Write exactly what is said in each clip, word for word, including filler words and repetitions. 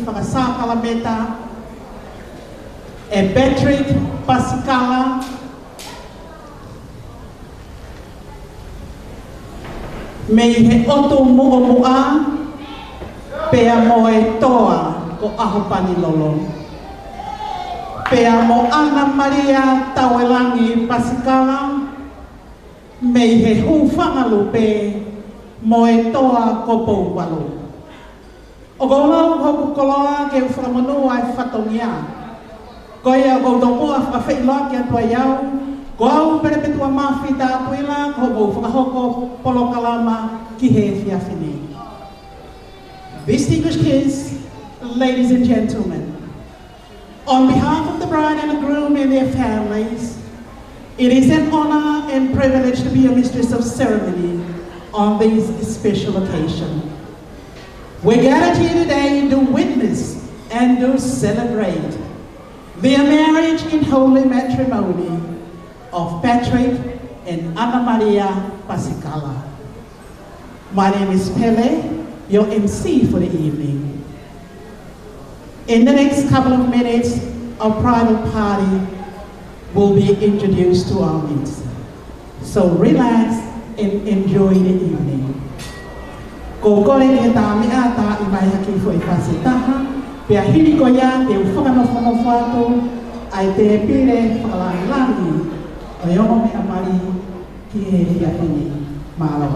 fakasākalamēniti ʻe Patrick Pasikala, mei he ʻotu Muʻomuʻa, pea mo e toa ko ʻAhopanilolo. Pea mo ʻAna Malia Tauelangi Pasikala, mei he Hūfangalupe, mo e toa ko Pouvalu. ʻOku ou lau hoku koloa ke u fakamonū ʻa e fatongia. Ko ia ʻoku ou tomuʻa fakafeʻiloaki atu ai au, ko au Pelepetuamafi Tatuila, ko hoʻomou fakahoko polokalama ki he efiafi ni. Distinguished guests, ladies and gentlemen, on behalf of the bride and the groom and their families, it is an honor and privilege to be your mistress of ceremony on this special occasion. We gathered here today to witness and to celebrate their marriage in holy matrimony of Patrick and ʻAna Malia Pasikala. My name is Pele, your M C for the evening. In the next couple of minutes, our bridal party will be introduced to our midst. So relax and enjoy the evening. Ko e kole ke tā meʻa tā i mai haki foʻi fasi taha, pea hili ko ia te u fakanofonofo atu ʻa e tēpile fakalāngilangi ʻo e ongo meʻa mali ki he efiafi ni. Mālō.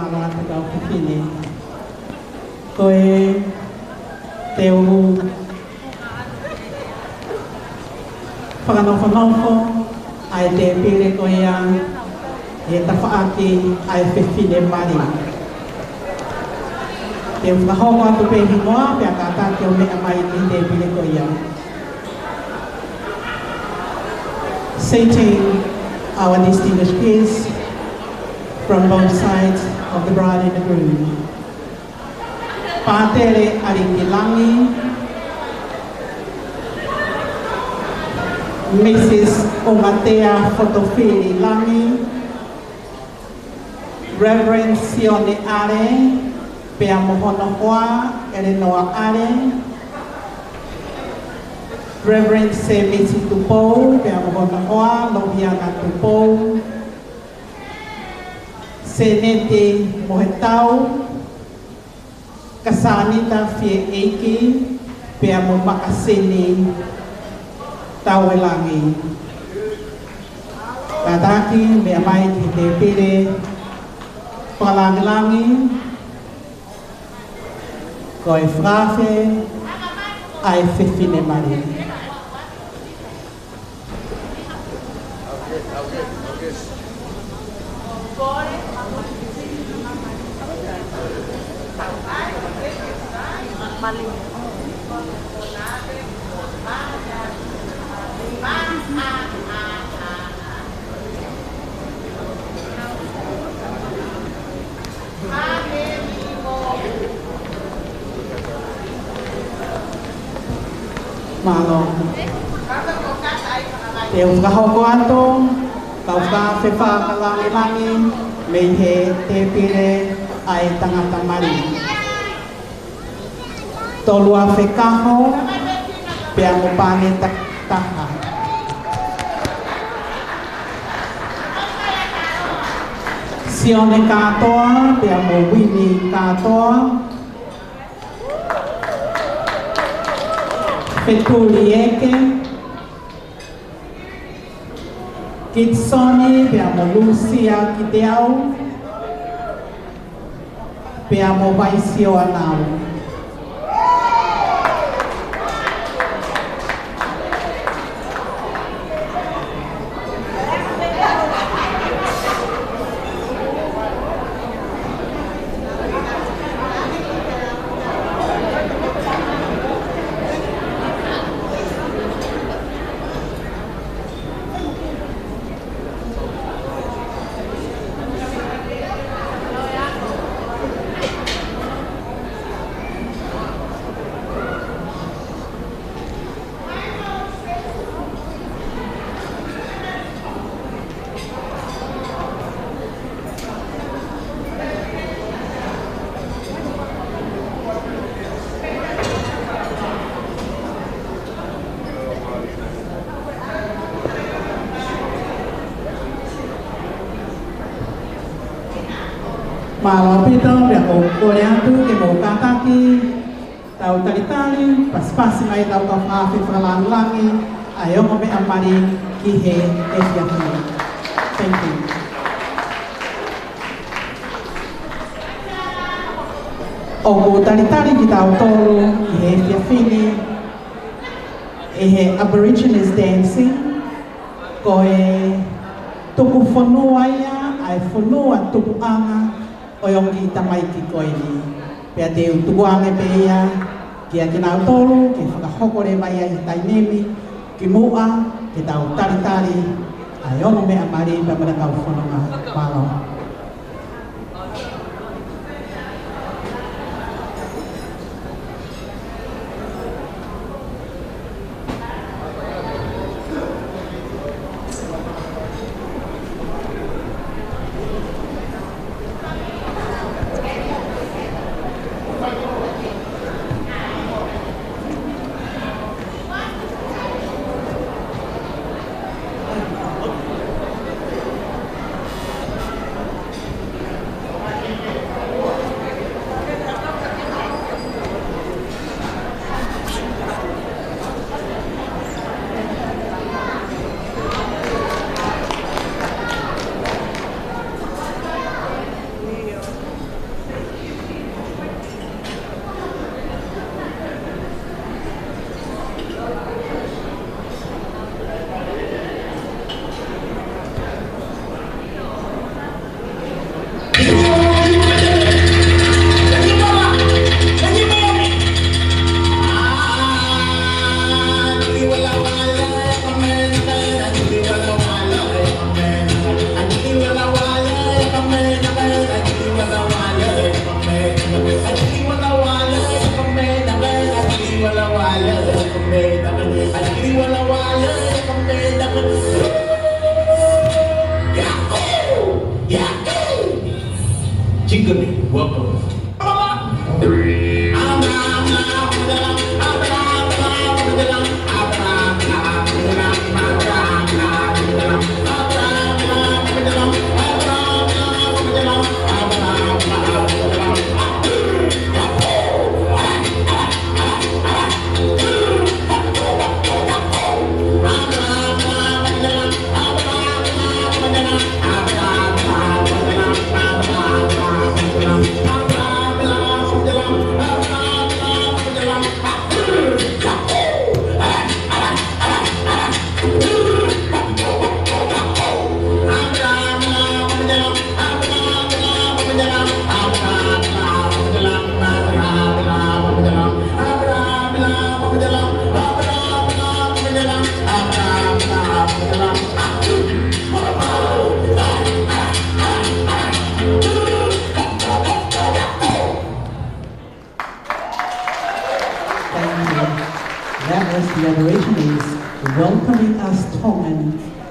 Mālō atu kau fefine. Ko e te u fakanofonofo ʻa e tēpile ko ia ʻi he tafaʻaki ʻa e fefine mali. Te u fakahoko atu pē hingoa, pea kātaki ʻo meʻa mai ki he tēpile ko ia. Seating our distinguished guests from both sides of the bride and the groom. Pātele ʻAlikilangi, Mrs Ongatea Fotofili Langi, Reverend Sione ʻAle, pea mo hono hoa, ʻElenoa ʻAle, Reverend Semisi Tupou, pea mo hono hoa, Lohiana Tupou, Seneti Mohetau, Kasanita Fieʻeiki, pea mo Makasini Tauelangi. Kātaki, meʻa mai ki he tēpile fakalāngilangi, ko e fakaafe ʻa e fefine mali. Mālō. Te u fakahoko atu, kau fakaafe fakalāngilangi mei he tēpile ʻa e tangata mali. Tolu afe kaho, pea mo Pāneta taha. Sione Kātoa, pea mo Uini Kātoa. Fetuli Eke. Kitisoni, pea mo Lusia Kiteau. Pea mo Vaisioanau. Mālō ʻaupito, pea ʻoku ou kole atu ke mou kātaki, tau talitali, pasipasi mai ʻetau kau fakaafe fakalāngilangi ʻa e ongo meʻa mali ki he efiafi ni. Thank you. ʻOku talitali kitautolu ʻi he efiafi ni ʻi he Aborigines dancing, ko e tuku fonua ia ʻa e fonua tupuʻanga ʻo e ongo kiʻi tamaiki ko eni. Pea te u tukuange pē ia kia kinautolu, ke fakahoko leva ia ʻi he taimi ni, kimuʻa ke tau talitali ʻa e ongo meʻa mali pea mo e kau fononga. Mālō.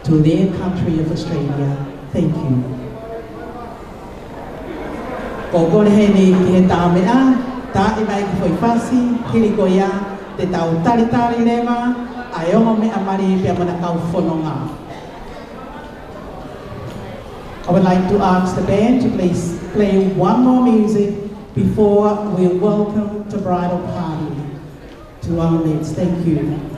to their country of Australia. Thank you. Ko e kole heni ki he tā meʻa, tā mai ki he foʻi fasi, hili ko ia, te tau talitali leva ʻa e ongo meʻa mali pea mo ʻena kau fononga. I would like to ask the band to please play one more music before we welcome the bridal party to our midst. Thank you.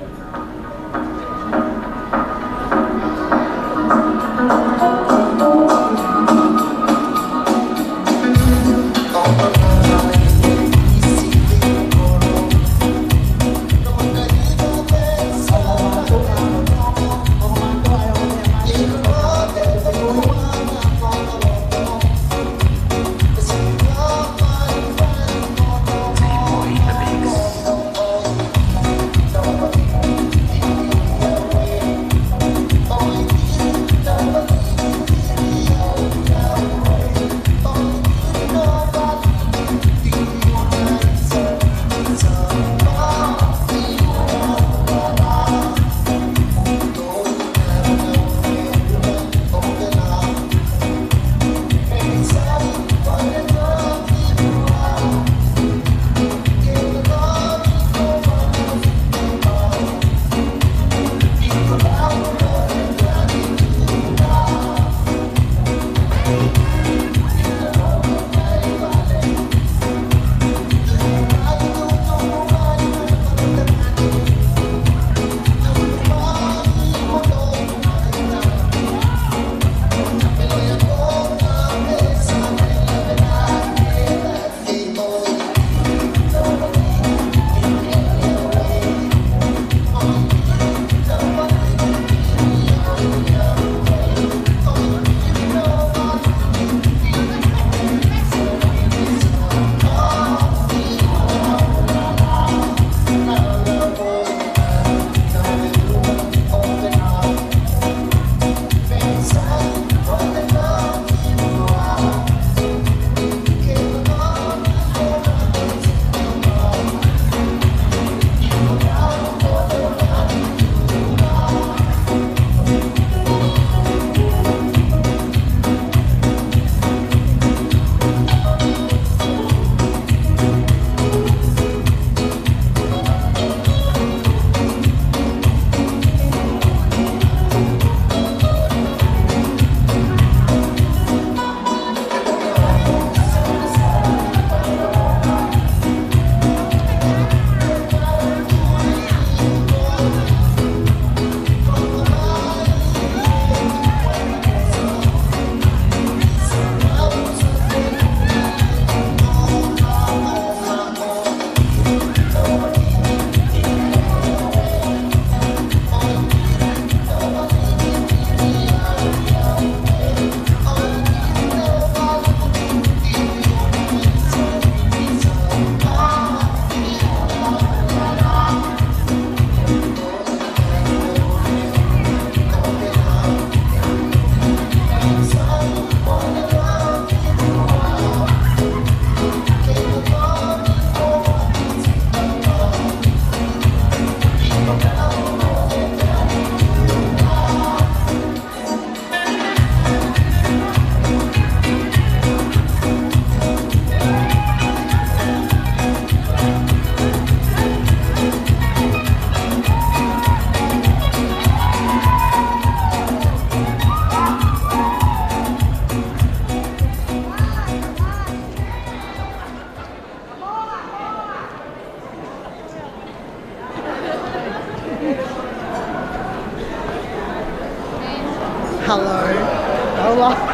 Hello. Hola.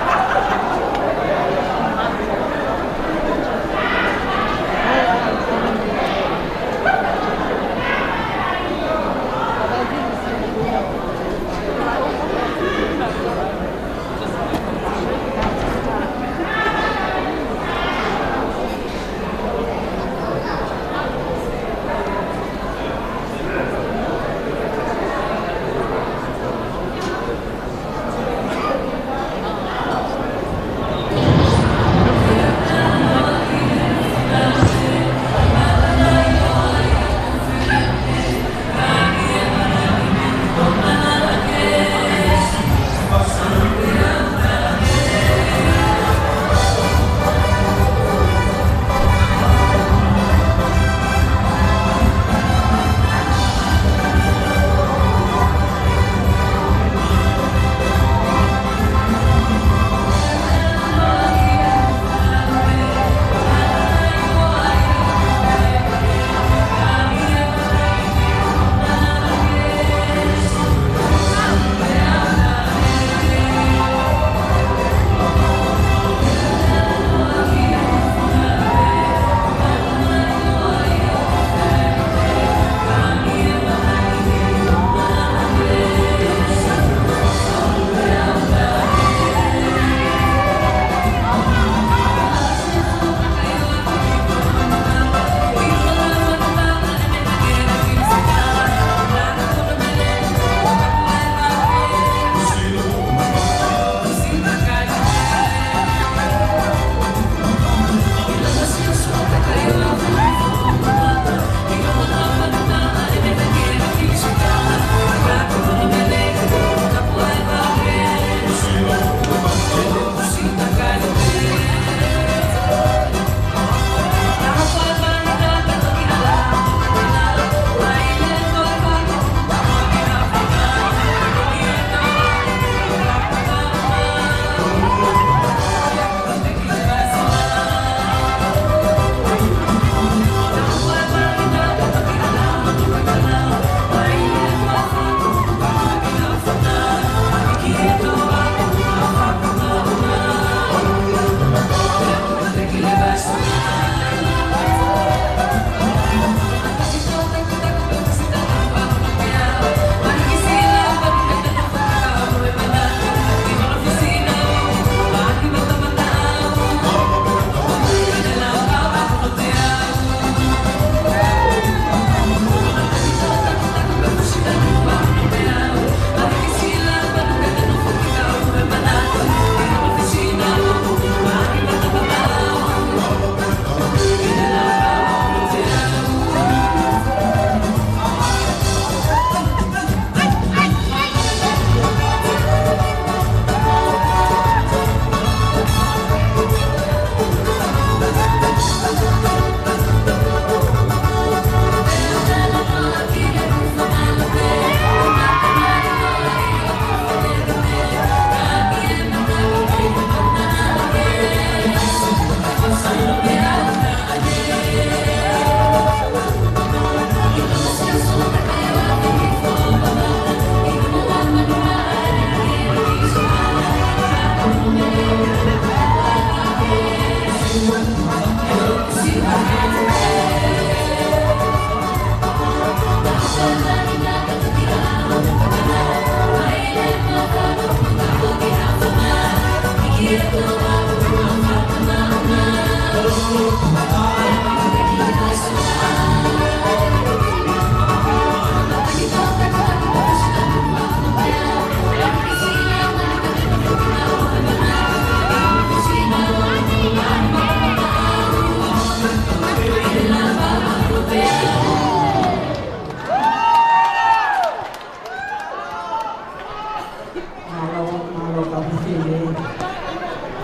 Mālō, mālō kau fefine.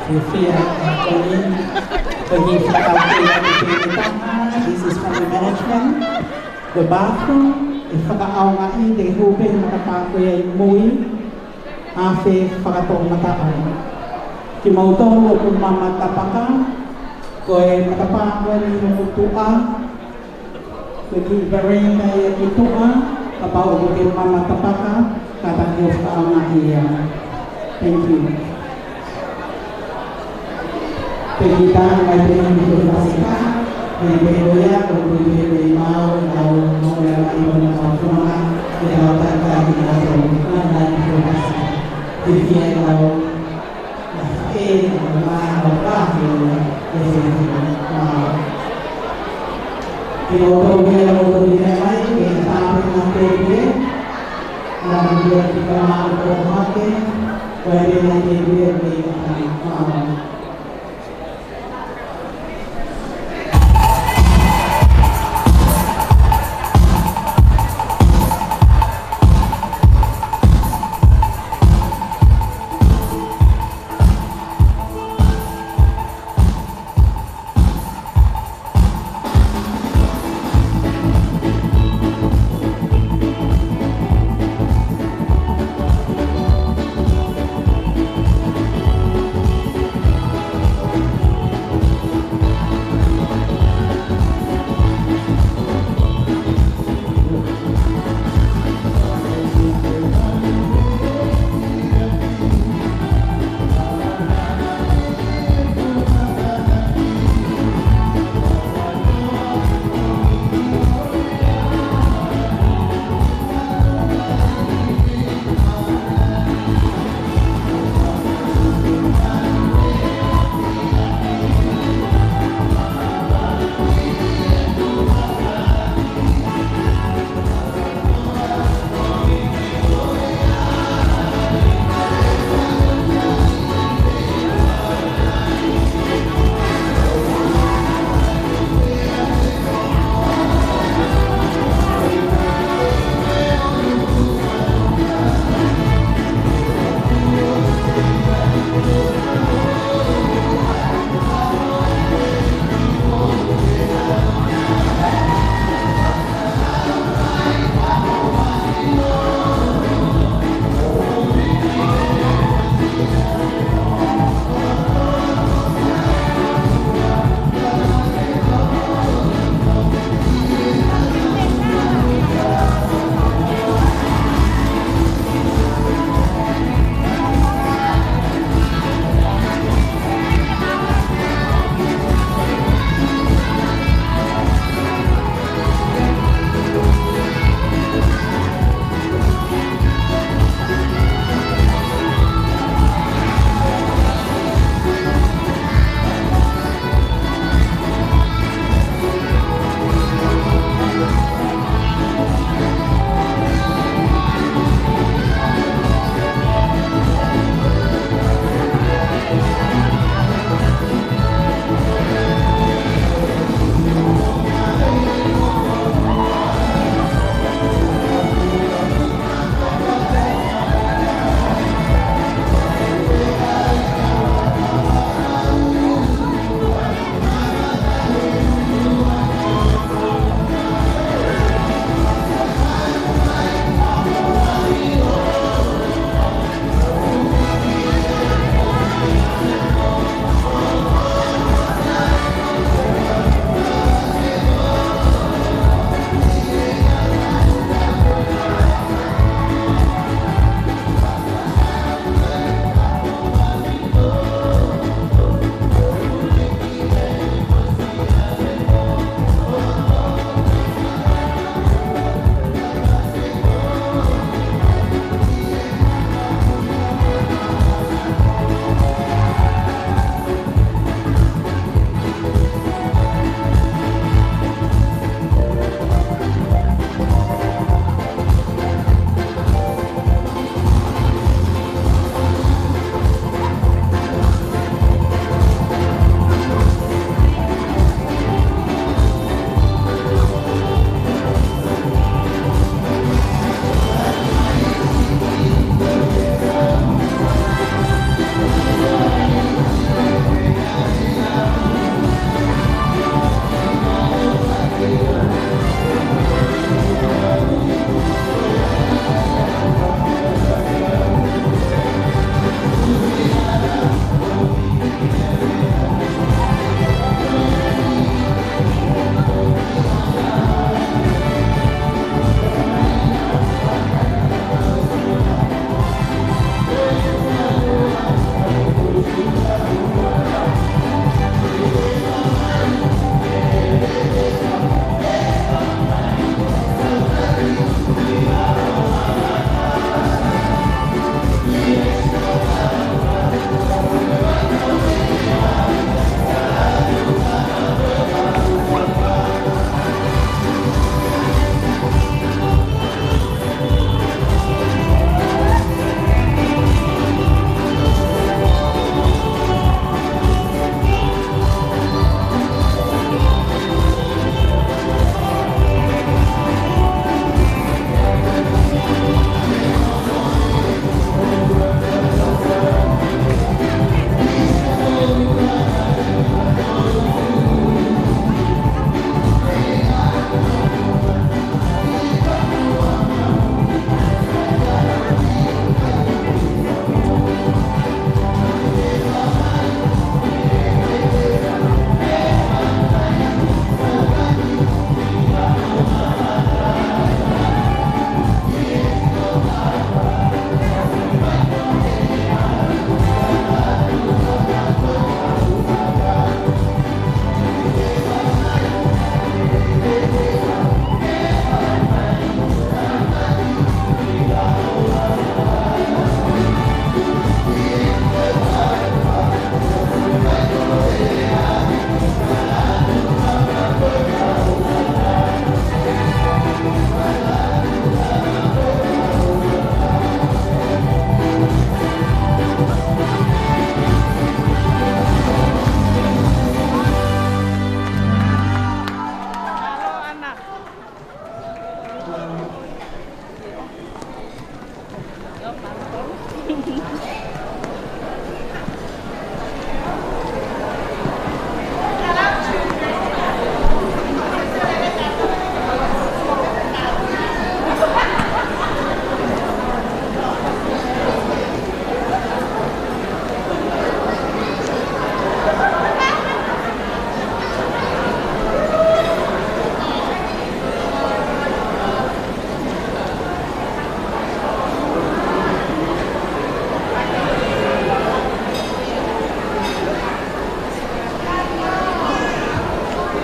Fiefia ʻa Tony. Tony fakataha ki he taha. This is from the management. The bathroom, ʻe fakaʻaongaʻi, te ke hū pē he matapā ko ia ʻi mui, ʻa e fakatoʻomataʻu. Kimoutolu ʻoku mama tapaka, ko e matapā ko eni ʻoku tuʻa, ko e kiʻi veranda ia ʻoku tuʻa, kapau ʻoku ke mama tapaka, kātaki ʻo fakaʻaongaʻi ia. Thank you. Pea kiʻi tau mai pē eni ko e pasika, pea pē ko ia, ko e pē pē mau, ʻetau mau ia mai ʻo na kau fononga, ʻetau tangata ki na tau, na na ko e pasika. Pea kia ʻetau, na e, na ma, na ka, he, he, he, he, mau. Ke o tau mea, o tau mea mai, ke tāpē na te pē, na mea ki ka mau ko hake, ko e mea te pē, ke tāpē, mau.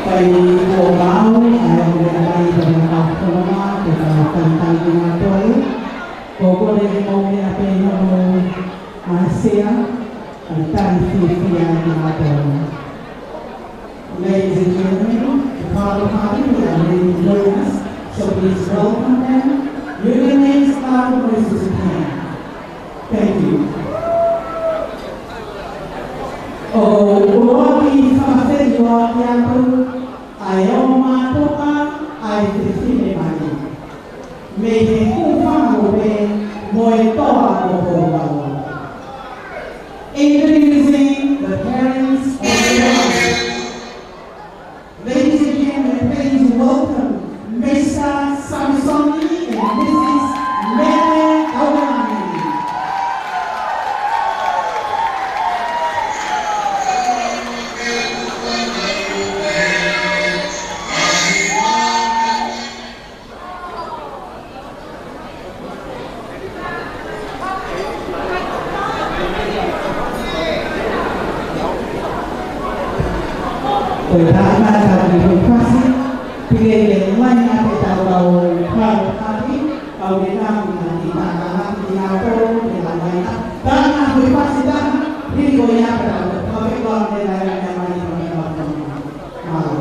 Kae kuo maau ʻa e ongoongo mai ʻa e kau fononga, ko e kau talitali kinautolu. Ko e kole ke mou meʻa pē hono ʻāsea, kae talitali fiefia kinautolu. Ladies and gentlemen, the Faro Party, we are ready to join us, so please welcome them. Union names are requested to stand. Thank you. ʻOku ou ʻoatu ʻa e fakafeʻiloaki atu ʻa e ongo mātuʻa ʻa e fefine mali mei he Hūfanga Lupe mo e Toa ʻo Pouvalu. Introducing the parents of the bride. Ladies and gentlemen, please welcome Mister Samisoni and Missus Mele Aulani. Ko e taha ʻetau kiʻi foʻi fasi, pea ke ʻomai ʻa e taha ʻetau kau Faro Party, kau ke tau na ki tana na ki na tau ke la mai na. Taha ʻetau kiʻi foʻi fasi taha, hili ko ia pea tau kau ke kau ke la mai na mai na mai na. Mālō.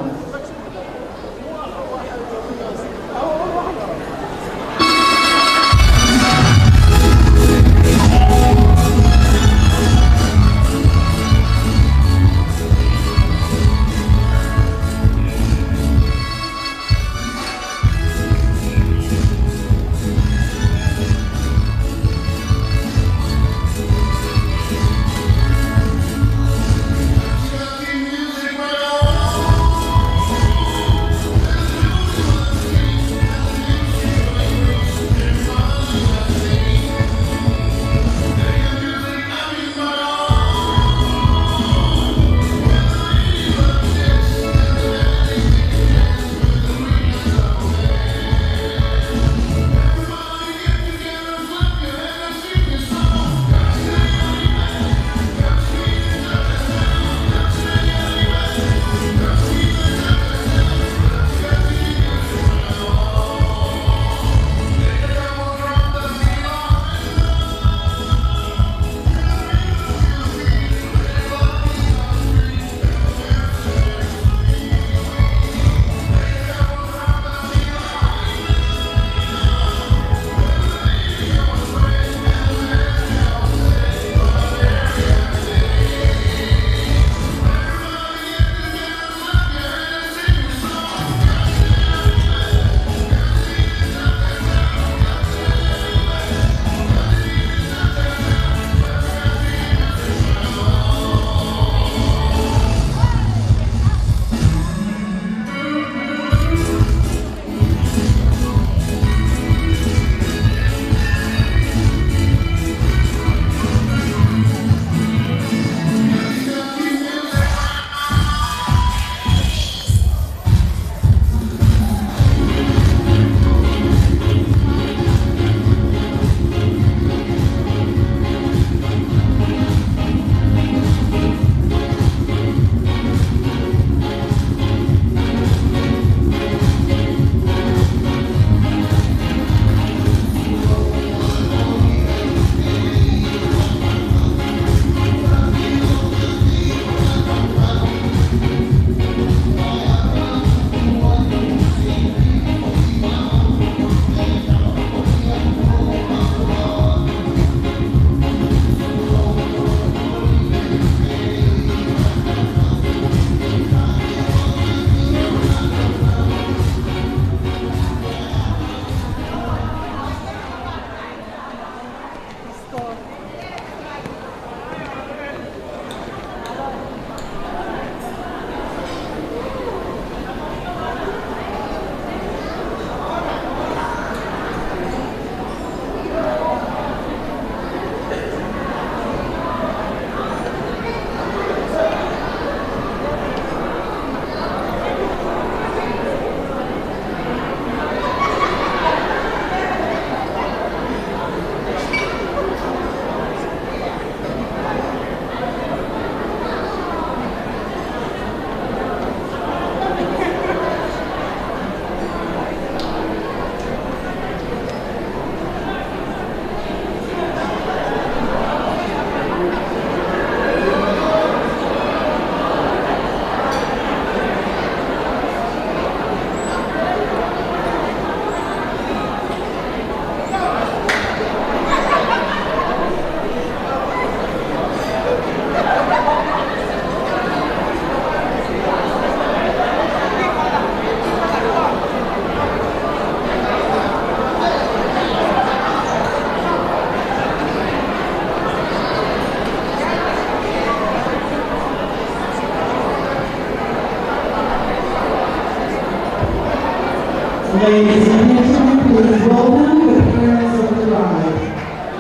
Ladies and gentlemen, please welcome the parents of the bride,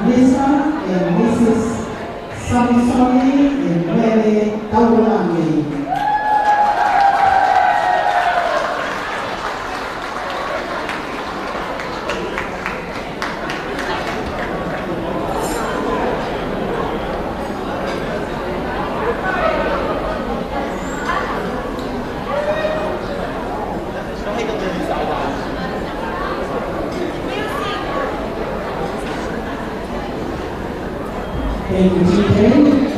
Mister and Missus Samisoni and Mele Taulangi. Thank you, T J.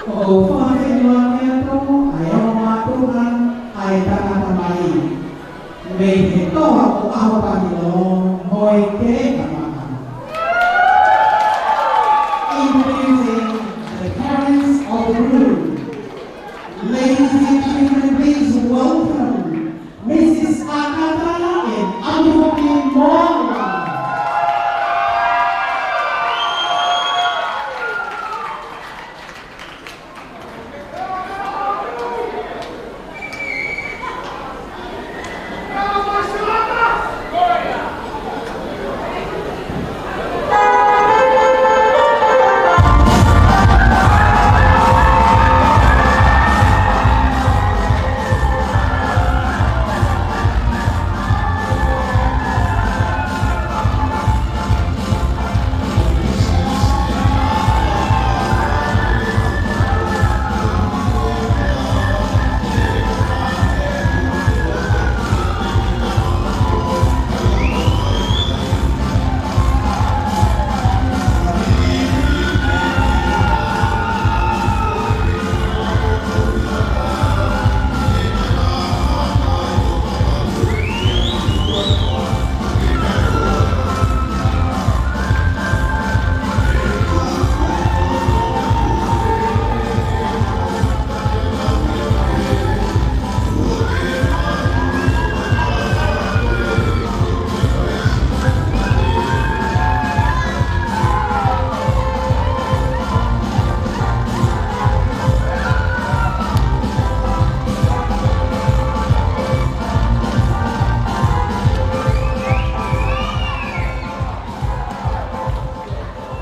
ʻOku ou fakafeʻiloaki atu ʻa e ongo mātuʻa ʻa e tangata mai mei he toa ʻo ʻAhopanilo mo e kelekamaʻa. Introducing the parents of the groom. Ladies and gentlemen, please welcome Missus Akata and Amuhoki Moala.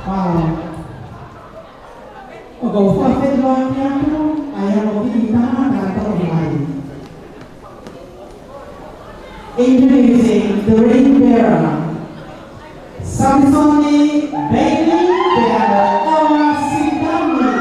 Wow. ʻOku ou fakafeʻiloaki atu ʻa e ongo kiʻi tangata tau mai. Introducing the ring bearer, Samisoni Bailey Peano Ola Sitani.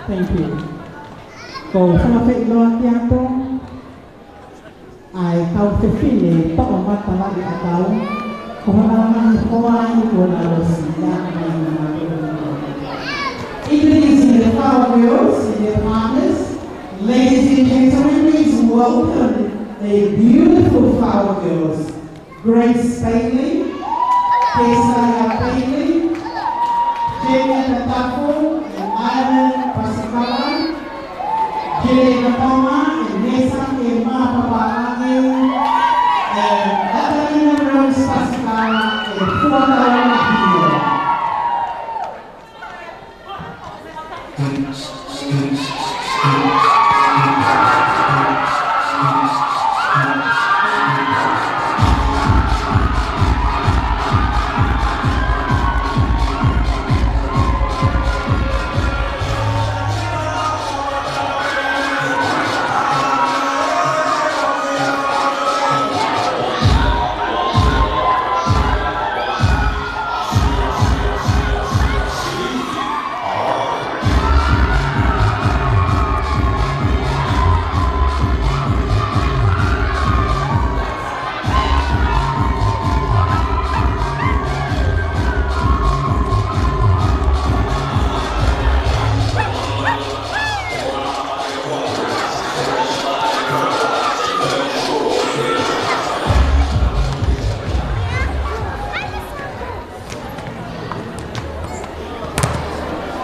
Thank you. Ko e fakafeʻiloaki atu ʻa e kau fefine toʻomataʻu ʻi ʻakau, ko hona ngaahi hoa ʻi kona losi ia mai na. Introducing the Flower Girls and their partners. Ladies and gentlemen, please welcome a beautiful Flower Girls. Grace Bailey, Kesaia Bailey, Jamie Tatafu, and Ireland Pasikala, Jere Matoma, and Mesa Emma Papalangi, and Katarina Rose Pasikala, and Fuatawa Mahia.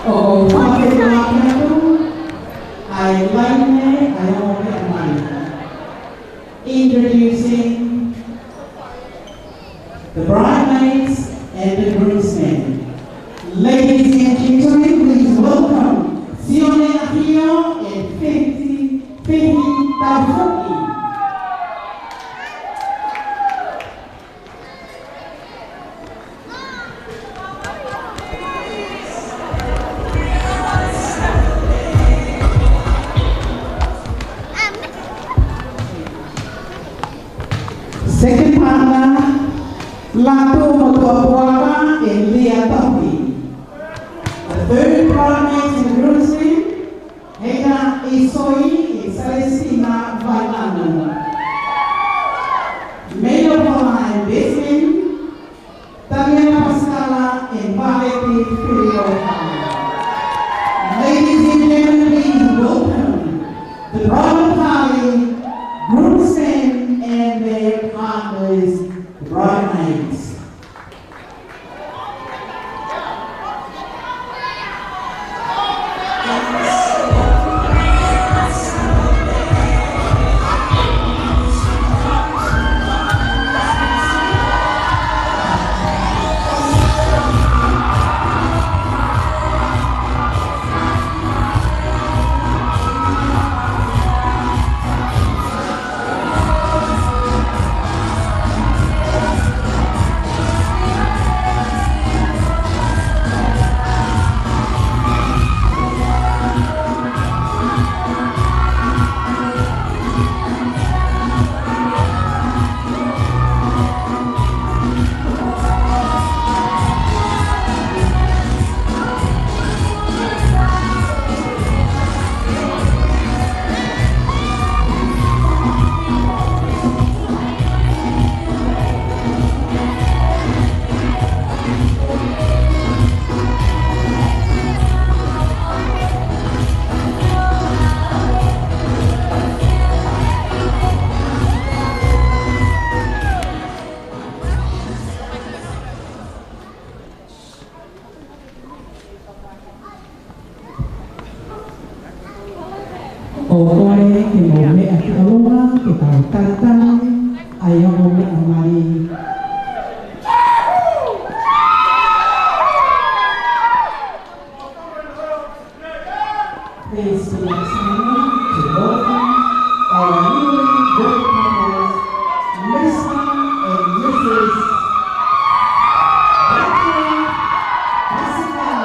ʻOku ou fakafeʻiloaki atu ʻa e laine ʻa e ongo meʻa mali. Introducing the bridesmaids and the groomsmen. Ladies and gentlemen, please welcome Sione ʻAhio and Fehi, Fehi Taufuki. Second partner, Latu Motuʻapuaka and Lia Tohi. The third partner is Rosie, Hena Isoi and Celestina Vailano. Maid of Honor and Best Man, Taniela Pascala and Valeti Filioka. Ladies and gentlemen, please welcome the bridal party, groomsmen and their partners, the bridesmaids. ʻOku ou kole ke mou meʻa ki ʻolunga, ke tau talitali ʻa e ongo meʻa mali. Please be excited to welcome our newly wed couples, Mister and Missus Doctor Pascal.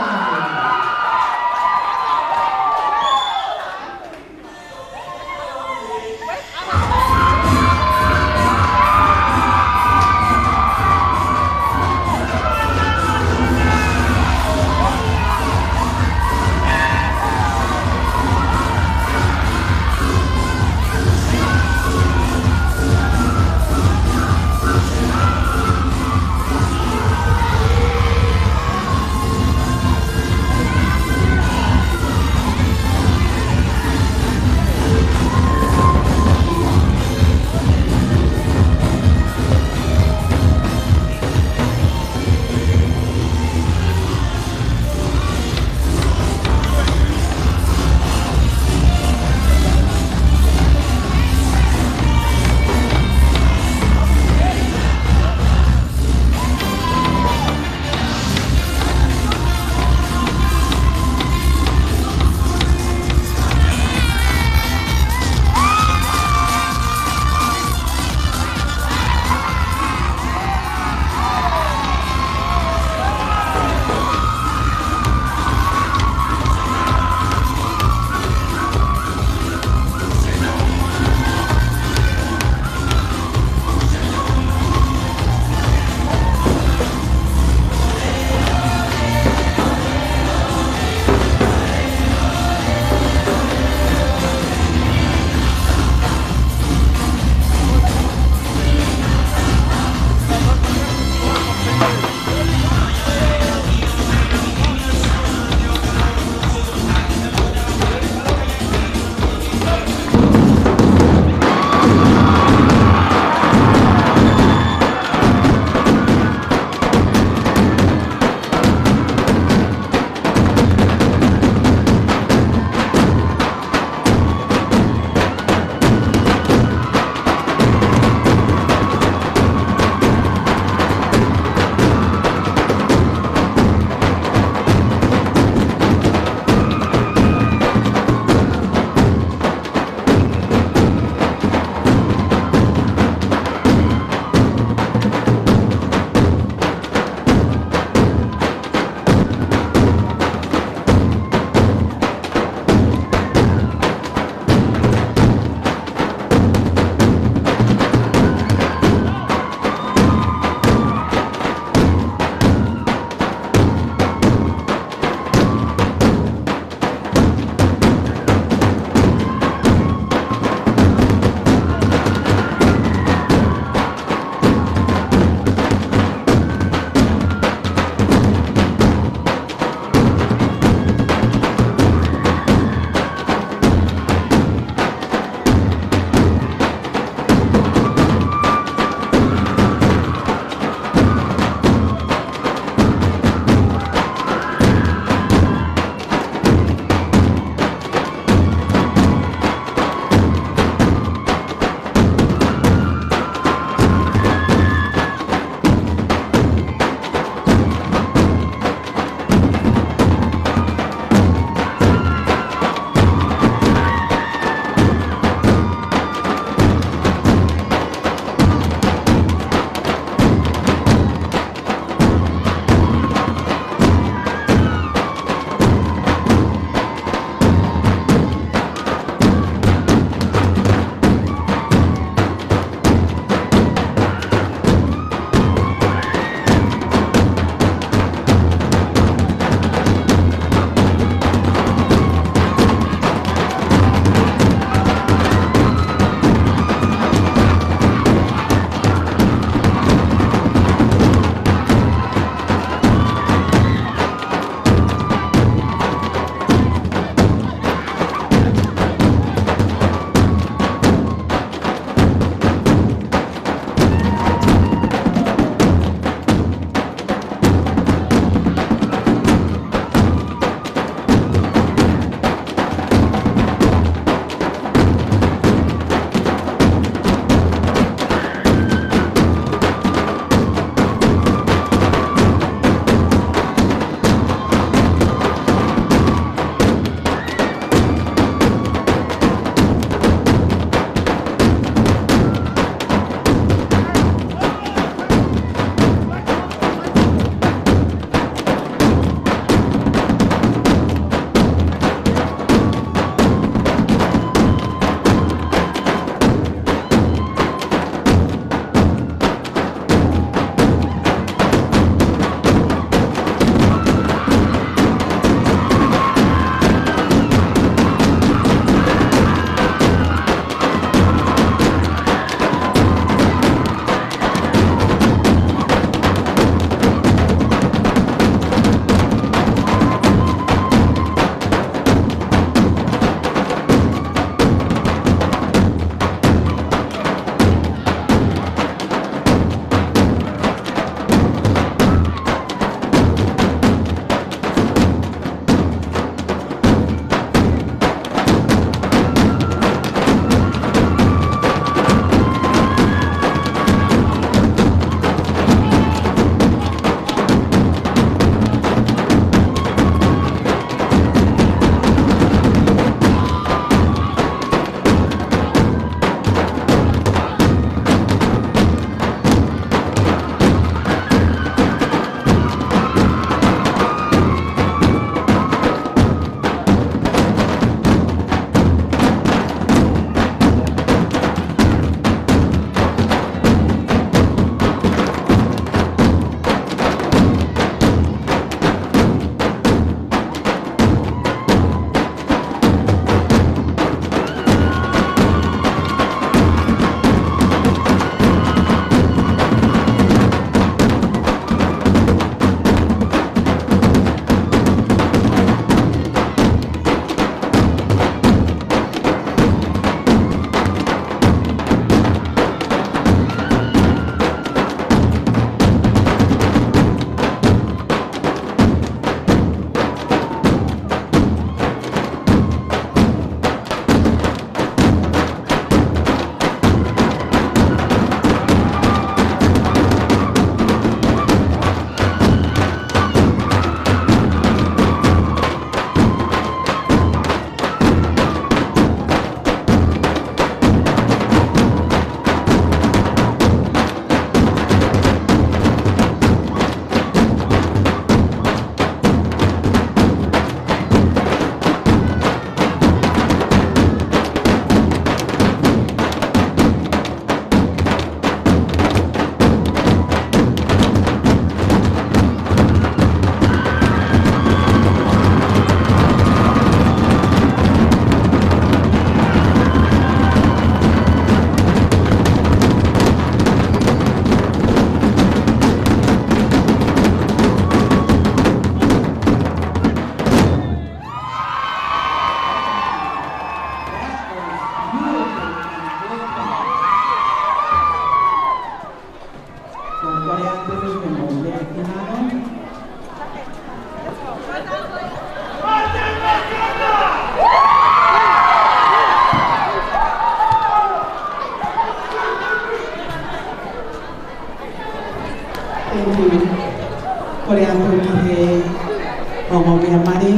Ongo meʻa mali,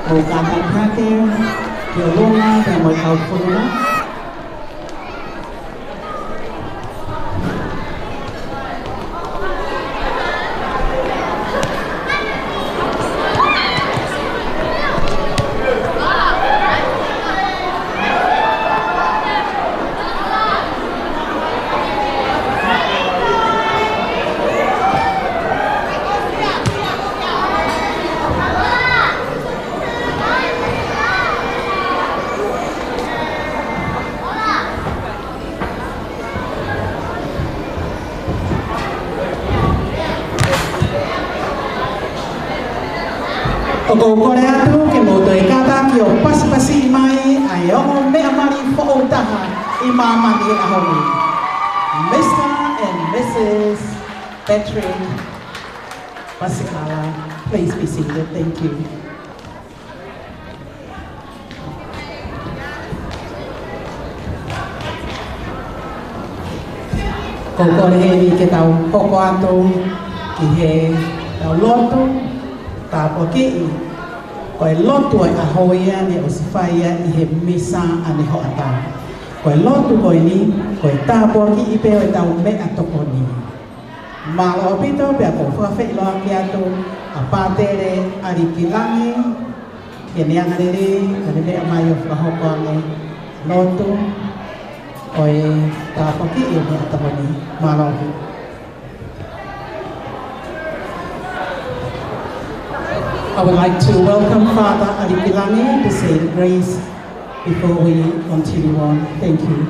ʻo kātaki hake ki ʻolunga pea mo e kau fononga. ʻOku ou kole atu ke mou toe kātaki ʻo pasipasiʻi mai ʻa e ongo meʻa mali foʻou taha ʻi māmani he ʻaho ni. Mister and Missus Patrick Pasikala, please be seated. Thank you. Ko e kole heni ke tau hoko atu ki heʻetau lotu tāpuakiʻi. Ko e lotu ʻo e ʻaho ia ne ʻosi fai ia ʻi he misa ʻanehoʻatā. Ko e lotu ko eni, ko e tāpuakiʻi pē ʻo ʻetau meʻatokoni. Mālō ʻaupito, pea ʻoku ou fakafeʻiloaki atu ʻa Pātele ʻAlikilangi, ke ne angalelei, ka ne meʻa mai ʻo fakahoko ange lotu ʻo e tāpuakiʻi ʻo e meʻatokoni. Mālō. I would like to welcome Father ʻAlikilangi to say the grace before we continue on. Thank you.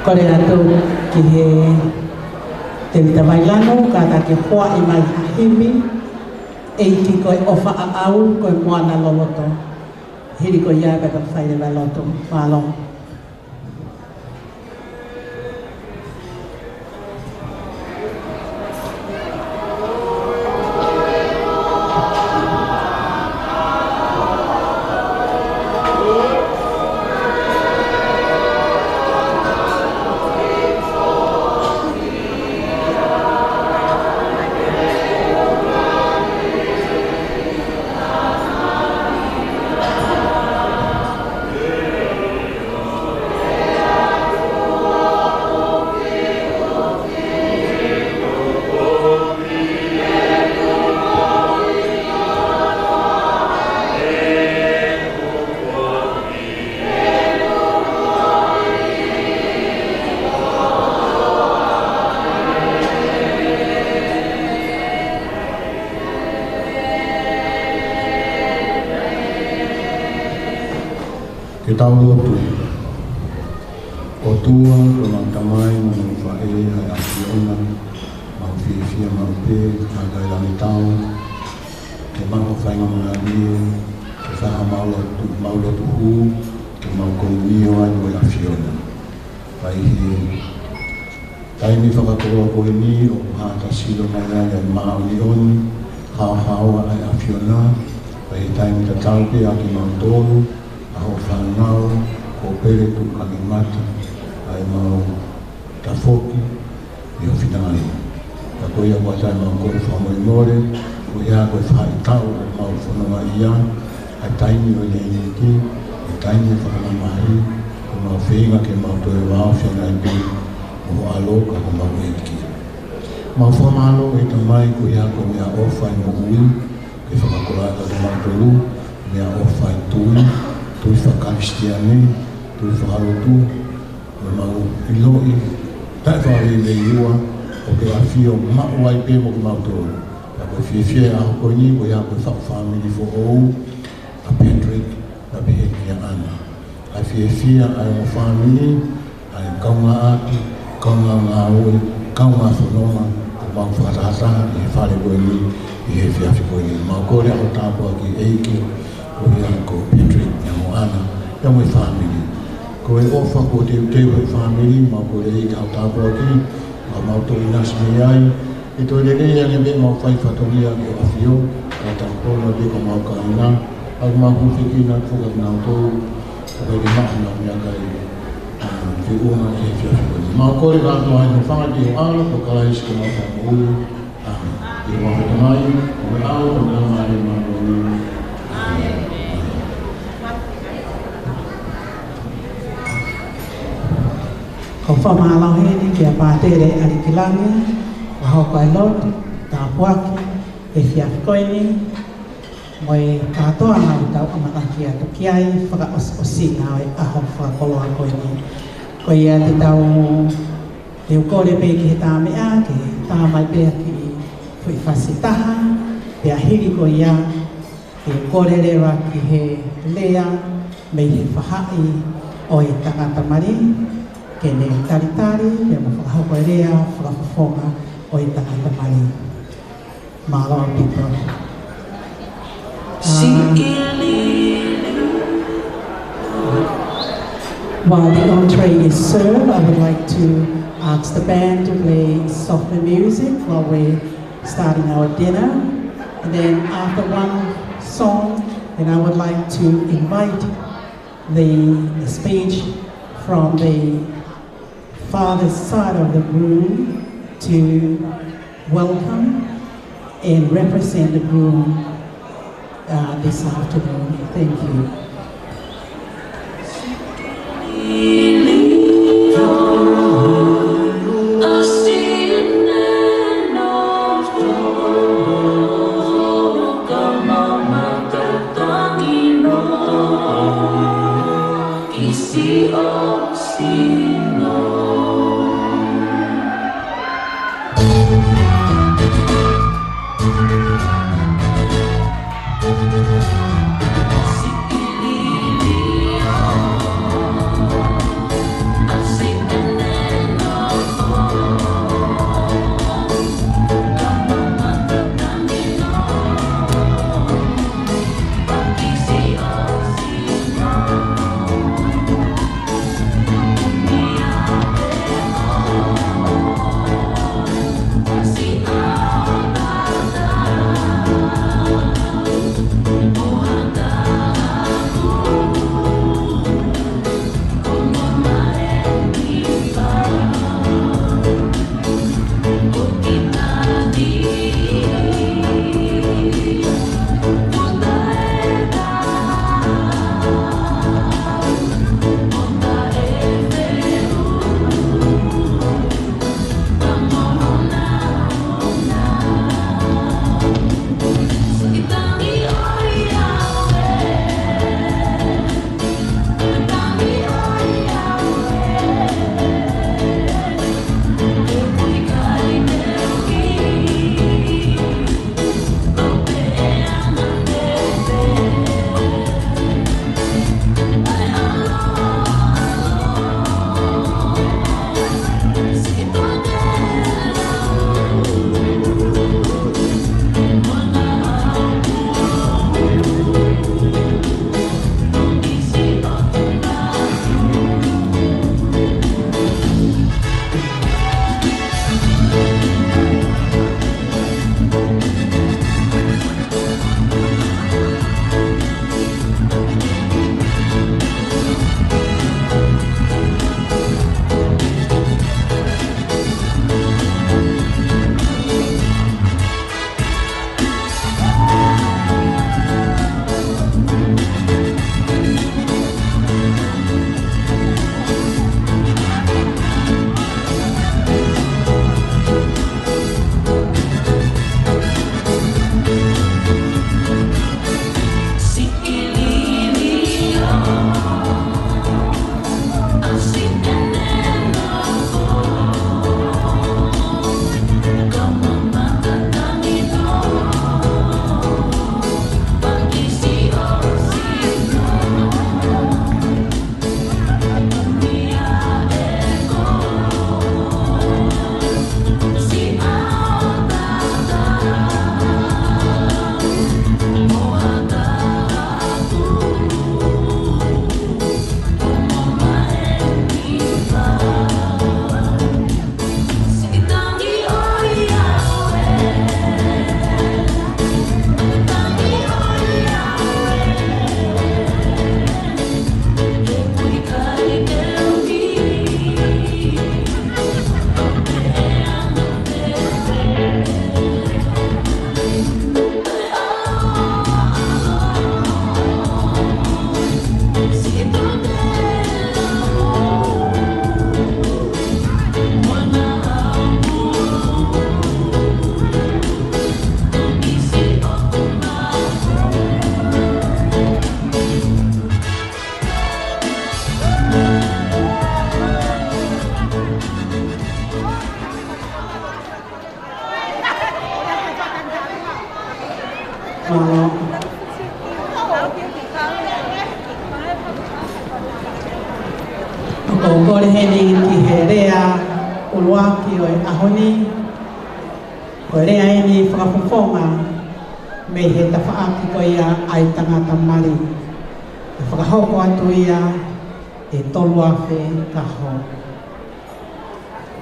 Kole atu ki he Tevita Vailano, kātaki ke huaʻi mai ha himi, ʻEiki ko e ʻofa ʻaʻau, ko e moana loloto. Hili ko ia pea ka fai leva lotu. Mālō. Ke tau lotu. ʻOtua, ko ʻemau Tamai, mo ʻemau Faʻē ʻi he ʻAfiona, mau fiefia maʻu pē, Tamai Langi Tau, ke maʻu ha faingamālie ke fai haʻamau lotu, mau lotu hū, ke mau komiunio ai mo e ʻAfiona. Pea ʻi he taimi fakakoloa ko eni ʻoku hā ka sio mai ai ʻa e māʻoniʻoni, haohaoa ʻa e ʻAfiona, pea ʻi he taimi tatau pē ʻa kimautolu, ʻa hoʻo fānau, ko Pele Tuʻukanimata, ʻa ʻemau tafoki ʻi ho finangalo. Ka ko ia ʻoku ʻatā ʻemau kole fakamolemole, ko ia ko e faʻahitaʻu ʻoku mau fononga ai, ʻa e taimi ʻo e ʻEiki, ʻa e taimi ʻo e fakamamahi, ʻoku mau feinga ke mau toe vāofi ange ai pē mo ho ʻAlo ka ko homau ʻEiki. Mau fakamālō ʻe Tamai ko ia ko e meʻaʻofa ʻi he moʻui, ke fakakoloa ʻaki kimautolu, meʻaʻofa ʻi he tui, tui fakakalisitiane, tui fakalotu, ʻo mau ʻiloʻi, taʻe fakalelei ua, ʻoku ke ʻafio maʻu ai pē mo kimautolu. Pea ko e fiefia ʻo e ʻaho ko eni, ko ia ko e faʻu fāmili foʻou, ʻa Patrick, pea pehē kia ʻAna. ʻA e fiefia ʻa e ongo fāmili, ʻa e kaungāʻapi, kaungā ngāue, kaungā fononga, ʻoku mau fakatahataha ʻi he fale ko eni, ʻi he efiafi ko eni. Mau kole ʻa hoʻo tāpuaki ʻEiki, ko ia ko Patrick, pea mo ʻAna, pea mo e fāmili. Ko e ʻofa kuo teuteu he fāmili, mau kole ʻEiki ʻa hoʻo tāpuaki, ʻo Ka mau toe ʻinasi mei ai, ʻe toe lelei ange pē ʻemau fai fatongia ki he ʻAfio, kae tau polo pē ko mau kāinga, ʻa ʻemau hūfekina atu foki kinautolu, ʻo ʻikai ke maʻu ha meʻakai, ʻa, feʻunga ʻi he efiafi ko eni. Mau kole kātoa ʻa e hūfanga ki he ʻAlo ko Kalaisi ko homau Fakamoʻui, ʻa, ʻi he mau fetongi, ko e ʻAlo, ko e Laumālie Māʻoniʻoni. Ko e fakamālō heni kia Pātele ʻAlikilangi, ʻa hono hoko e lotu tāpuaki he efiafi ko eni, mo e kātoanga ʻoku tau ʻamanaki atu ki ai, fakaʻosiʻosinga ʻo e ʻaho fakakoloa ko eni. Ko ia te tau, te u kole pē ki he tā meʻa, ke tā mai pē ha kiʻi foʻi fasi taha, pea hili ko ia, ke kole leva ki he lea mei he faʻahi ʻo e tangata mali, ke ne talitali, pea mo fakahoko e lea fakafofonga ʻo e tangata mali. Mālō ʻaupito. Um, while the entree is served, I would like to ask the band to play softer music while we're starting our dinner. And then after one song, then I would like to invite the, the speech from the father's side of the room to welcome and represent the groom, uh, this afternoon. Thank you. Mālō. ʻOku ou kole heni ki he lea ʻuluaki ʻo e ʻaho ni, ko e lea eni fakafofonga mei he tafaʻaki ko ia ʻa e tangata mali. ʻE fakahoko atu ia ʻe Toluafe Kaho.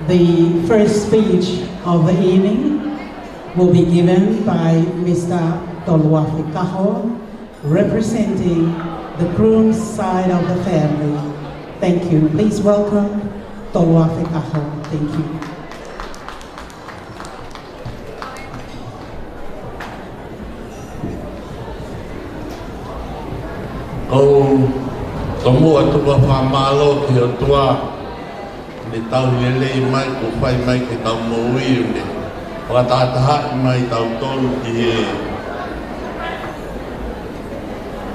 The first speech of the evening will be given by Mister Toluafe Kaho, representing the groom's side of the family. Thank you. Please welcome Toluafe Kaho. Thank you. ʻOku ou tomuʻa tuku ʻa e fakamālō ki he ʻOtua, ne tauhi lelei mai, kuo fai mai ke tau moʻui, ne fakatahatahaʻi mai tautolu ki he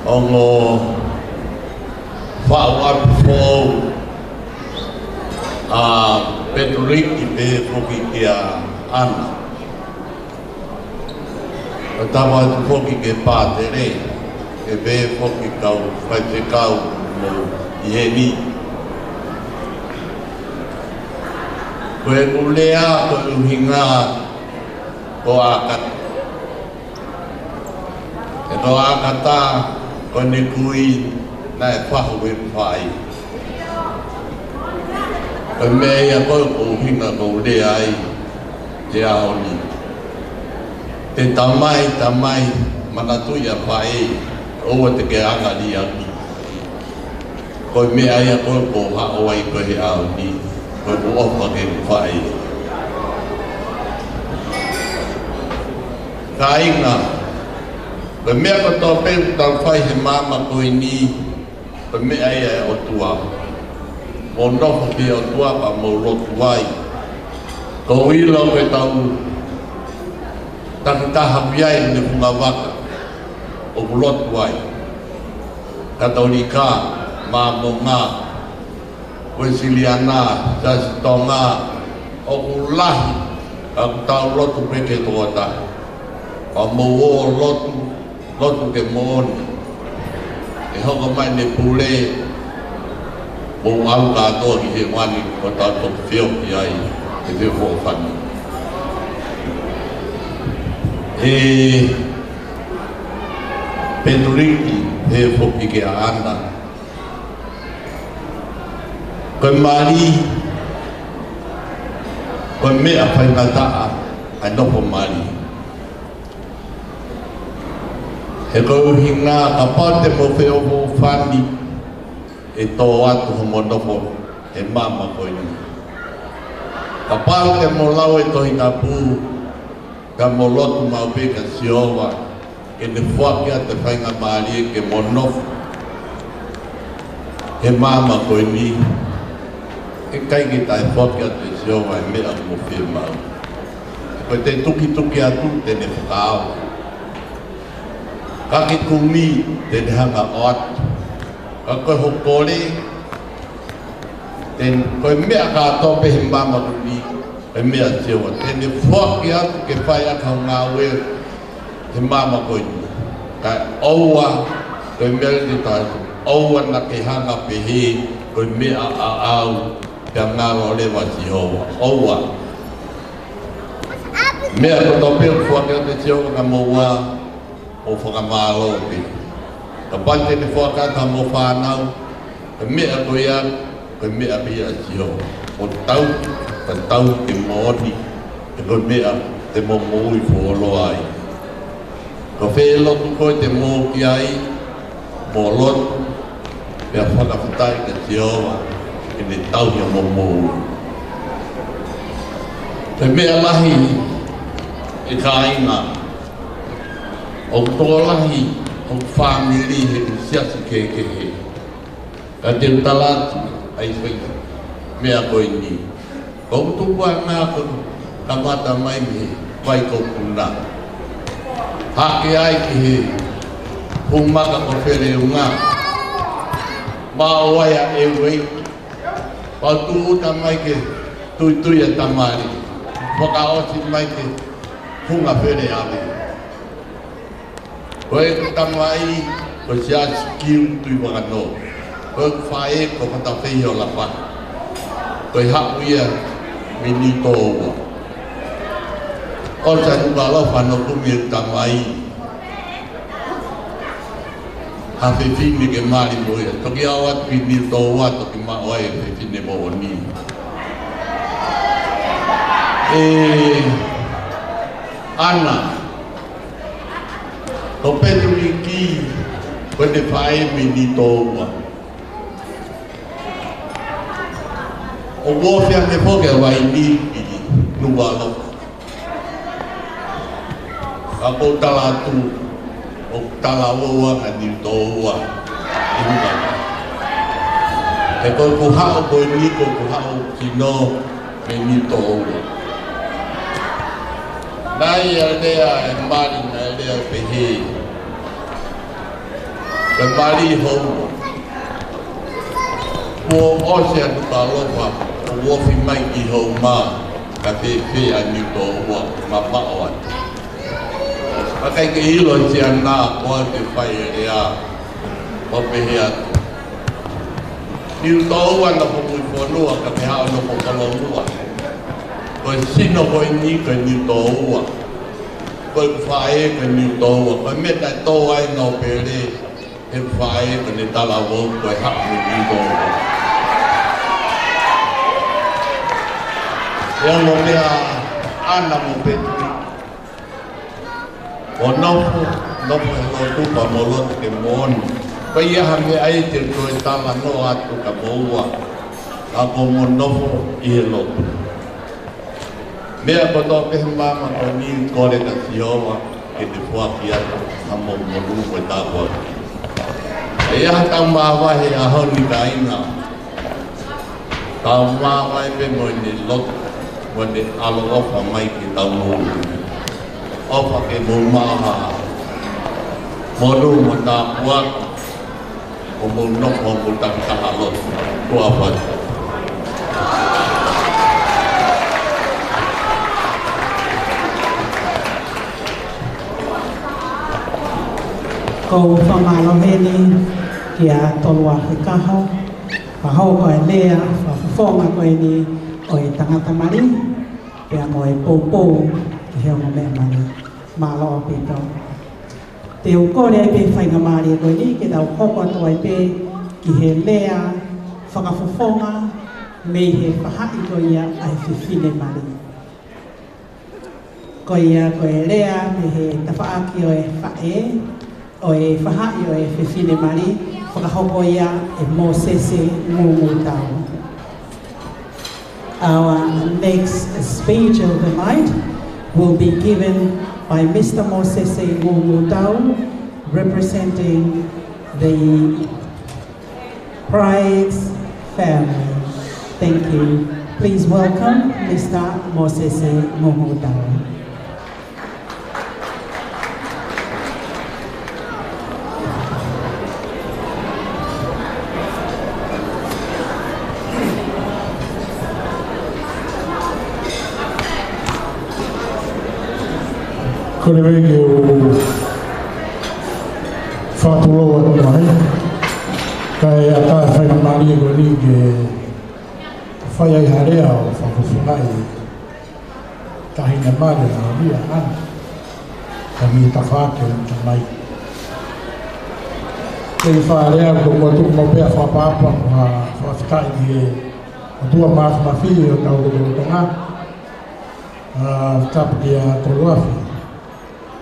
ongo faʻu ʻapi foʻou ʻa Petulikiti pehē foki kia ʻAna. ʻO tapa atu foki ki he pātele, pehē foki kau faifekau mo ʻi heni. Ko e ʻuhinga ko ʻAkata. He ko ʻAkata, ko ʻene kui naʻe fahu ʻe he faʻē. Ko e meʻa ia ko ē ʻoku ou ʻuhinga ʻoku ou lea ai he ʻaho ni. Te tamai, tamai, manatuʻi ʻa faʻē, ʻoua te ke anga liʻaki. Ko e meʻa ia ko ē ʻoku ou haʻu ai ko ē he ʻaho ni, ko ʻeku ʻofa ki he faʻē. Kāinga, ko e meʻa kotoa pē ʻoku tau fai he māmani ko eni, ko e meʻa ia ʻa e ʻOtua. Mou nofo ki he ʻOtua pea mou lotu ai. ʻOku ou ʻilo ko e tau takitaha pē ia ʻi he funga vaka ʻoku lotu ai. Katolika, Māmonga, Uēsiliana, Siasi Tonga, ʻoku lahi, ka ʻoku tau lotu pē ki he tokotaha. Pea mou ō ʻo lotu, lotu ke moʻoni. ʻE hoko mai ʻene pule, mou ʻalu kātoa ki hēvani, ʻo tau toki feohi ai, ʻi he feʻofoʻofani. ʻE Petulikiti, pehē foki kia ʻAna. Ko e mali, ko e meʻa faingataʻa ʻa e nofo mali. He ko e ʻuhinga kapau te mo feʻofoʻofani ʻe tō atu hoʻomo nofo he māmani ko eni. Kapau te mo lau e Tohi Tapu, ka mo lotu maʻu pē kia Sihova, ke ne foaki atu e faingamālie ke mo nofo he māmani ko eni, ʻe ʻikai ke taʻe foaki atu ʻe Sihova e meʻa ʻoku mo fiemaʻu. Ko e te tukituki atu te ne fakaava. Ka ke kumi te ne hanga ʻo ʻoatu. Ka ko e hoʻo kole, te, ko e meʻa kātoa pē he māmani ko eni, ko e meʻa ʻa Sihova. Te ne foaki atu ke fai ʻaki haʻo ngāue he māmani ko eni. Kae ʻoua, ko e meʻa te tau, ʻoua naʻa ke hanga pehē, ko e meʻa ʻaʻau, pea ngalo leva ʻa Sihova. ʻOua. Meʻa kotoa pē ʻoku foaki atu ʻe Sihova kia moua, ʻo fakamālō pē. Kapau te ne foaki atu haʻamo fānau, ko e meʻa ko ia, ko e meʻa pē ia ʻa Sihova. ʻO tau, ka tau ke moʻoni, he ko e meʻa te mo moʻui fuoloa ai. Ko fē lotu ko ē te mo ō ki ai, mo lotu, pea fakafetaʻi kia Sihova, ʻene tauhi ʻa mo moʻui. Ko e meʻa lahi, ʻe kāinga, ʻoku tokolahi hoku fāmili he siasi kehekehe. Ka te u tala atu ʻa e faʻahinga meʻa ko eni. Ko ʻeku tupuʻanga ko e kamata mai mei he vai ko Puna. Hake ai ki he fuʻu maka ko Feleunga. Maʻu ai ʻa ʻEueiki. Pea u tūʻuta mai ke tuitui ʻa Tamali. Fakaʻosi mai ke funga Feleʻave. Ko ʻeku tamai ko Siaosi Kiu Tuʻivakanō. Ko ʻeku faʻē ko Fatafehi ʻo Lapa. Ko e haʻu ia mei Niutō Ua. ʻOsi ʻa Nukuʻalofa hono kumi ʻeku tamai ha fefine ke mali mo ia. Toki ʻalu atu ki Niutō Ua, toki maʻu ai e fefine moʻoni. ʻE, ʻAna, ko Petuiki, ko ʻene faʻē mei Niutō Ua. ʻOku ofi ange foki ʻa Vaini ki Nukuʻalofa. Ka ʻoku ou tala atu, ʻoku talavou ange ʻa Niutō Ua ʻi Nukuʻalofa. He ko ʻeku haʻu ko eni, ko ʻeku haʻu sino mei Niutō Ua. Naʻe ʻi ai e lea ʻe mali, naʻe lea pehē: Ko e mali houa. Kuo ʻosi ʻa Nukuʻalofa, kuo ofi mai ki Houma, ka fēfē ʻa Niutō Ua, mamaʻo atu. Ka ʻikai ke ʻilo ʻe Siana ko e hā e fai e lea, ʻo pehē atu: Niutō Ua nofo mui fonua, ka ke haʻu nofo Kolomuʻa. Ko e sino ko eni ko Niutō Ua. Ko e faʻē ko Niutō Ua. Ko e meʻa naʻe tō ai ʻenau pele, he faʻē ko ʻene talavou ko e haʻu mei Niutō Ua. ʻE ongo meʻa ʻAna mo Petuiki. ʻO nofo, nofo he lotu pea mo lotu ke moʻoni. Ko ia ha meʻa ʻe toe talanoa atu kia moua, ka ko hoʻomou nofo ʻi he lotu. Meʻa kotoa pē he māmani ko eni, kole kia Sihova ke ne foaki atu ha monū mo e tāpuaki. ʻE ʻi ai haʻatau māvae he ʻaho ni, kāinga. Tau māvae pē mo ʻene lotu, mo ʻene ʻaloʻofa mai ke tau moʻui. ʻOfa ke mou maʻu ha monū mo e tāpuaki, ʻo mou nofo mo takitaha lotu. Ko e ʻofa atu. Ko e fakamālō heni kia Toluafe Kaho, fakahoko e lea fakafofonga ko eni ʻo e tangata mali, pea mo e poupou ki he ongo meʻa mali. Mālō ʻaupito. Te u kole ai pē faingamālie ko eni ke tau hoko atu ai pē ki he lea fakafofonga mei he faʻahi ko ia ʻa e fefine mali. Ko ia ko e lea mei he tafaʻaki ʻo e faʻē, ʻo e faʻahi ʻo e fefine mali, fakahoko ia ʻe Mōsese Ngūngūtau. Our next speech of the night will be given by Mister Mōsese Ngūngūtau, representing the Pride's family. Thank you. Please welcome Mister Mōsese Ngūngūtau. Ko e lelei ke u fakatulou atu mai, kae ʻatā e faingamālie ko eni ke fai ai ha lea ʻo fakafofongaʻi e taʻahine mali ʻa Malia, ʻAna, ka mei he tafaʻaki ʻo e tamai. Ko e fakalea ko ʻeku tuku maʻu pē ʻa e fakaʻapaʻapa, ko e fakafetaʻi ki he ʻOtua Māfimafi ʻi hotau lotolotonga. ʻA, tapu kia Toluafe,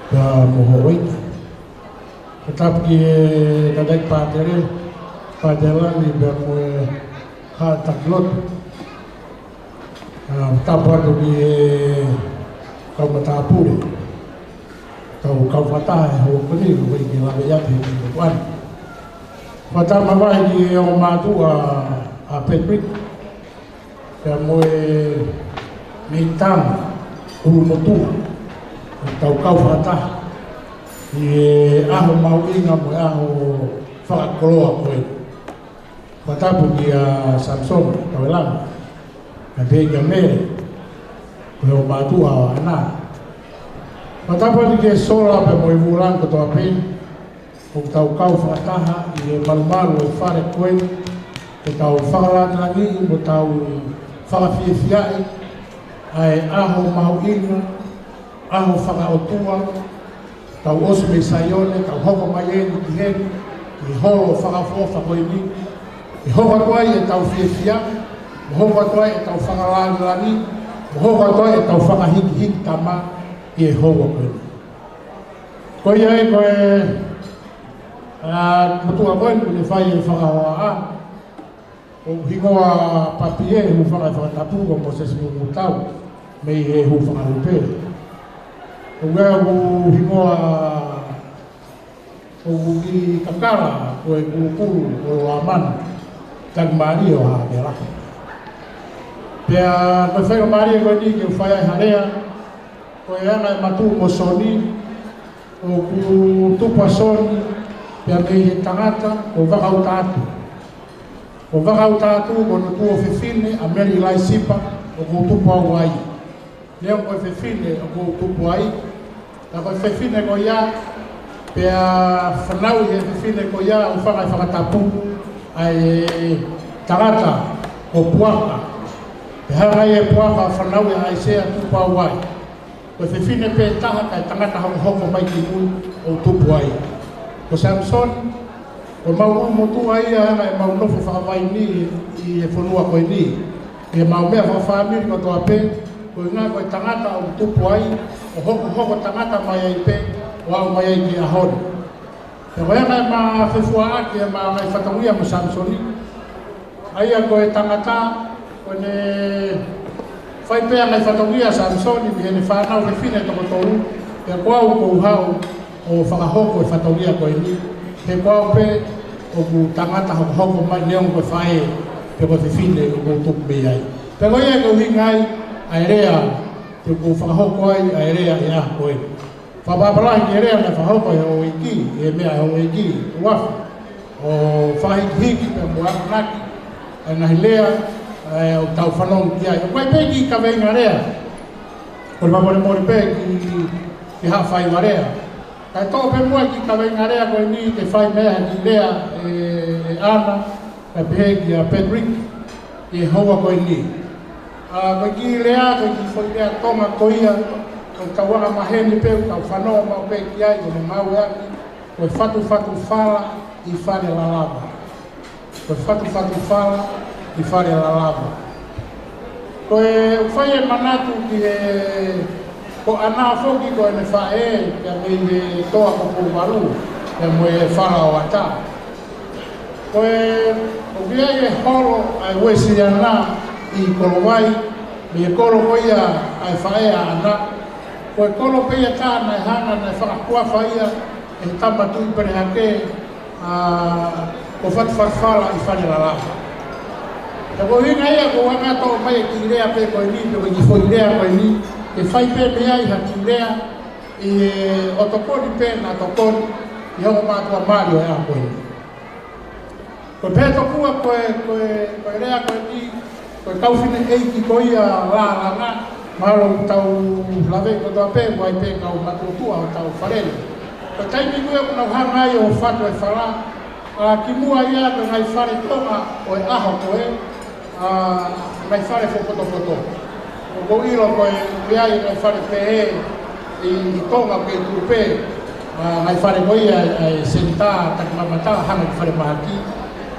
pea mo hoʻo ʻeiki. Tapu ki he tangataʻeiki pātele, Pātele Langi pea mo e haʻa taki lotu. ʻA, tapu atu ki he kau matāpule, kau, kau fakataha he houa ko eni, ko e kei lave atu he kiʻi kuani. Fakatapu māvae ki he ongo mātuʻa, ʻa Patrick, pea mo e meitama ʻulumotuʻa, ʻoku tau kau fakataha ʻi he ʻaho mahuʻinga mo e ʻaho fakakoloa ko eni. Fakatapu kia Samson Tauelanga, kae pehē kia Mele, ko e ongo mātuʻa ʻo ʻAna. Fakatapu atu kia Sola pea mo e Vūlangi kotoa pē, ʻoku tau kau fakataha ʻi he malumalu ʻo e fale ko eni, ke tau fakalāngilangiʻi mo tau fakafiefiaʻi ʻa e ʻaho mahuʻinga, ʻaho fakaʻotua, tau ʻosi mei Saione, tau hoko mai eni ki heni, ki he holo fakaʻofoʻofa ko eni, ke hoko atu ai ʻetau fiefia, mo hoko atu ai ʻetau fakalāngilangi, mo hoko atu ai ʻetau fakahikihiki tama ʻi he houa ko eni. Ko ia ē, ko e, ʻa, motuʻa ko eni, ʻoku ne fai e fakahohaʻa. ʻOku hingoa Papie, hūfanga he fakatapu ko Mōsese Mumutau, mei he hūfanga Lupe. ʻOku ʻi ai ʻoku hingoa, ʻoku kiʻi kakala ko e kulukulu ʻo Lamana, taki mālie ʻo Hakela. Pea ko e faingamālie ko eni ke u fai ai ha lea, ko e anga e matu mo Soni, ʻoku tupu ʻa Soni, pea mei he tangata, ko Vakautaatu. Ko Vakautaatu, ko hono tuofefine, ʻa Mele ʻIlaisipa, ʻoku ou tupu au ai. Neongo ko e fefine, ʻoku ou tupu ai. Ka ko e fefine ko ia, pea fanauʻi he fefine ko ia, hūfanga he fakatapu, ʻa e tangata, ko Puaka. Pea hanga ʻe Puaka, fanauʻi ʻa ʻAisea tupu au ai. Ko e fefine pē taha kae tangata hokohoko mai ki mui ʻo tupu ai. Ko Samisoni, ko ʻemau motuʻa ia ʻa ʻemau nofo fakavaini ʻi he fonua ko eni. ʻI heʻemau meʻa fakafāmili kotoa pē, ko e ʻuhinga ko e tangata ʻoku tupu ai, ʻo hokohoko tangata mai ai pē, ʻo aʻu mai ai ki he ʻaho ni. Pea ko e anga ʻema fefuaʻaki ʻema ngaahi fatongia mo Samisoni. ʻA ia ko e tangata, ko ʻene fai pē ʻa e ngaahi fatongia ʻa Samisoni, mei heʻene fānau fefine toko tolu, pea ko au ʻoku ou haʻu ʻo fakahoko e fatongia ko eni, he ko au pē ʻoku tangata hokohoko mai neongo ko e faʻē, pe ko e fefine ʻoku ou tupu mei ai. Pea ko ia ʻoku ʻuhinga ai ʻa e lea, te u fakahoko ai ʻa e lea ʻi he ʻaho ko eni. Fakapapālangi ki he lea naʻe fakahoko ʻe he houʻeiki, ʻi he meʻa ʻa e houʻeiki, ʻUafu, ʻo fakahikihiki pea mo akonaki ʻa e ngaahi lea, ʻa ē ʻoku tau fanongo ki ai. ʻOku ʻi ai pē kiʻi kaveinga lea, ko e fakamolemole pē ki, ki he haʻa faiva lea. Kae toʻo pē muʻa kiʻi kaveinga lea ko eni ke fai mei ai ha kiʻi lea ʻe, ʻe ʻAna, kae pehē kia Patrick, ʻi he houa ko eni. ʻA, ko e kiʻi lea, ko e kiʻi foʻi lea Tonga ko ia, ko e tau anga maheni pē, ʻoku tau fanongo maʻu pē ki ai, ko hono ngāueʻaki, ko e fatufatu fala ʻi Fale Lalava. Ko e fatufatu fala ʻi Fale Lalava. Ko e ʻoku fai e manatu ki he, ko ʻAna foki ko ʻene faʻē, pea mei he toa ko Pouvalu, pea mo e fala ʻo ʻAta. Ko e, ʻoku ʻi ai e holo ʻa e Uēsiliana ʻi Kolovai, mei he kolo ko ia ʻa e faʻē ʻa ʻAna. Ko e kolo pē ia ʻa ʻAna naʻe hanga naʻe fakakuafa ia ʻe he tama Tuʻi Pelehake, ʻa, ko Fatufatu Fala ʻi Fale Lalava. Pea ko e ʻuhinga ia ʻoku ou hanga ʻo toʻo mai e kiʻi lea pē ko eni, pe ko e kiʻi foʻi lea ko eni, ke fai pē mei ai ha kiʻi lea ʻi he ʻo tokoni pē naʻa tokoni ʻi he ongo mātuʻa mali ʻo e ʻaho ko eni. Ko e pehē tokua ko e, ko e, ko e lea ko eni, ko e kau fineʻeiki ko ia Lalanga, mahalo ʻoku tau lave kotoa pē, ʻoku ʻi ai pē kau matuʻotuʻa ʻo tau falele. Ko e taimi ko ia ʻoku nau hanga ai ʻo fatu e fala, ʻa, kimuʻa ia ko e ngaahi fale Tonga ʻo e ʻaho ko ē, ʻa, ngaahi fale fakapotopoto. ʻOku ou ʻilo ko e, ʻoku ʻi ai e ngaahi fale pehē ʻi, ʻi Tonga pē tuʻu pē, ʻa, ngaahi fale ko ia ʻa e senitā, takimamata, hanga ki falemahaki.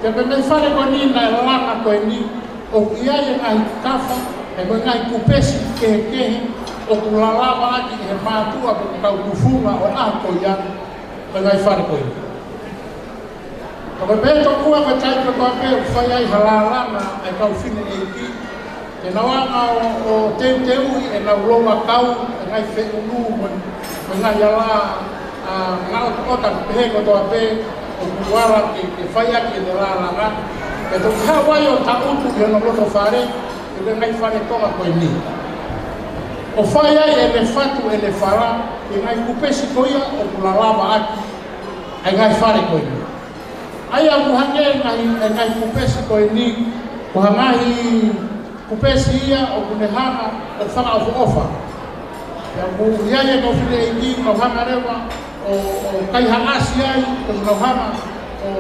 Pea ko e ngaahi fale ko eni naʻe langa ko eni, ʻoku ʻi ai e ngaahi tafa, ʻa ia ko e ngaahi kupesi kehekehe, ʻoku lalava ʻaki ʻe he mātuʻa pe ko e kau tufunga ʻo e ʻaho ko ia, ko e ngaahi fale ko eni. Ka ko e pehē tokua ko e taimi kotoa pē ʻoku fai ai ha lalanga ʻa e kau fineʻeiki, te nau hanga ʻo, ʻo teuteuʻi ʻenau loua kau, ʻa e ngaahi feʻunu mo, mo e ngaahi ala, ʻa, ngaʻotoʻota pehē kotoa pē ʻoku ala ke, ke fai ʻaki ʻene lalanga. Pea toki haʻu ai ʻo taʻutu ʻi hono loto fale, ʻi he ngaahi fale Tonga ko eni. ʻO fai ai ʻene fatu ʻene fala, ʻi he ngaahi kupesi ko ia ʻoku lalava ʻaki ʻa e ngaahi fale ko eni. ʻA ia ʻoku hangē e ngaahi, e ngaahi kupesi ko eni, ko ha ngaahi kupesi ia ʻoku ne hanga ʻo fakaʻofoʻofa. Pea ʻoku ʻi ai e kau fineʻeiki, kau hanga leva ʻo ʻo, ʻo kaihaʻasi ai, ko e nau hanga ʻo,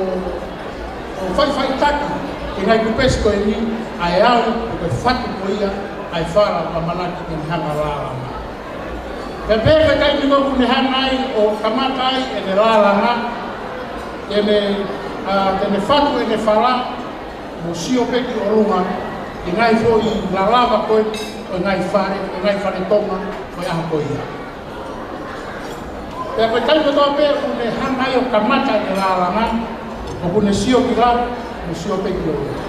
ʻo faʻifaʻitaki ki he ngaahi kupesi ko eni, ʻa e au, ko e fatu ko ia ʻa e fala ʻoku ʻamanaki ke ne hanga ʻo lālanga. Pea pehē ko e taimi ko ē ʻoku ne hanga ai ʻo kamata ai ʻene lālanga, ke ne, ʻa, ke ne fatu ʻene fala, mo sio pē ki ʻolunga, ki he ngaahi foʻi lalava ko ē ʻo e ngaahi fale, ʻo e ngaahi fale Tonga, ko e ʻaho ko ia. Pea ko e taimi kotoa pē ʻoku ne hanga ai ʻo kamata ʻene lālanga, ʻoku ne sio ki lalo, mo sio pē ki ʻolunga.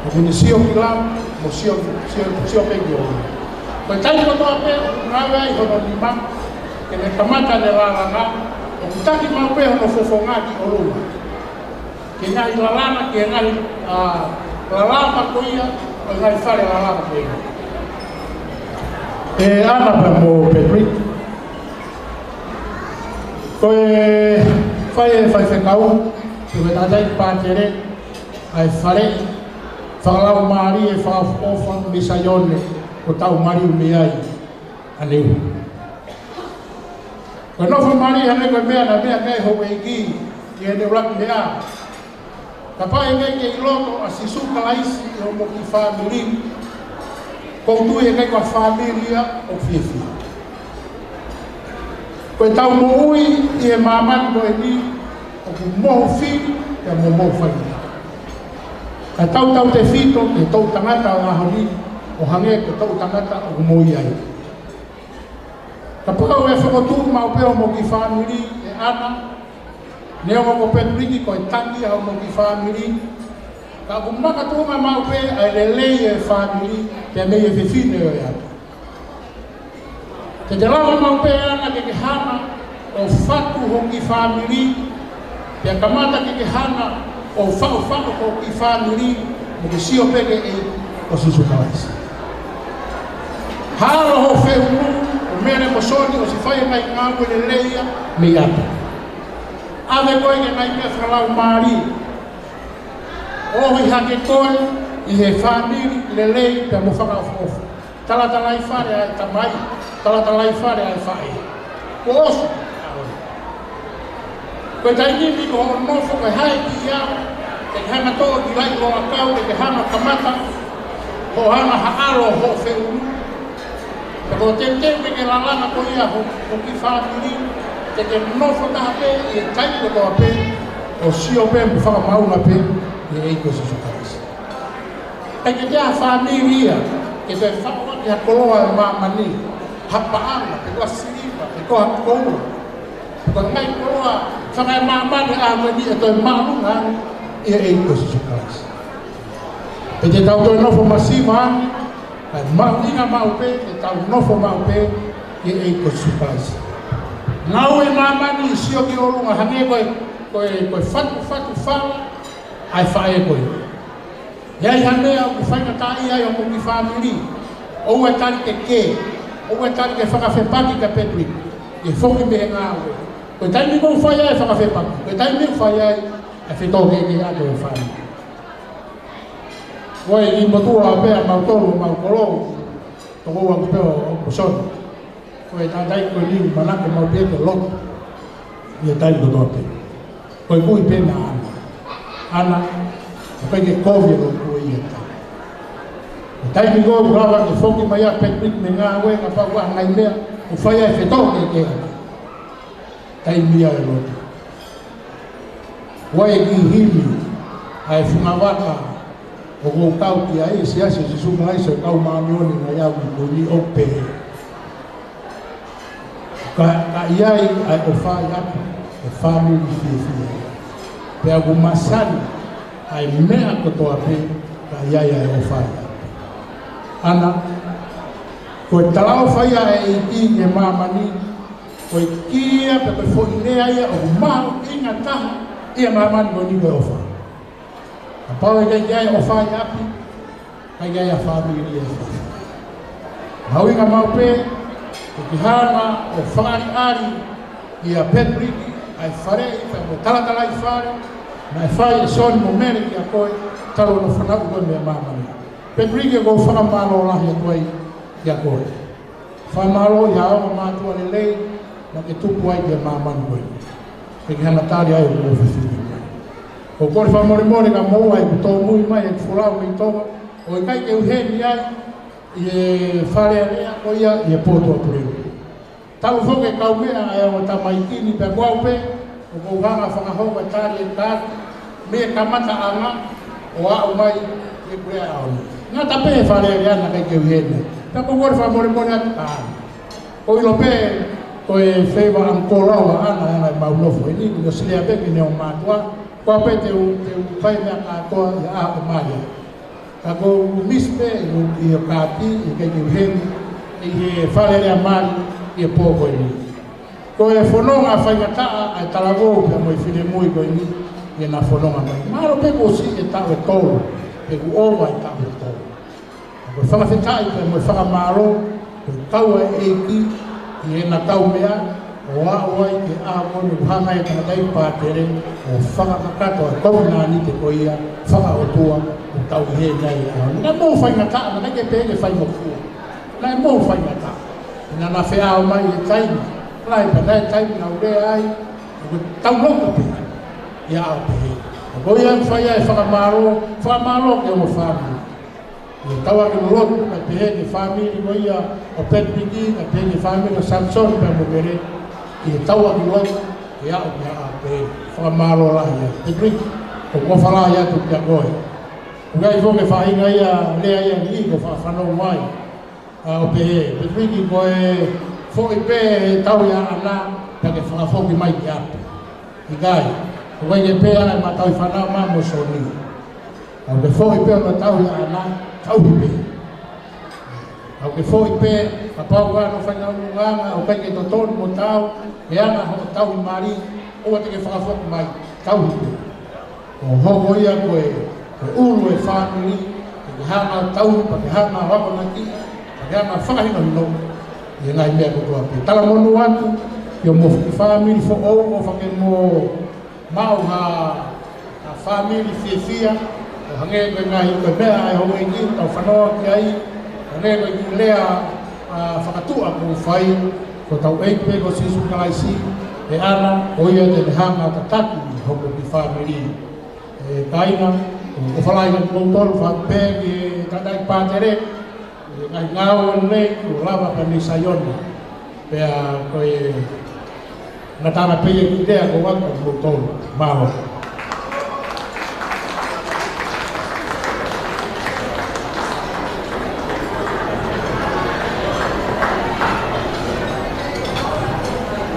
ʻOku ne sio ki lalo, mo sio, sio, sio pē ki ʻolunga. Ko e taimi kotoa pē ʻoku ngāue ai hono nima, ke ne kamata ʻene lālanga, ʻoku taki maʻu pē hono fofonga ki ʻolunga. Ke ngaahi lalanga, ke ngaahi, ʻa, lalanga ko ia, ʻo e ngaahi fale lalanga ko ia. ʻE ʻAna pea mo Patrick. Ko e fai ʻe he faifekau, ko e tangataʻeiki pātele, ʻa e fale, fakalaumālie, fakaʻofoʻofa, mei Saione, ʻoku tau maliu mei ai. ʻAneu. Ko e nofo mali hangē ko e meʻa naʻe meʻa ki ai houʻeiki, ʻi heʻene ʻuluaki meʻa. Kapau ʻe ʻikai ke ʻi loto ʻa Sīsū Kalaisi ʻi hoʻomo kiʻi fāmili, ʻoku ou tui ʻe ʻikai ko ha fāmili ia ʻoku fiefia. Ko ʻetau moʻui ʻi he māmani ko eni, ʻoku mohu fili, pea mo mohu faingataʻa. Ka tau tautefito ki he toʻu tangata ʻo e ʻaho ni, ʻo hangē ko e toʻu tangata ʻoku moʻui ai. Kapau ʻe fokotuʻu maʻu pē hoʻomo kiʻi fāmili ʻe ʻAna, neongo ko Patrick ko e taki ʻa hoʻomo kiʻi fāmili, ka ʻoku makatuʻunga maʻu pē ʻa e lelei ʻo e fāmili, pea mei he fefine ʻo e ʻapi. Te te lava maʻu pē ʻAna ke ke hanga ʻo fatu hoʻo kiʻi fāmili, pea kamata ke ke hanga ʻo faʻufaʻu hoʻo kiʻi fāmili, mo ke sio pē ki he ʻEiki ko Sīsū Kalaisi. Halo hoʻo feʻunu, ʻo Mele mo Soni, ʻosi fai e ngaahi ngāue lelei ia mei ʻapi. ʻAve koe ki he ngaahi meʻa fakalaumālie. ʻOhi hake koe ʻi he fāmili lelei pea mo fakaʻofoʻofa. Talatalaifale ʻa e tamai, talatalaifale ʻa e faʻē. Kuo ʻosi. Ko e taimi ni ko hoʻo nofo ko e hae ki au, ke ke hanga toʻo ki laʻi loʻakau, ke ke hanga kamata, hoʻo hanga haʻalo hoʻo feʻunu. Pea ko e teuteu ke ke lalanga ko ia ho, ho kiʻi fāmili, ke ke nofo taha pē ʻi he taimi kotoa pē, ʻo sio pē mo fakamaʻunga pē ʻi he ʻEiki ko Sīsū Kalaisi. ʻIkai ke ʻi ai ha fāmili ia ke toe faʻu ʻaki ha koloa ʻo e māmani, ha paʻanga, pe ko ha siliva, pe ko ha koula, pe ko e ngaahi koloa fakaemāmani ʻa eni ʻe toe māʻolunga ange ʻi he ʻEiki ko Sīsū Kalaisi. Pea te tau toe nofo masiva ange, kae mahuʻinga maʻu pē ke tau nofo maʻu pē ʻi he ʻEiki ko Sīsū Kalaisi. Ngāue ʻi māmani ʻi he sio ki ʻolunga hangē ko e, ko e, ko e fatufatu fala ʻa e faʻē ko ia. ʻI ai ha meʻa ʻoku faingataʻaʻia ai hoʻomo kiʻi fāmili, ʻoua ʻe tali ke kē, ʻoua ʻe tali ke fakafepaki kia Patrick, ke foki mei he ngāue. Ko e taimi ʻoku fai ai e fakafepaki, ko e taimi ʻoku fai ai e fetōkehekeheʻaki ʻo e fāmili. Ko e ʻi motuʻa pē ʻa mautolu ʻo mau kolo, tokoua ko pē ʻo, ʻo Soni. Ko e tangataʻeiki ko eni ʻoku manako maʻu pē ke lotu ʻi he taimi kotoa pē. Ko e kui pē naʻa ʻAna. ʻAna, ʻoku ʻikai ke kovi e lotu ʻi he taimi. Ko e taimi ko ē ʻoku lava ke foki mai ai ʻa Patrick mei he ngāue, kapau ʻoku ʻi ai ha ngaahi meʻa ʻoku fai ai e fetōkehekeheʻaki, taimi ia e lotu. ʻOku ʻi ai e kiʻi himi ʻa e fungavaka ʻoku ou kau ki ai, ʻa e Siasi ʻo Sīsū Kalaisi ʻo e Kau Māʻoniʻoni ʻi he Ngaahi ʻAho Kimui Ni, ʻoku pehē: Ka, ka ʻi ai ʻa e ʻofa ʻi ʻapi, ko e fāmili fiefia ia. Pea ʻoku masani ʻa e meʻa kotoa pē ka ʻi ai ʻa e ʻofa ʻi ʻapi. ʻAna, ko e talaʻofa ia ʻa e ʻEiki ki he māmani, ko e kia pe ko e foʻi lea ia ʻoku mahuʻinga taha ʻi he māmani ko eni, ko e ʻofa. Kapau ʻe ʻikai ke ʻi ai e ʻofa ʻi ʻapi, ʻikai ke ʻi ai ha fāmili ia ʻe fiefia. Mahuʻinga maʻu pē ke ke hanga ʻo fakaʻaliʻali ʻia Patrick ʻa e faleʻi pea mo e talatalaifale naʻe fai ʻe Soni mo Mele kia koe talu hono fanauʻi koe mei he māmani. Patrick, ʻoku ou fakamālō lahi atu ai kia koe. Fakamālō ʻi ha ongo mātuʻa lelei, naʻa ke tupu ai ki he māmani ko ē. Ke ke hanga tali ai hoʻo fefine. ʻOku ou kole fakamolemole ka mou ʻai ʻeku tōmui mai ʻeku folau mei Tonga, ʻo ʻikai ke u ʻi heni ai ʻi he Fale Alea ko ia ʻi he pō Tuʻapulelulu. Talu foki e kaumeʻa ʻa e ongo tamaiki ni pea ko au pē, ʻoku ou hanga fakahoko e tali e kaati, mei he kamataʻanga ʻo aʻu mai ki he kulea ʻaho ni. Ngata pē he Fale Alea naʻe ʻikai ke u ʻi heni. Pea ʻoku ou kole fakamolemole atu ka. ʻOku ou ʻilo pē ko e feiva ʻa e koloa ʻa ʻAna ʻa ʻemau nofo ʻi heni, kuo u sio pē ki heʻene ongo mātuʻa, ko au pē te u, te u fai meʻa kātoa ʻi he ʻaho ʻe mali ai. Ka ʻoku ou miss pē ʻi hoʻo, ʻi hoʻo kaati, ʻikai ke u ʻi heni, ʻi he Fale Alea mali ʻi he pō ko eni. Ko e fononga faingataʻa ʻa e talavou pea mo e finemui ko eni, ʻi heʻena fononga mai. Mahalo pē kuo ʻosi e taʻu ʻe tolu, pe kuo ʻova e taʻu ʻe tolu. Ko e fakafetaʻi pea mo e fakamālō, ko e kau ʻa e ʻEiki ʻi heʻena kaumeʻa, ʻo aʻu ai ki he ʻaho ko eni ʻoku hanga ʻe he tangataʻeiki pātele ʻo fakakakato e kovinānite ko ia fakaʻotua ʻoku tau ʻi heni ai. Naʻe maʻu faingataʻa, naʻe ʻikai ke pehē ke faingofua. Naʻe maʻu faingataʻa. Naʻa na feʻao mai he taimi lahi pea naʻe taimi naʻa ku lea ai, ʻoku tau loto pē ia ʻo pehē. Ko ia ʻoku fai ai e fakamālō, fakamālō ki he ongo fāmili. ʻI he tauʻaki lotu, kae pehē ki he fāmili ko ia ʻo Petipiki, kae pehē ki he fāmili ʻo Samson pea mo Pele, ʻi he tauʻaki lotu, ʻe aʻu ki he ʻaho pē. Fakamālō lahi ia. Petipiki, ʻoku ou ʻofa lahi atu kiate koe. ʻOku ʻi ai foki e faʻahinga ia, lea ia ni, ʻoku ou faʻa fanongo ai. ʻA, ʻo pehē, Petipiki ko e foʻi pē he tauhi ʻa ʻAna, pea ke fakafoki mai ki ʻapi. ʻIkai, ʻoku ʻikai ke pehē ʻa e matau fānau mā mo Soni. ʻOku ke foʻi pē ʻo tauhi ʻa ʻAna, tauhi pē. ʻOku ke foʻi pē, kapau ko hono fai ʻa e ʻulungaanga, ʻoku ʻikai ke totonu mo tau, he ʻa ʻAna hoʻo tauhi mali, ʻoua te ke fakafoki mai, tauhi pē. ʻO hoko ia ko e, ko e ʻulu e fāmili, ke ke hanga ʻo tauhi, pea ke hanga ʻo akonaki, pea ke hanga ʻo fakahinohino, ʻi he ngaahi meʻa kotoa pē. Talamonū atu, ʻi hoʻomo fāmili foʻou, ʻofa ke mo maʻu ha, ha fāmili fiefia, ʻo hangē ko e ngaahi ko e meʻa ʻa e houʻeiki, tau fanongo ki ai, hangē ko e kiʻi lea, ʻa, fakatuʻa kuo fai, ko hotau ʻEiki pē ko Sīsū Kalaisi, ʻe ʻAna, ko ia te ne hanga ʻo tataki hoʻomo kiʻi fāmili. ʻE kāinga, ʻoku ou ʻofa lahi atu kiate kimoutolu, fakapē ki he tangataʻeiki pātele, ʻi he ngaahi ngāue lelei, kuo lava pē mei Saione. Pea ko e ngataʻanga pē ia e kiʻi lea ʻoku ou ʻoatu kiate kimoutolu. Mālō.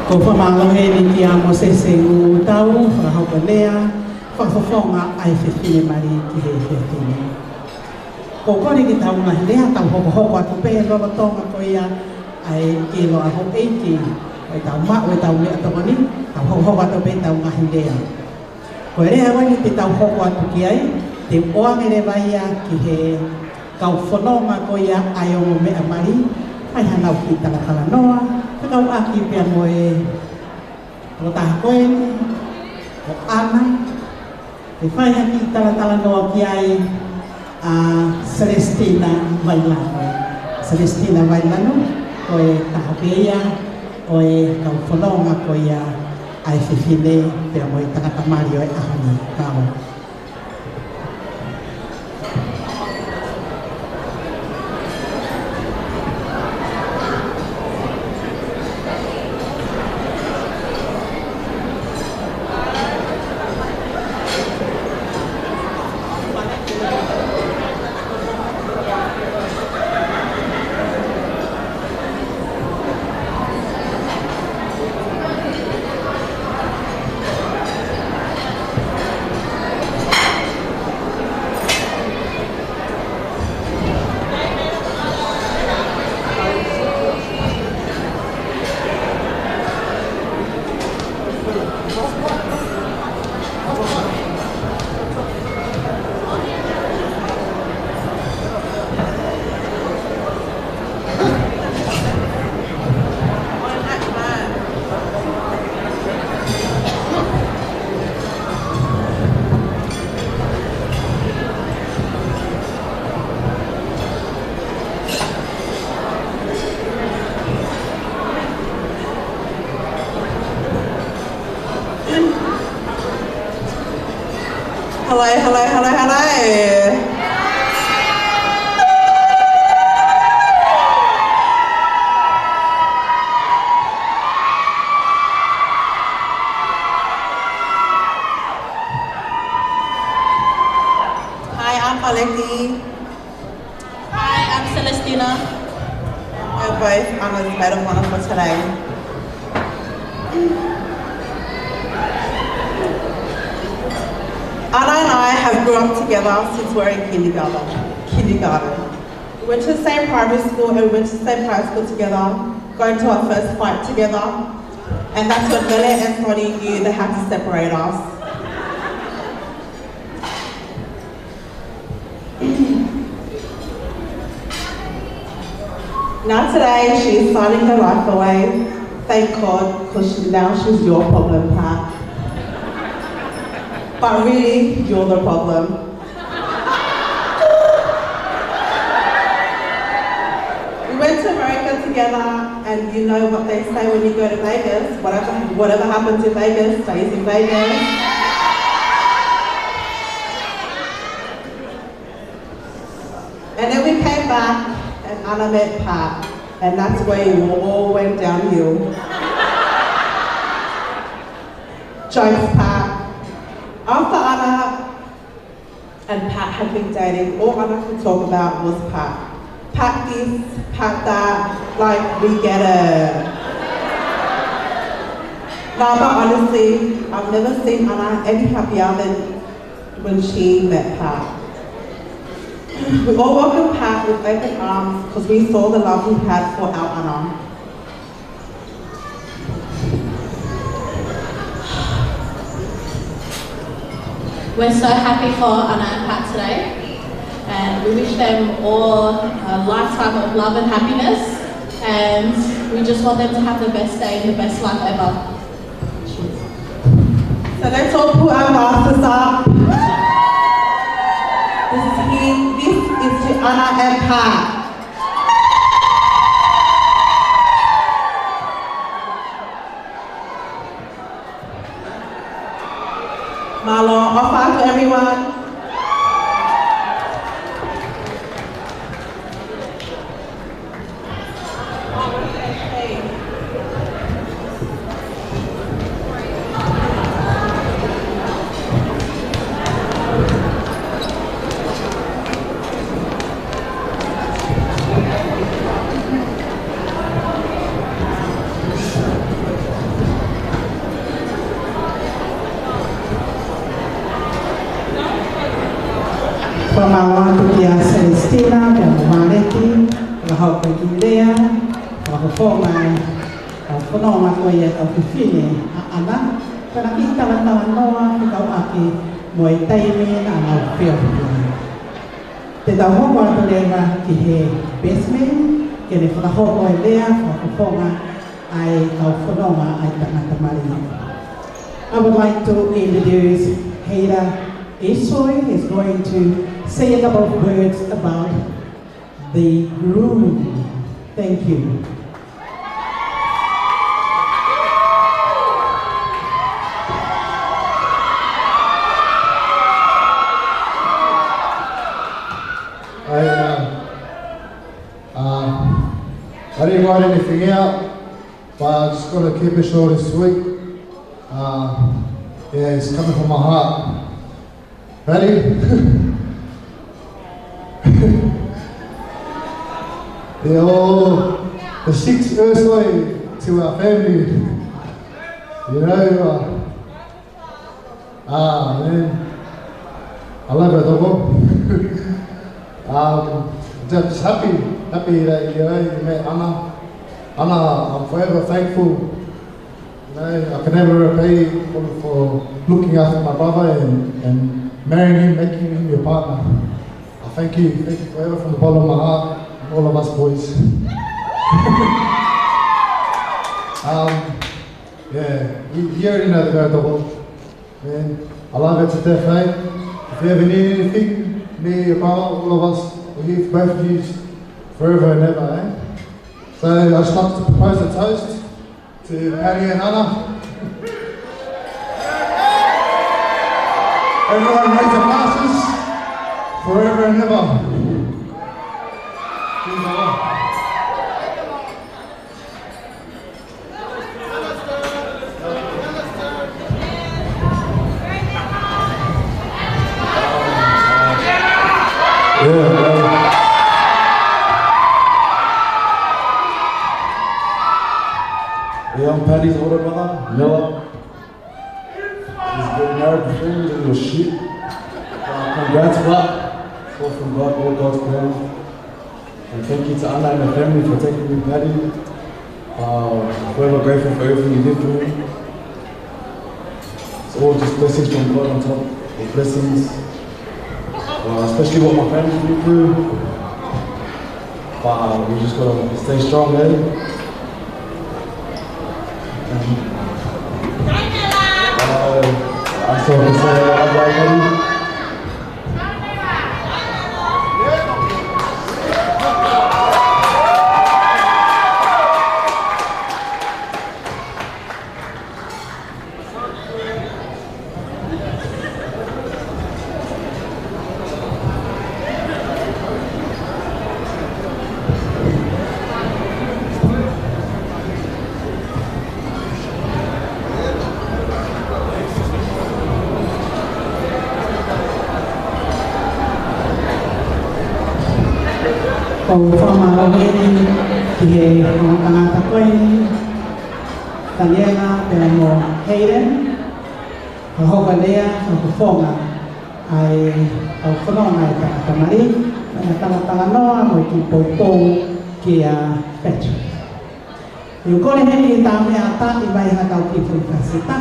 ʻOku ou fakamālō heni kia Mōsese Ngutau, fakahoko lea, fakafofonga ʻa e fefine mali ki he fefine. ʻOku ou kole ke tau ngaahi lea, tau hokohoko atu pē lolotonga ko ia ʻa e ʻilo ʻa houʻeiki, ʻo tau maʻu ʻetau meʻatokoni, tau hokohoko atu pē tau ngaahi lea. Ko e lea ko eni te tau hoko atu ki ai, te u ʻoange leva ia ki he kau fononga ko ia ʻa e ongo meʻa mali, fai hanau kiʻi talatalanoa, fekauʻaki pea mo e tokotaha ko eni, ko ʻAna, ke fai ha kiʻi talatalanoa ki ai ʻa Celestina Vailano. Celestina Vailano, ko e taha pē ia ʻo e kau fononga ko ia ʻa e fefine pea mo e tangata mali ʻo e ʻaho ni. Mālō. Hello, hello, hello, hello. Hi, I'm Aleki. Hi, I'm Celestina. We're both Ana's maid of honor for today. Ana and I have grown up together since we were in kindergarten. Kindergarten. We went to the same primary school and we went to the same high school together, going to our first fight together. And that's when Lele and Sonny knew they had to separate us. Now today, she is signing her life away. Thank God, 'cause she, now she's your problem, Pat. But really, you're the problem. We went to America together, and you know what they say when you go to Vegas. Whatever, whatever happens in Vegas stays in Vegas. And then we came back, and Ana met Pat, and that's where it all went downhill. Jokes, Pat. After Ana and Pat had been dating, all Ana could talk about was Pat. Pat this, Pat that, like, we get it. No, but honestly, I've never seen Ana any happier than when she met Pat. We all welcomed Pat with open arms 'cause we saw the love he had for our Ana. We're so happy for Ana and Pat today, and we wish them all a lifetime of love and happiness, and we just want them to have the best day and the best life ever. So let's all put our glasses up. This is him. This is to Ana and Pat. Mālō, ʻofa atu, everyone. Fakamālō atu kia Celestina, kia Momaleti, fakahoko e kiʻi lea, fakafofonga e kau fononga ko ia ʻa e kau fefine ʻa Ana, ko ʻena kiʻi talatalanoa fekauʻaki mo e taimi naʻa nau feohi ai. Te tau hoko atu leva ki he best man, ke ne fakahoko e lea fakafofonga ʻa e kau fononga ʻa e tangata mali. I would like to introduce Heira Isoi. He's going to say a couple of words about the groom. Thank you. I, uh, uh, I didn't write anything out, but I'm just gonna keep it short and sweet. Uh, yeah, it's coming from my heart. Ready? They're all the six Ursoi to our family. You know, uh, ah, man. I love it, Toko. Um, just happy, happy that, you know, you met Ana. Ana, I'm forever thankful. You know, I can never repay for, for looking after my brother and, and marrying him, making him your partner. I thank you, thank you forever from the bottom of my heart, and all of us boys. Um, yeah, you, you already know the go double. Man, I love it to death, eh? If you ever need anything, me, your brother, all of us, we're here for both of you forever and ever, eh? So I'd just like to propose a toast to Patty and Ana. Everyone raise your glasses forever and ever. Cheers, all. Yeah, yeah. Yeah, I'm Paddy's older brother, Noah. He's getting married to Finn, little shit. Uh, congrats, Rob. It's all from God, all God's plan. And thank you to Anna and the family for taking me, Paddy. Uh, forever grateful for everything you did for me. It's all just blessings from God on top of blessings. Uh, especially what my family's been through. But we just gotta stay strong, eh? Uh, I saw this, uh, I like him. ʻOku ou fakamālō heni ki he ongo tangata ko eni, Taniela pea mo Hayden, ʻa e hoko atu ʻa e fofonga ʻa e kau fononga ʻa e tangata mali, ʻa e tangata talanoa mo e kiʻi poupou kia Patrick. ʻOku ou kole heni ʻi he taimi ʻe taha ʻi ai ha tau kiʻi foʻi fakasita,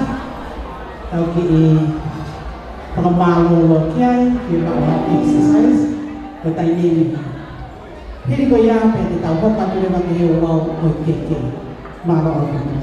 tau kiʻi fakamālōlō ki ai, ke maʻu ha exercise, ko e taimi ni. Hili ko ia pea te tau hoko atu leva ki he ouau ʻo e kehekehe. Mālō ʻaupito.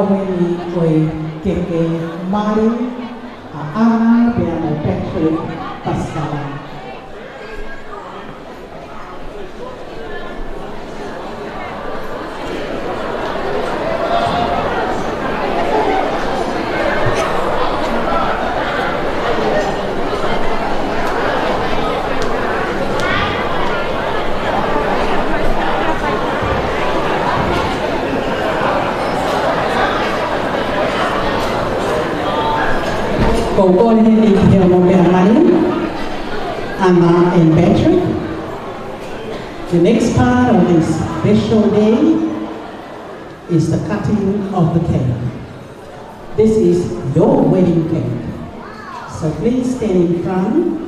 Ko eni ko e keke mali ʻa ʻAna pea mo Patrick Pascala. Ko e kole eni ki he ongo meʻa mali, ʻAna and Patrick. The next part of this special day is the cutting of the cake. This is your wedding cake. So please stand in front.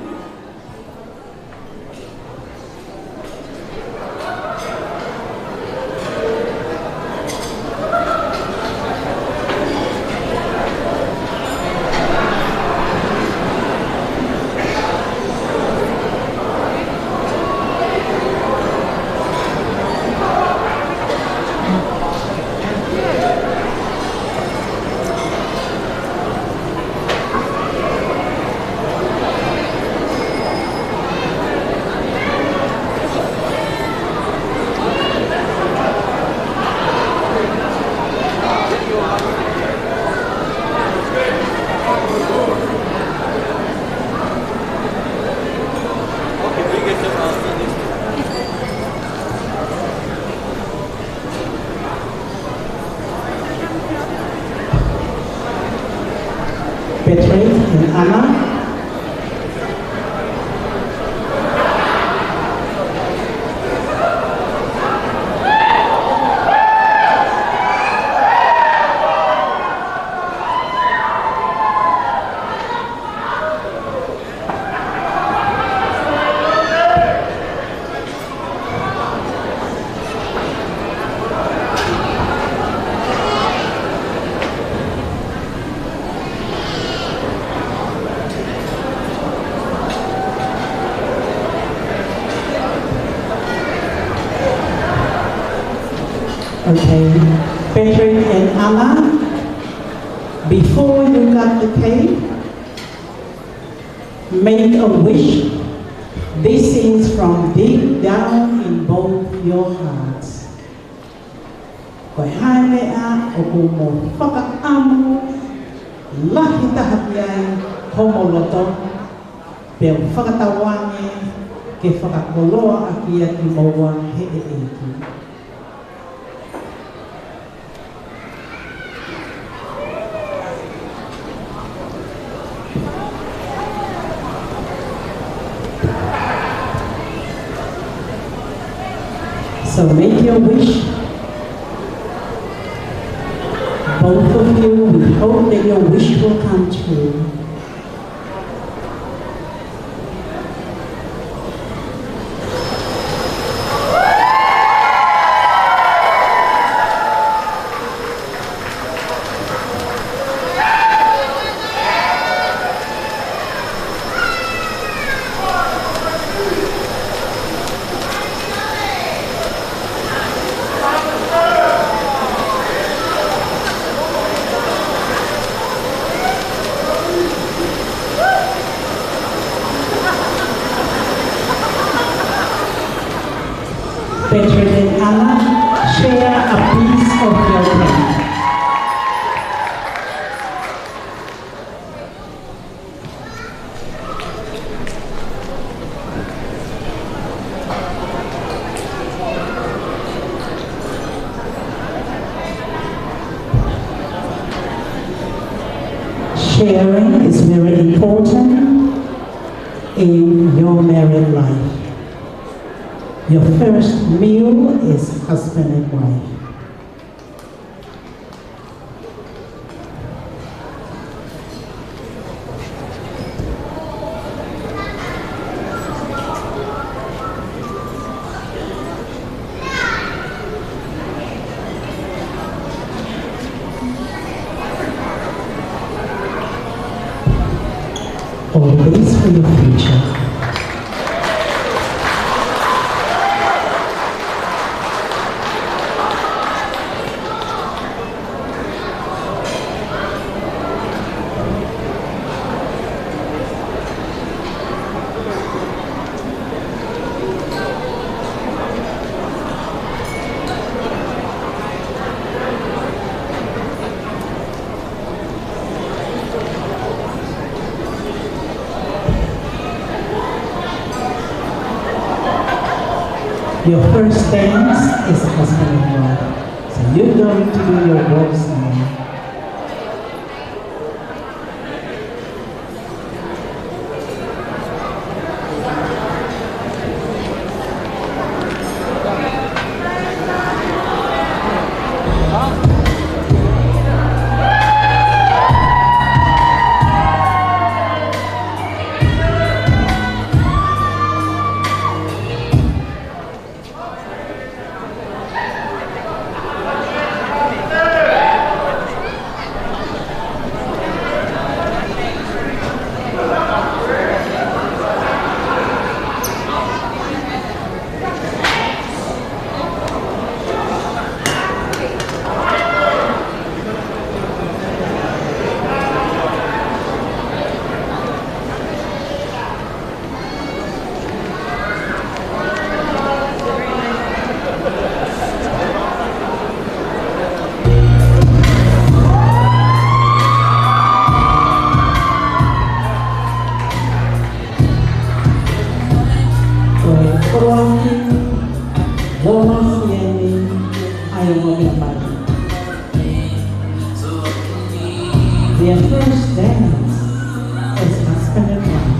Patrick and ʻAna. Okay. Patrick and ʻAna, before you cut the cake, make a wish. This is from deep down in both your hearts. Ko e hā e meʻa ʻoku mo fakaʻamu lahi taha ki ai homou loto, pea u fakatauange ke fakakoloa ʻaki ia kimoua ʻe he ʻEiki. So make your wish. Both of you, we hope that your wish will come true. Patrick and ʻAna, share a piece of your cake. Sharing is very important in your married life. Your first meal is husband and wife. All this for your future. Your first dance is husband and wife. So you're going to do your vows now. Ko e koloa ni, Loma Sieni, ʻa ia ʻoku mea mai. Their first dance as husband and wife.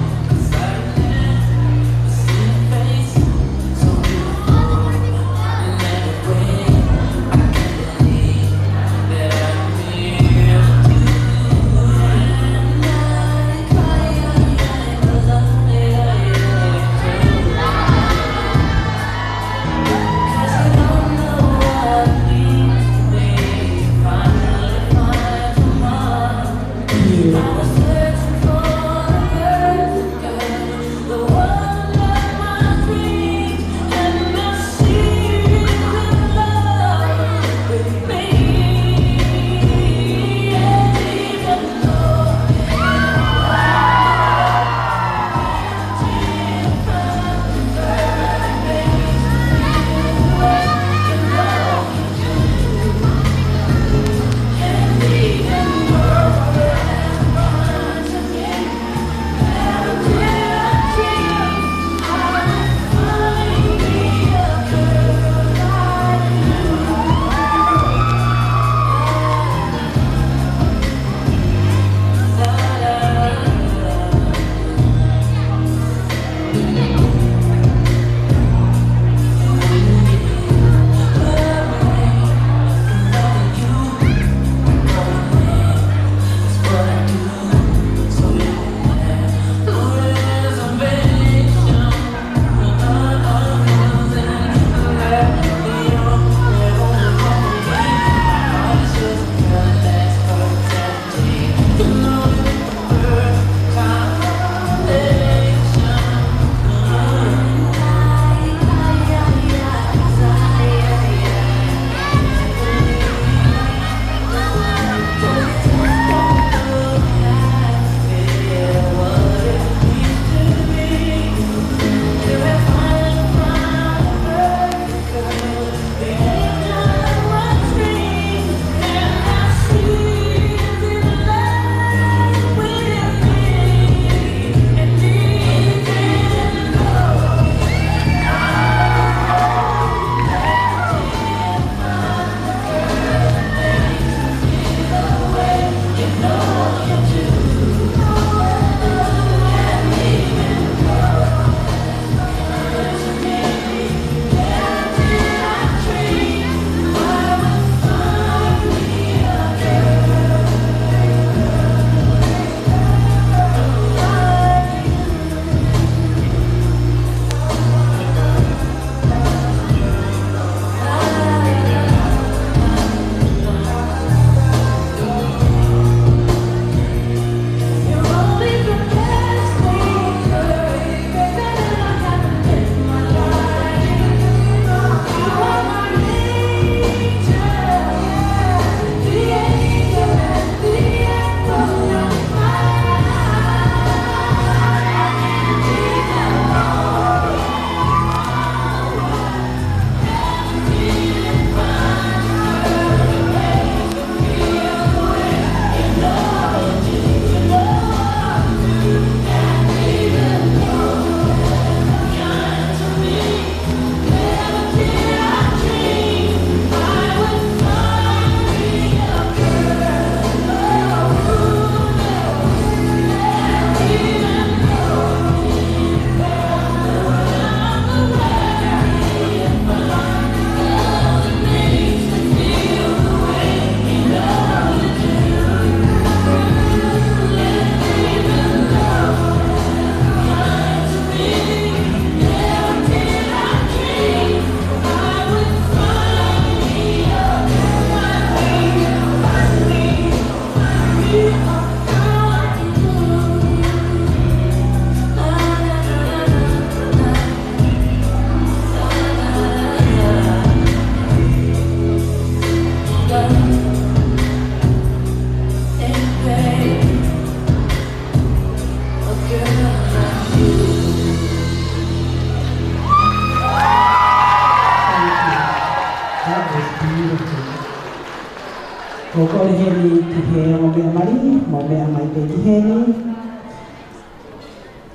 Kole heni ki he ongo meʻa mali, mou meʻa mai pē ki heni.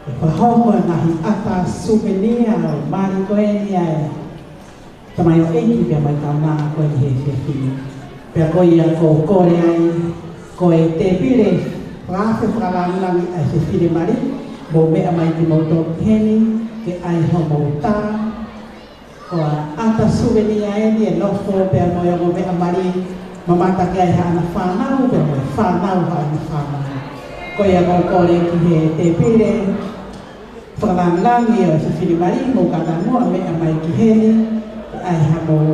ʻE fakahoko e ngaahi ʻata suvenia ʻo e mali ko eni ʻa e tamaioʻeiki pea mo e kaunanga ko eni he fefine. Pea ko ia ʻoku ou kole ai, ko e tēpile fakaafe fakalāngilangi ʻa e fefine mali, mou meʻa mai kimoutolu ki heni, ke ʻai homou tā, ko e ʻata suvenia eni ʻe nofo pea mo e ongo meʻa mali, mamata ki ai haʻana fānau, pea mo e fānau haʻana fānau. Ko ia ʻoku ou kole ki he tēpile fakalāngilangi ʻo e fefine mali, mou kātaki muʻa meʻa mai ki heni, ʻai haʻamou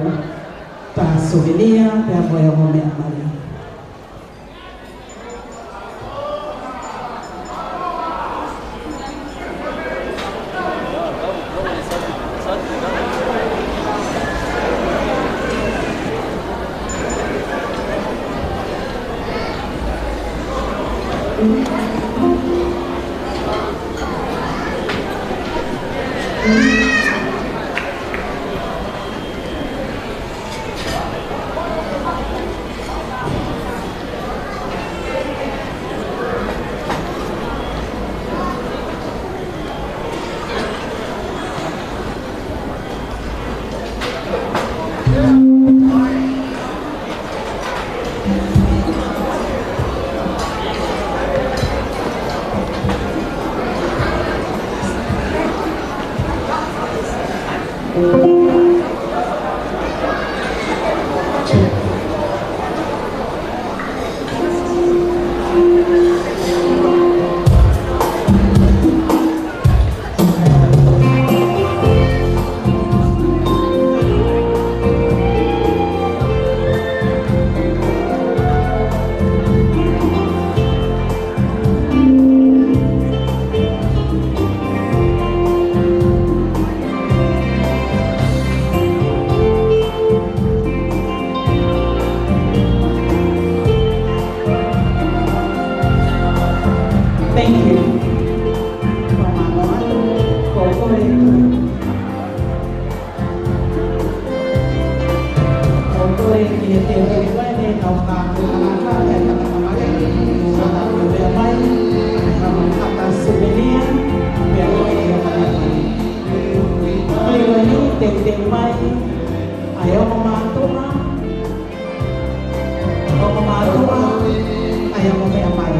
tā suvenia, pea mo e ongo meʻa mali. Thank you. Ko e kole ki he tēpile ko eni, kau kātaki muʻa, kātaki muʻa, kātaki muʻa mai, kātaki muʻa suvenia, pea ko e ʻata mai. Ko ia, teuteu mai ʻa e ongo mātuʻa, ongo mātuʻa, ʻai haʻamou meʻa mali.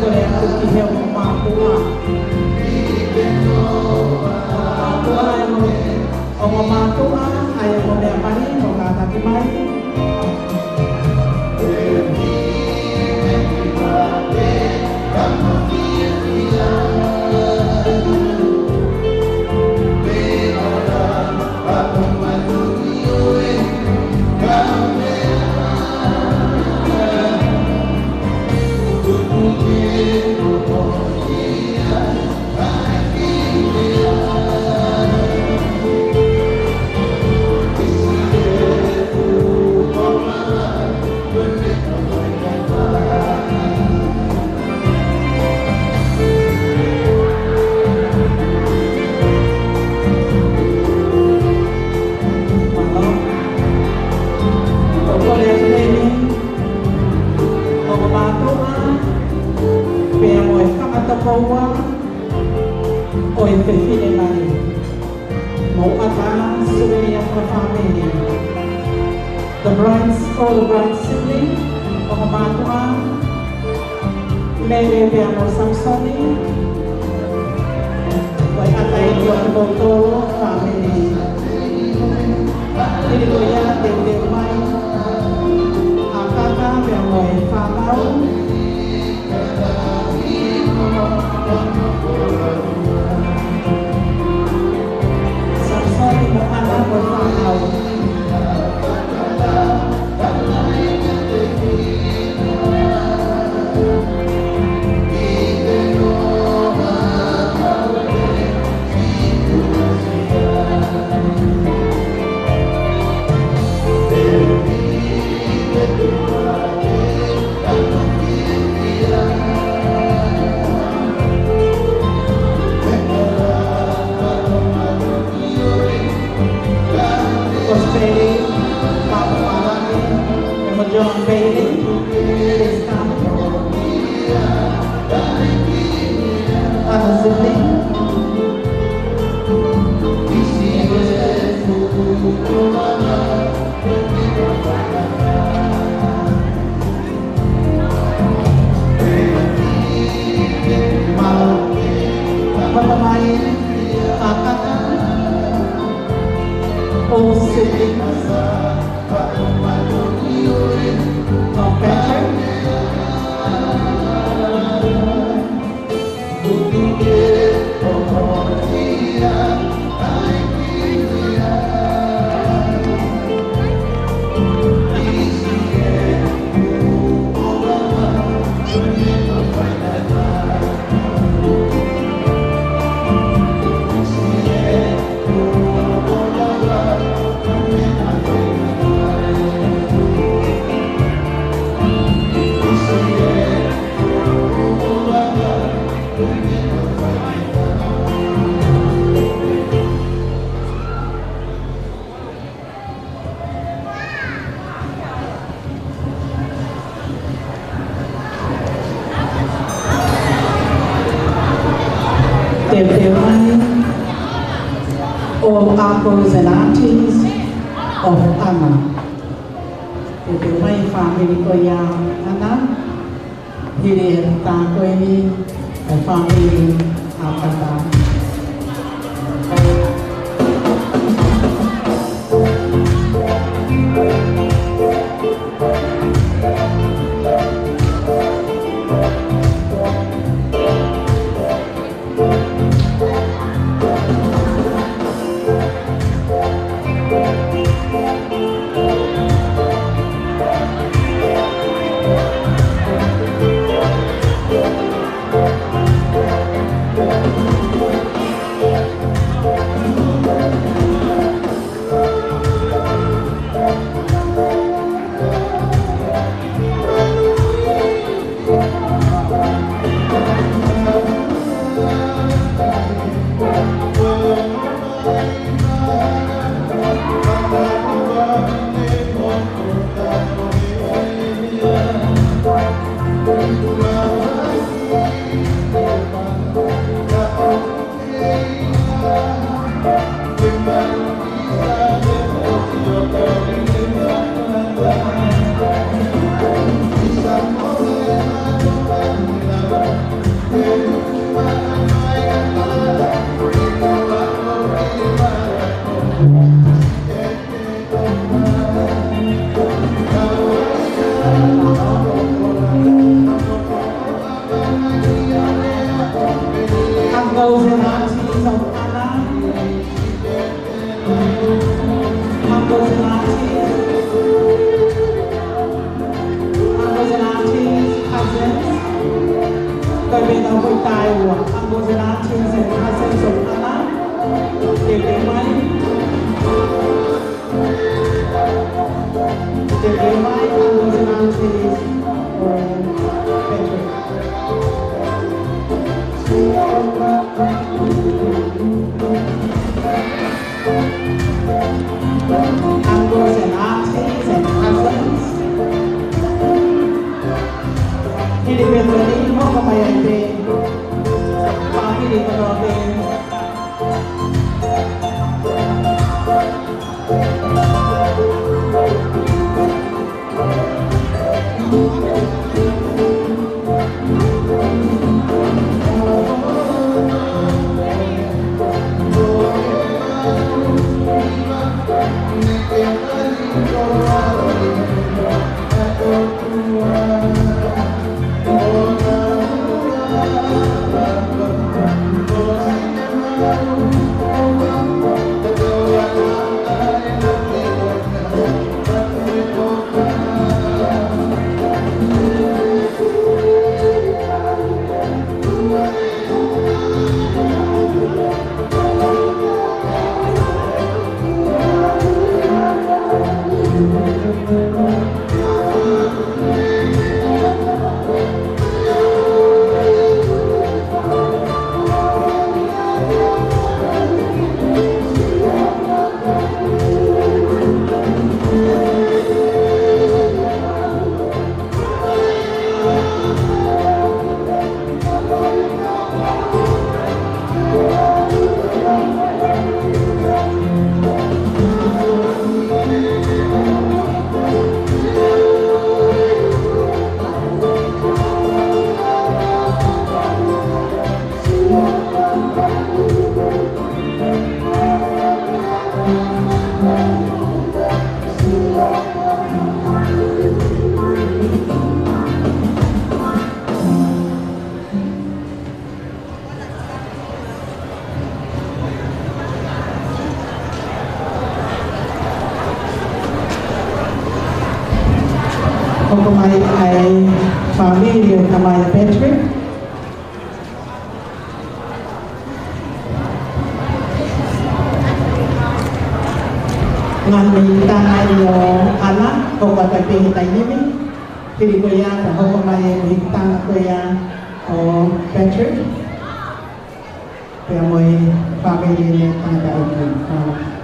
Kole atu ki he ongo mātuʻa. Ongo mātuʻa, ongo mātuʻa, ʻai haʻamou meʻa mali, mou kātaki mai. Ko e kole atu heni, ongo mātuʻa, pea mo e fanga tokoua ʻo e fefine mali. Mou ʻata suvenia fakafāmili. The bride's, all the bride's sibling, ongo mātuʻa, Mele pea mo Samisoni, ko e ʻata eni ʻo kimoutolu fāmili. Hili ko ia, teuteu mai ʻa Kaka pea mo e fānau. All siblings of Patrick. Teuteu mai, all uncles and aunties of Ana. Teuteu mai fāmili ko ia ʻa Ana. Hili e tā ko eni, e fāmili ʻa Kata. Uncles and aunties of Ana. Uncles and aunties. Uncles and aunties, cousins. Ko e pena ko e taua. Uncles and aunties and cousins of Ana. Teuteu mai. Teuteu mai, uncles and aunties, or Patrick. Uncles and aunties and cousins. Hili pē ko eni, hoko mai ai pē. Fāmili kotoa pē. ʻa e fāmili ʻo e tamai ʻa Patrick. Ngaahi mehikitanga ʻi ʻAna, ko e kau pē he taimi ni. Hili ko ia, ka hoko mai e mehikitanga ko ia ʻo Patrick. Pea mo e fāmili ʻene tangataʻeiki.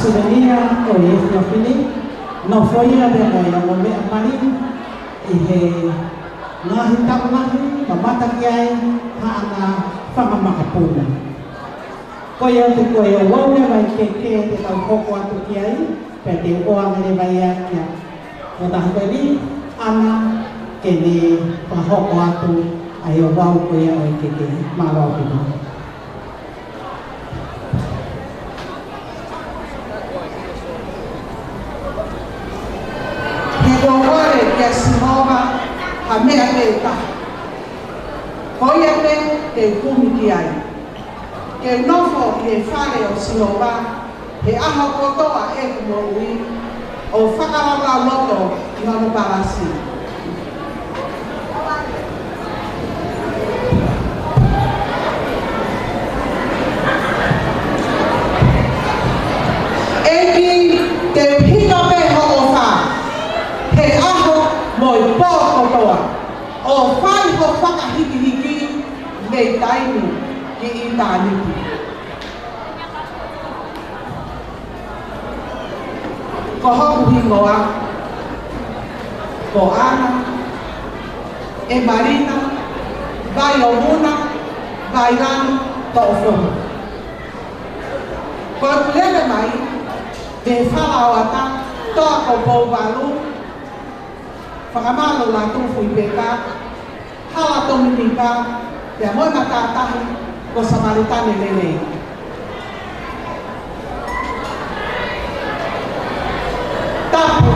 Senia ʻo e efiafi ni, nofo ia pea mo e ongo meʻa mali ʻi he ngaahi taʻu lahi, mamata ki ai haʻana fanga makapuna. Ko ia te ko e ouau leva ʻa e keke te tau hoko atu ki ai, pea te u ʻoange leva ia kia Mota Hapeni, ʻana ke ne fakahoko atu ʻa e ouau ko ia ʻo e keke. Mālō ʻaupito. He kuo kole kia Sihova ha meʻa pē taha. Ko ia pē te u kumi ki ai. Ke u nofo ʻi he fale ʻo Sihova he ʻaho kotoa ʻeku moʻui, ʻo fakalaulauloto ʻi hono palasi. ʻEiki, te u hika pē ho ʻofa he ʻaho mo e pō kotoa, ʻo fai ho fakahikihiki mei taimi ki ʻitāniti. Ko hoku hingoa ko ʻAna ʻEmalina Vaiovuna Vailani Toʻofomu. Ko ʻeku lele mai mei Falaoata, Toa ko Pouvalu, Fakamālō Lātūfuipeka, Hala Tominika, pea mo e matātahi ko Samalitani Lelei. Tapu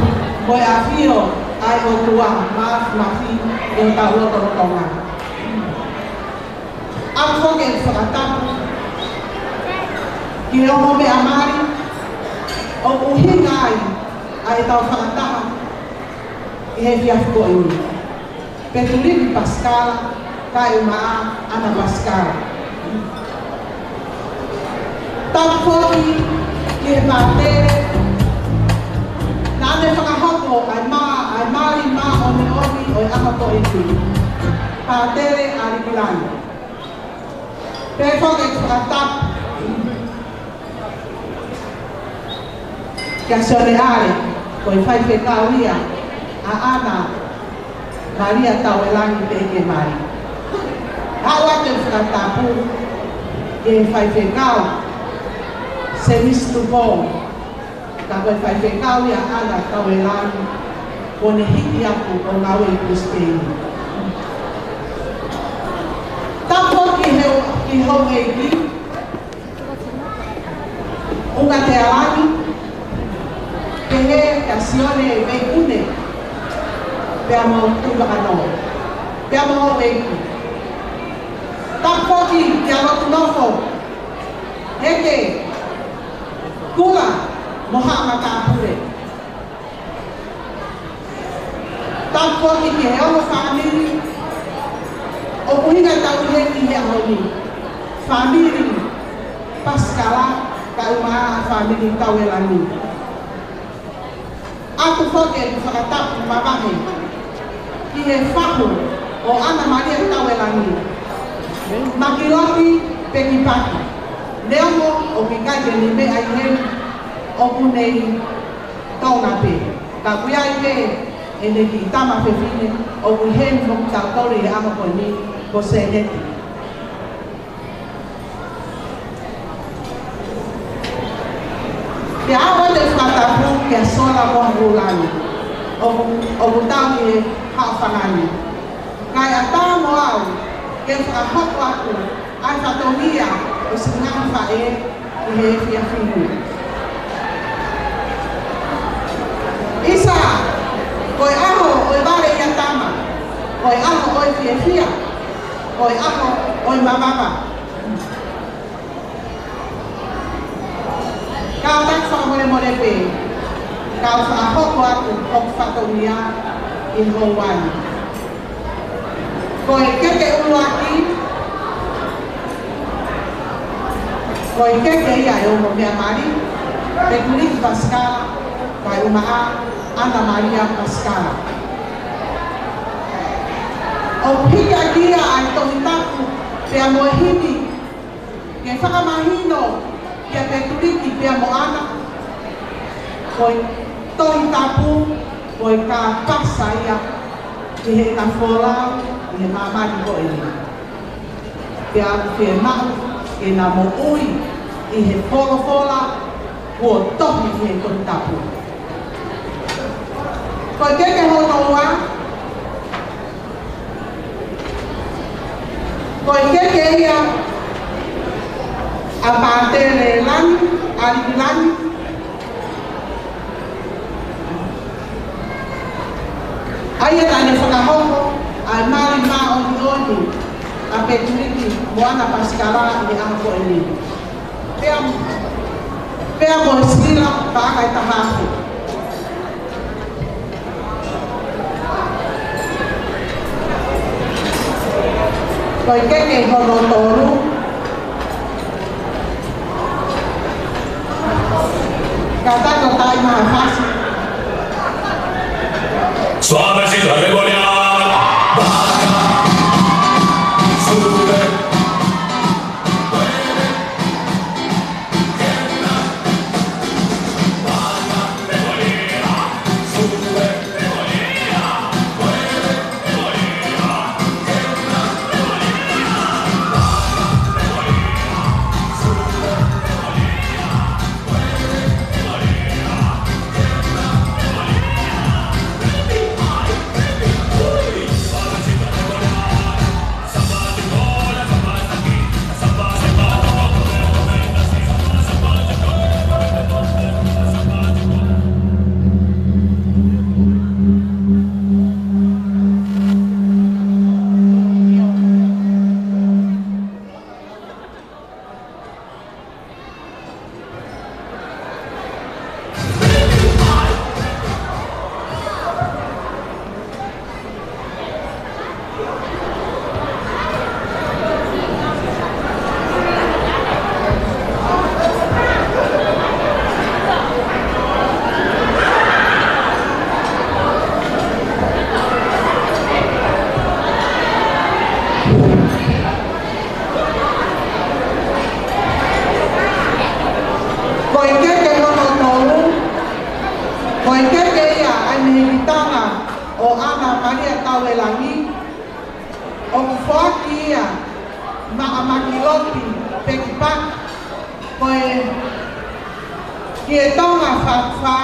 mo e ʻafio ʻa e ʻOtua Māfimafi ʻi hotau lotolotonga. ʻOatu foki ʻeku fakatapu ki he ongo meʻa mali ʻoku ʻuhinga ai ʻa ʻetau fakataha ʻi he efiafi ko eni. Petuliki Pasikala, kae ʻumaʻā ʻAna Pasikala. Tapu foki ki he pātele naʻa ne fakahoko ʻa e mā-, ʻa e mali māʻoniʻoni ʻo e ʻaho ko eni, Pātele ʻAlikilani. Pehē foki ʻeku fakatapu kia Sione ʻAle, ko e faifekau ia ʻa ʻAna Malia Tauelangi Peikemali. ʻOatu ʻeku fakatapu ki he faifekau Semisi Tupou, ka ko e faifekau ia ʻa ʻAna Tauelangi, kuo ne hiki atu ʻo ngāue ʻi Brisbane. Tapu ki he, ki houʻeiki, Ungatealangi, pehē kia Sione Veikune, pea mo Tuʻivakanō, pea mo houʻeiki. Tapu foki kia Lotunofo, Heke, Kula, mo haʻa matāpule. Tapu foki ki he ongo fāmili ʻoku ʻuhinga ʻetau ʻi heni he ʻaho ni. Fāmili Pasikala, kae ʻumaʻā fāmili Tauelangi. ʻOatu foki ʻeku fakatapu mavahe ki he fahu ʻo ʻAna Malia Tauelangi, Makiloti Pekipaki. Neongo ʻoku ʻikai ke ne meʻa ʻi heni, ʻoku ne ʻi Tonga pē, ka ʻoku ʻi ai pē ʻene kiʻi tama fefine ʻoku ʻi heni mo kitautolu he ʻaho ko eni, ko Seneti. Pea ʻoatu ʻeku fakatapu kia Sola Mohulangi, ʻoku, ʻoku tau ʻi he haʻofanga ni. Kae ʻatā mo au ke fakahoko atu ʻa e fatongia ʻo siʻi ngaahi faʻē ʻi he efiafi ni. ʻIsa, ko e ʻaho ʻo e vale ʻia tama, ko e ʻaho ʻo e fiefia, ko e ʻaho ʻo e mavava. Ka u taki fakamolemole pē, ka u fakahoko atu hoku fatongia ʻi he houa ni. Ko e keke ʻuluaki, ko e keke ia ʻa e ongo meʻa mali, Petuliki Pasikala, kae ʻumaʻā ʻAna Malia Pasikala. ʻOku hiki ʻaki ia ʻa e Tohi Tapu pea mo e himi, ke fakamahino kia Petuliki pea mo ʻAna Ko e Tohi Tapu, ko e kāpasa ia ki heʻena folau ʻi he māmani ko eni. Pea ʻoku fiemaʻu ke na moʻui ʻi he folofola kuo tohi ʻi he Tohi Tapu. Ko e keke hono ua, ko e keke ia ʻa Pātele Langi, ʻa Liki Langi. ʻA ia naʻa ne fakahoko ʻa e mali māʻoniʻoni ʻa Pētuliki Moana Pasikala ʻi he ʻaho ko eni. Pea, pea mo Sila Paaka ʻi Tahafe. Ko e keke hono tolu. Kātaki ʻo taʻimaʻa fasi. Suavecito, arremoliar. Ko e keke hono tolu, ko e keke ia ʻa e mehikitanga ʻo ʻAna Malia Tauelangi, ʻoku foaki ia maʻa Makilopi Pekipaki, ko e Ki he Tonga Fā Fā,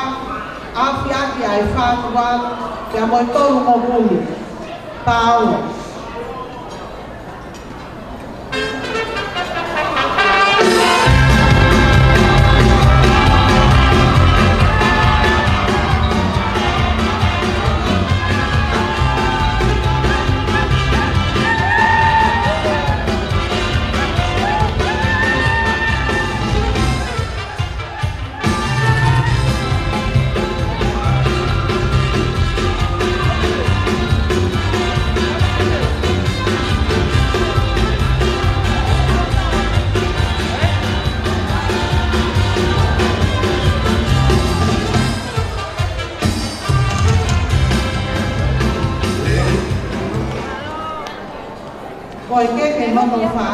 ʻAfiʻaki ʻa e Fā Tuvalu, pea mo e Tolu Mokuli. Pau. Ko e keke hono fā,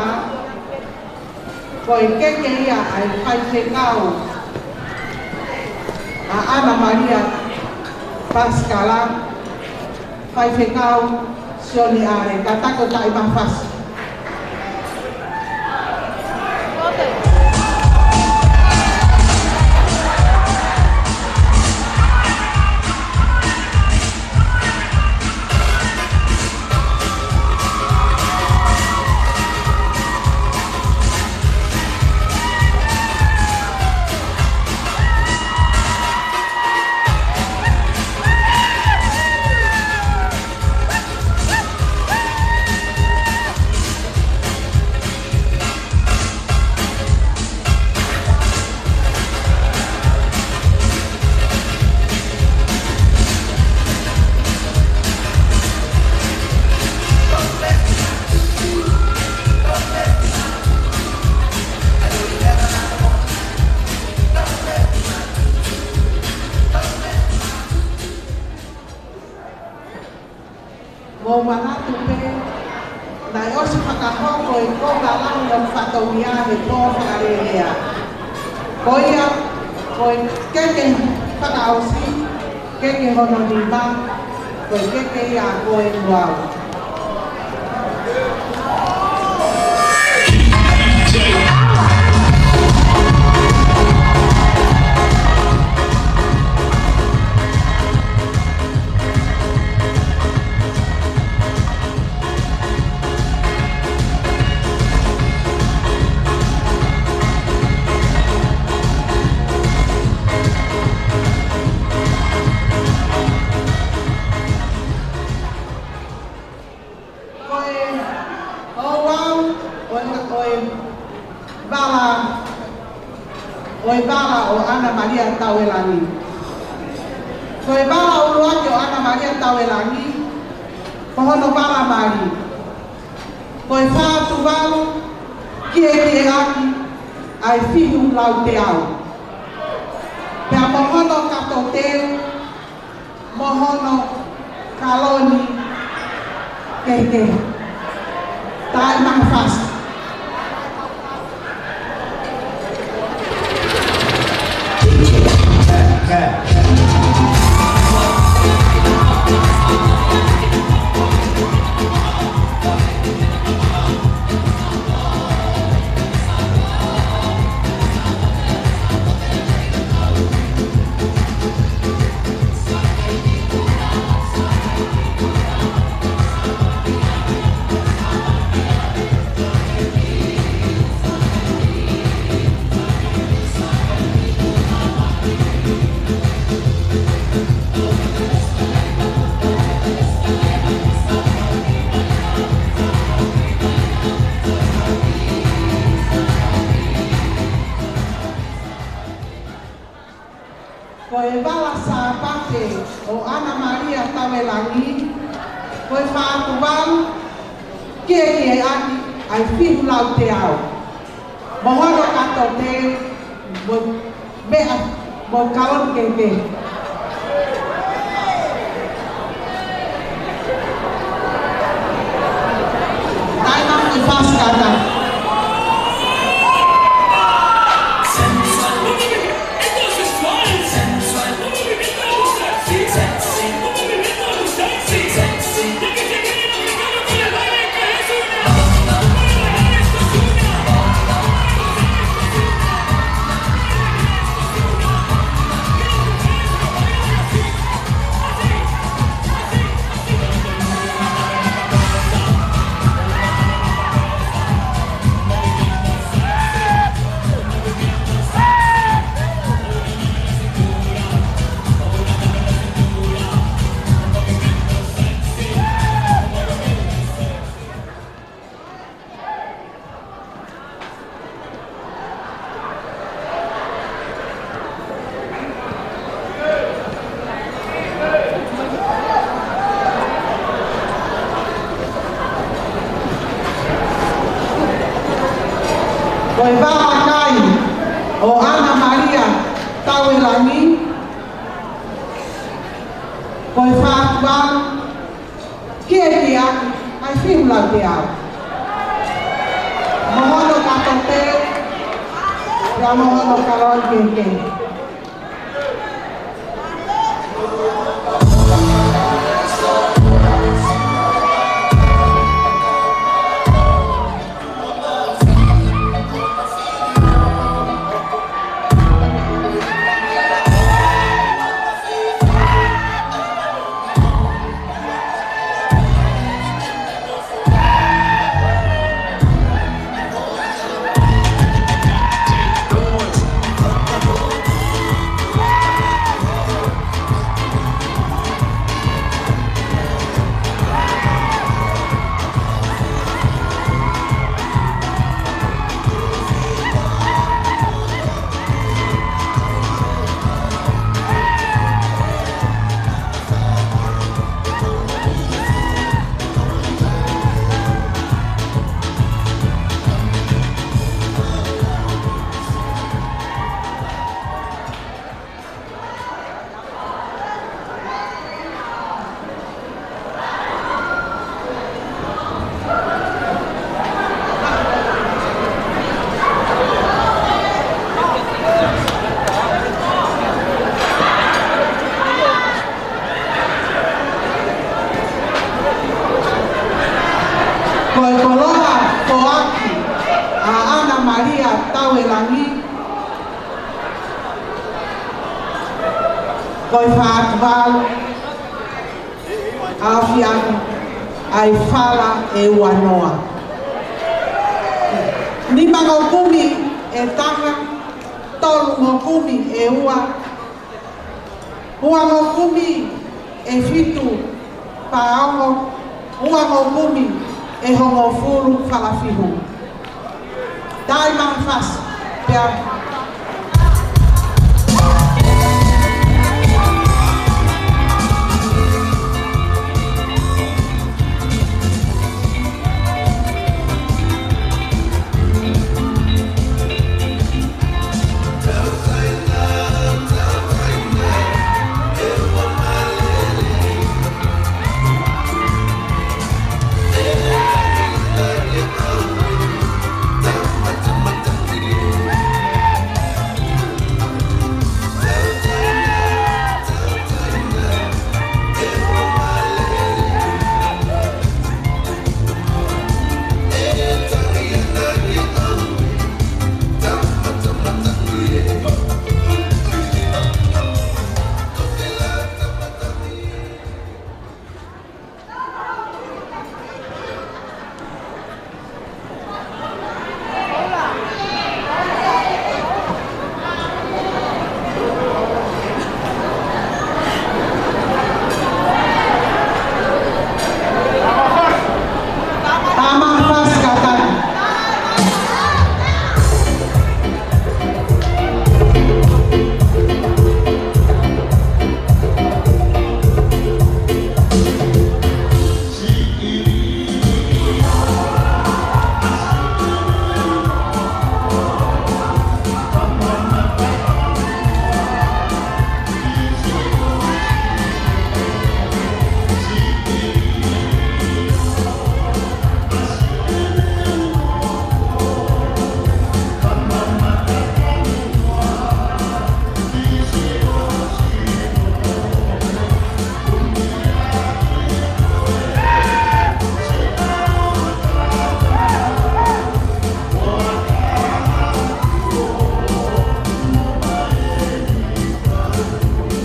ko e keke ia ʻa e faifekau ʻa ʻAna Malia Pasikala, faifekau Sione ʻAle, kātaki ʻo taʻimaʻa fasi. Mou manatu pē, naʻe ʻosi fakahoko e konga lahi ʻo e fatongia he pō fakalelea. Ko ia, ko e keke Fakaʻosi, keke hono nima, ko e keke ia ko e luau. Ko e ouau ʻo e, ʻo e vala, ʻo e vala ʻo ʻAna Malia Tauelangi. Ko e vala ʻuluaki ʻo ʻAna Malia Tauelangi, ko hono vala mali. Ko e fā tuvalu, kiekieʻaki ʻa e fihu lauteau. Pea mo hono kato teu, mo hono kaloni kehekehe. Taʻemaʻa fasi. Ko e vala Sāpate ʻo ʻAna Malia Tauelangi, ko e fā tuvalu, kiekieʻaki ʻa e fihu lauteau. Mo hono kato teu, mo e meʻa, mo e kaloni kehekehe. Taʻemaʻa fasi kātaki. Ko e vala kai ʻo ʻAna Malia Tauelangi, ko e fā tuvalu, kiekieʻaki ʻa e fihu lauteau. Mo hono kato teu, pea mo hono kaloni kehekehe. Ko e fā atu valu, ʻaofi atu ʻa e fala ʻe ua noa. Nima ngeau kumi ʻe taha, tolu ngeau kumi ʻe ua, ua ngeau kumi ʻe fitu, pea ongo, ua ngeau kumi ʻe hongofulu fala fihu. Taimi maʻa Fasi, pea.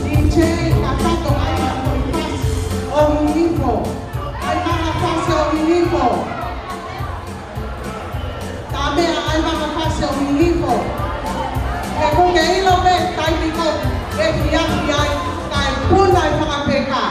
D J, ka tato ai ma ko i fasi o Minifo. Ai ma ka fasi o Minifo. Tamea ai ma ka fasi o Minifo. He ko ke ʻilo pē taimi ko ē ʻe fiafi ai, kae puna e fakapeka.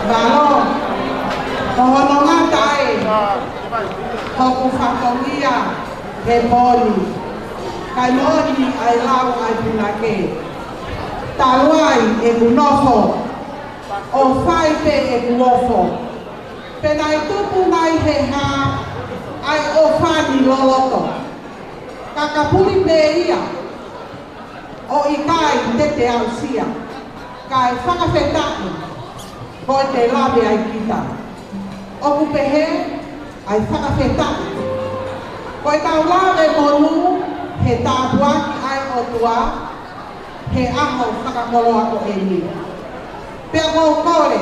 Mālō, ko hono ngata ai hoku fatongia he pō ni. Kae moʻoni ʻa e lau ʻa e punake: Talu ai ʻeku nofo, ʻo fai pē ʻeku ofo. Pea naʻe tupu nai he hā ʻa e ʻofa ni loloto? Ka ka puli pē ia, ʻo ʻikai te te aʻusia, kae fakafetaʻi ko e te lave ai kita. ʻOku pehē ʻa e fakafetaʻi. Ko e tau lave monū he tāpuaki ʻa e ʻOtua he ʻaho fakakoloa ko eni. Pea ʻoku ou kole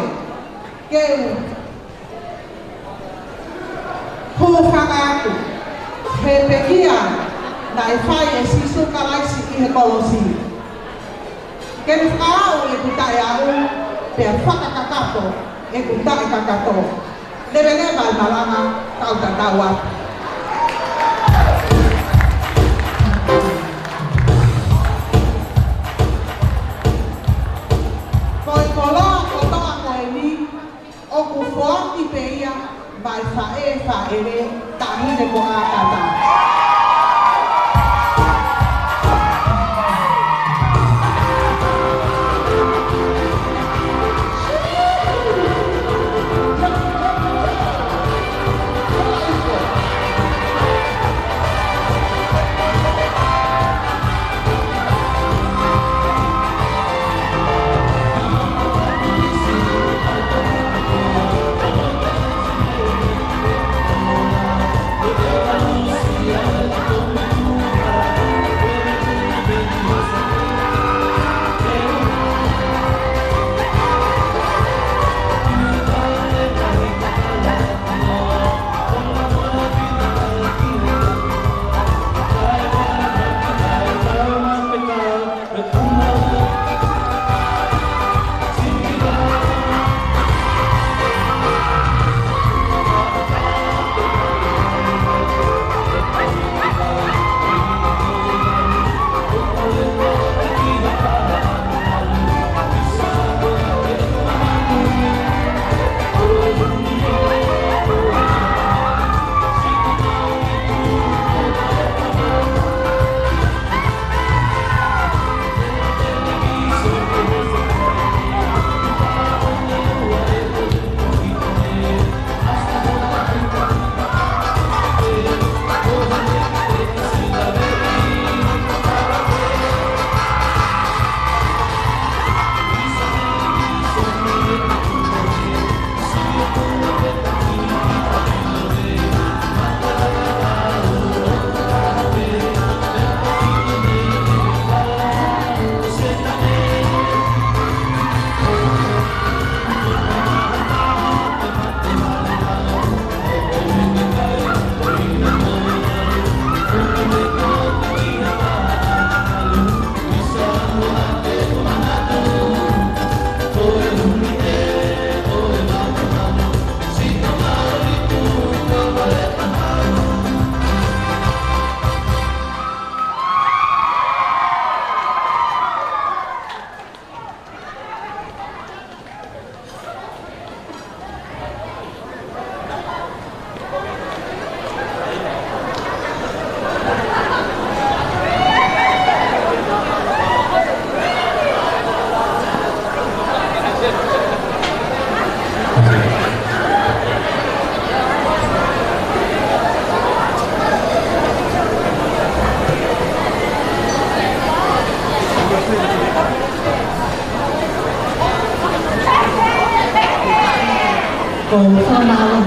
ke u hūfanga atu he pekia naʻe fai ʻe Sīsū Kalaisi ʻi he kolosi. Ke u fakaaʻu ʻeku taʻeaʻu, pea fakakakato ʻeku taʻekakato. Leveleva e malanga, tau tatau atu. Ko e koloa kotoa ko eni, ʻoku foaki pē ia maʻa e faʻē fāʻele, taʻahine ko ʻĀkata. Ko e fakamālō.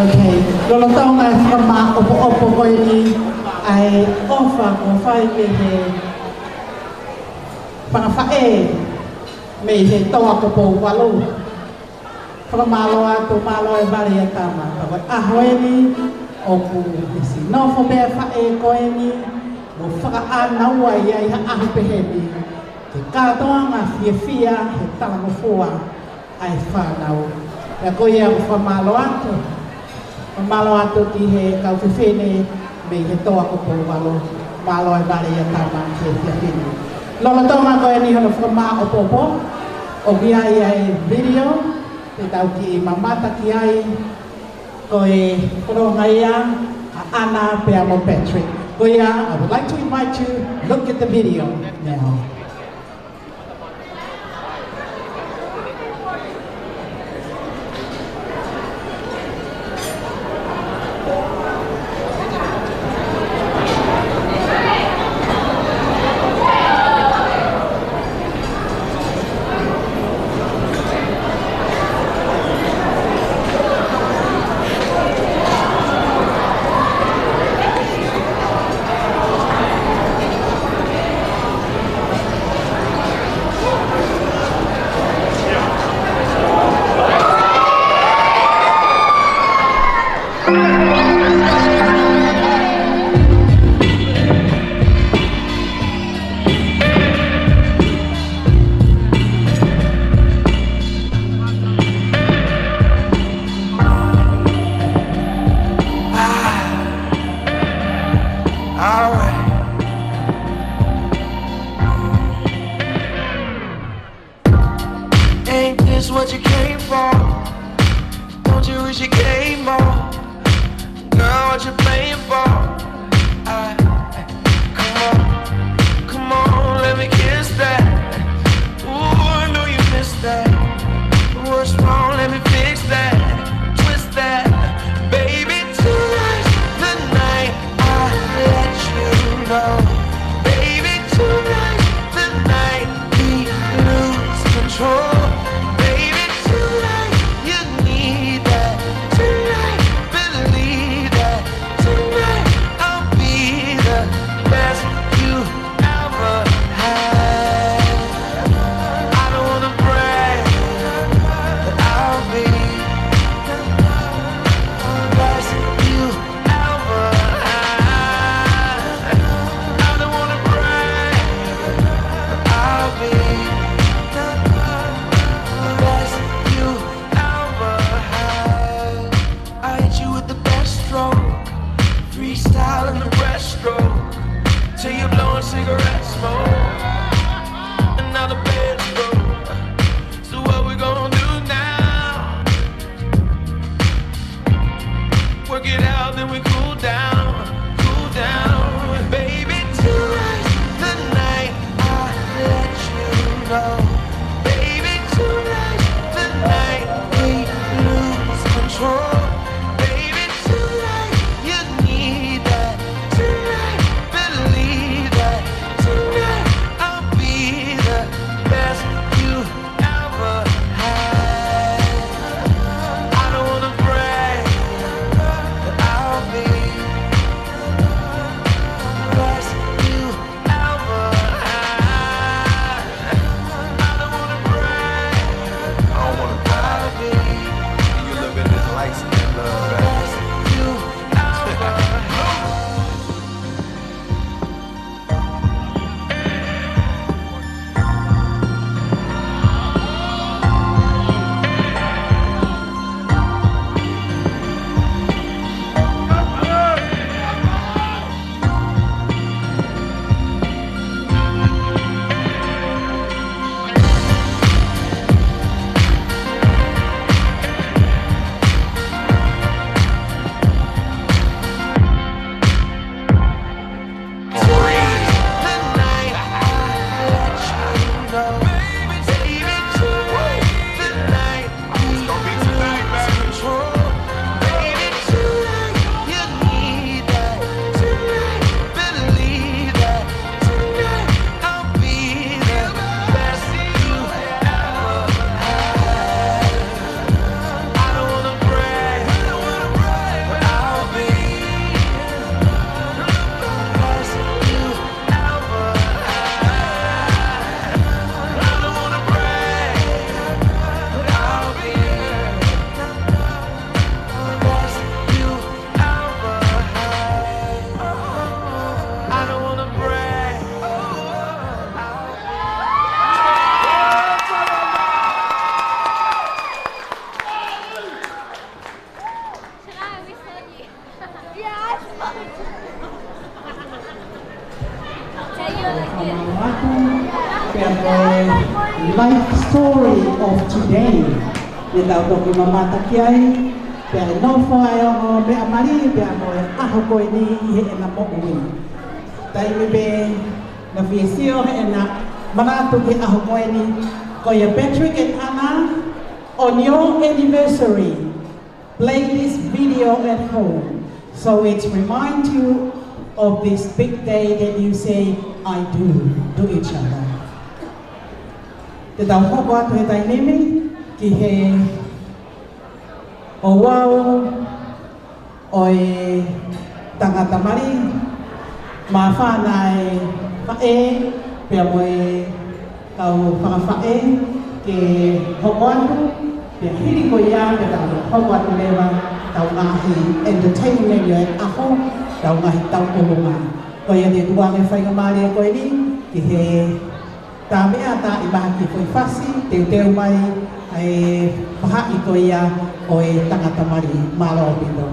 Okay. Lolotonga e fakamāʻopoʻopo ko eni ʻa e ʻofa kuo fai ki he fanga faʻē mei he Toa ko Pouvalu. Fakamālō atu, mālō e vale ʻa tama. Ka ko e ʻaho eni, ʻoku ʻi he siʻi nofo pē ʻa e faʻē ko eni, mo fakaʻānaua ia ʻi ha ʻaho pehē ni, ke kātoanga fiefia he talangofua ʻa e fānau. Pea ko ia ʻoku fakamālō atu. Fakamālō atu ki he kau fefine mei he Toa ko Pouvalu. Mālō e vale ia tama ki he fiefia. Lolotonga ko eni hono fakamāʻopoʻopo, ʻoku ʻi ai e video te tau kiʻi mamata ki ai, ko e fofonga ia ʻa ʻAna pea mo Patrick. Ko ia, I would like to invite you, look at the video now. All right. Ain't this what you came for? Don't you wish you came more? Girl, what you playing for? I, come on, come on, let me kiss that. Ooh, I know you missed that. What's wrong? Let me fix that. Twist that. Baby, tonight's the night I let you know. Baby, tonight's the night we lose control. Baby, tonight you need that. Tonight, believe that. Tonight I'll be the best you ever had. I don't wanna brag, but I'll be the best you ever had. I don't wanna brag, but I'll be the best you ever had. I hit you with the best stroke, freestyle in the breaststroke, till you blowing cigarette smoke. And now the bed's broke. So what we gonna do now? Work it out, then we cool down, cool down. Baby, tonight's the night I let you Pea ko e life story of today, ne tau toki mamata ki ai, pea ʻe nofo ai ʻa e ongo meʻa mali, pea mo e ʻaho ko eni ʻi heʻena moʻui. Taimi pē naʻa ku fie sio heʻena manatu ki he ʻaho ko eni, ko ia Patrick and Anna, on your anniversary, play this video at home. So it's remind you of this big day that you say, "I do," to each other. Te tau hoko atu he taimi ni ki he ouau ʻo e tangata mali, māfana e faʻē, pea mo e kau fakafaʻē ke hoko atu, pea hili ko ia, pea tau hoko atu leva, tau ngaahi entertainment ʻo e ʻaho, tau ngaahi tau kolonga. Ko ia te tuanga e faingamālie ko eni, ki he tā meʻa tā i maha ki foʻi fasi, teuteu mai, ʻa e faʻahi ko ia ʻo e tangata mali, mālō ʻaupito.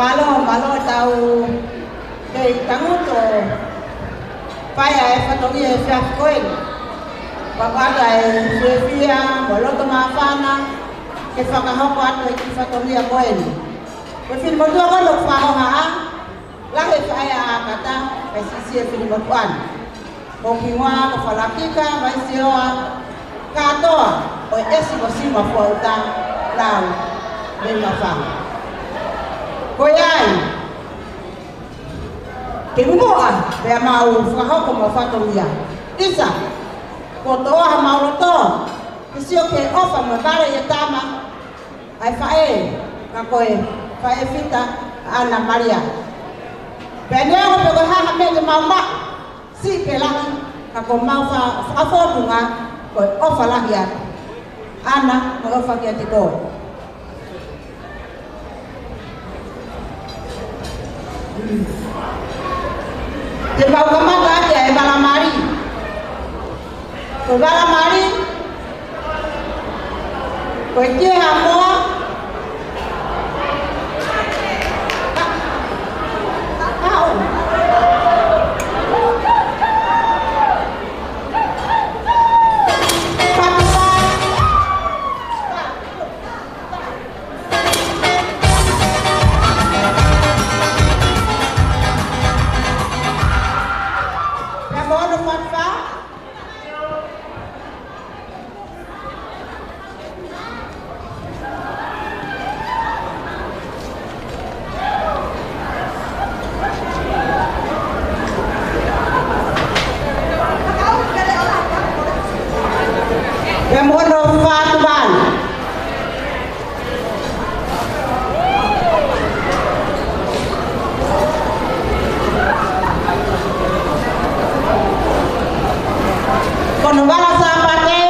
Mālō, mālō tau kei tangutu ʻo fai ʻa e fatongia he efiafi ko eni. Pea ʻoku ʻi ai e fiefia mo e loto māfana ke fakahoko atu e kiʻi fatongia ko eni. Ko e finemotuʻa ko eni ʻoku fakahoha, lahi e faʻē ʻa ʻAkata, kae siʻisiʻi e finemotuʻa ni. Ko e hingoa ko Falakika Vaisioa Kātoa ʻo e ʻEsi ko Sima Fuauta Lau Mei Mafanga. Ko ia ai, ke muʻa pea mau fakahoko homau fatongia. ʻIsa, kuo toʻo ʻa homau loto ke sio ki he ʻofa mo e vale ʻa e tama, ʻa e faʻē, ka ko e faʻē fita ʻa ʻAna Malia. Pea neongo pe ko e hā ha meʻa te mau maʻu, siʻi pē la Ko ʻemau fa-, fakafōtunga, ko e ʻofa lahi atu. ʻAna, mo e ʻofa kiate koe. Te mau kamata ʻaki ʻa e vala mali. Ko e vala mali, ko e kiʻi haʻamoa. Pea mo hono fā tuvalu. Ko hono vala Sāpate,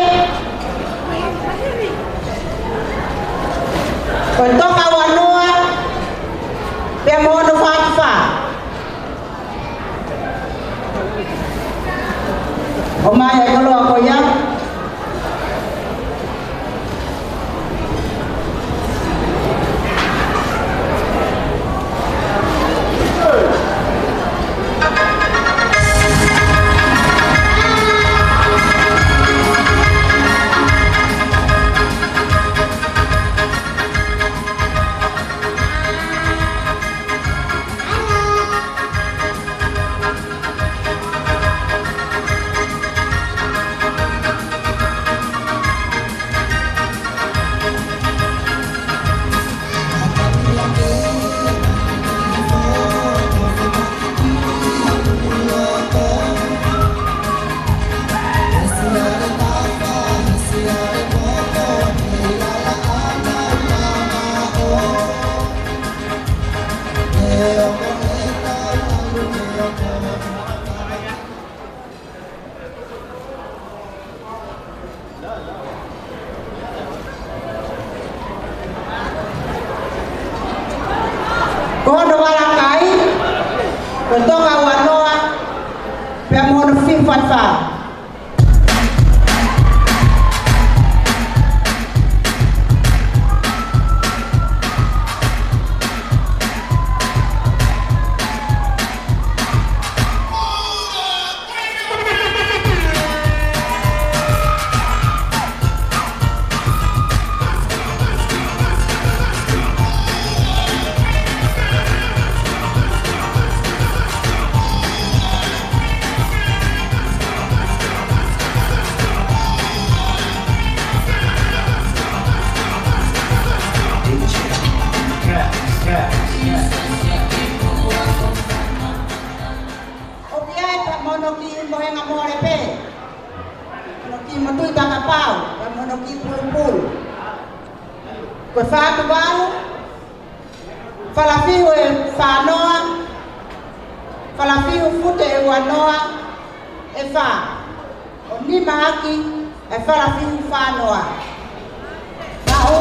ko e toka ua noa, pea mo hono fā tuvalu. ʻOmai ʻa e koloa ko ia. Ko hono vala kai, ko e toka ua noa, pea mo hono fiha fā. ʻOku ʻi ai pē mo hono kiʻi mohenga mole pē. Hono kiʻi motuʻi kakapau, pea mo hono kiʻi pulupulu. Ko e fā tuvalu, falafihu ʻe fā noa, falafihu fute ʻe ua noa, ʻe fā. ʻO nima ʻaki ʻa e falafihu fā noa. Maʻu.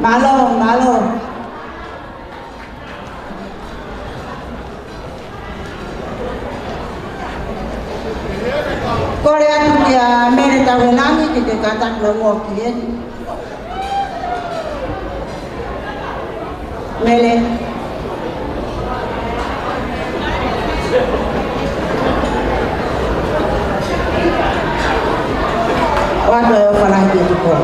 Mālō, mālō. Kole atu kia Mele Tauelangi ke ke kātaki mai muʻa ki heni. Mele. ʻOatu e ʻofa lahi kiate koe.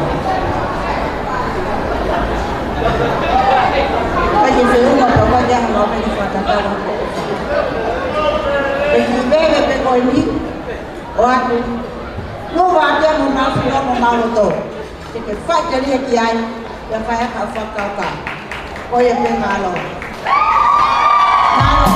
Kae ke feʻunga pea ʻoku ʻikai ke ʻi ai ha meʻa ke fakatatau. Pea kiʻi veve pē ko eni, ʻoatu. Lua atu mo mau filo mo mau loto. Ke ke faʻiteliha ki ai, pea fai ha fakakaukau. Ko ia pē, mālō. Mālō.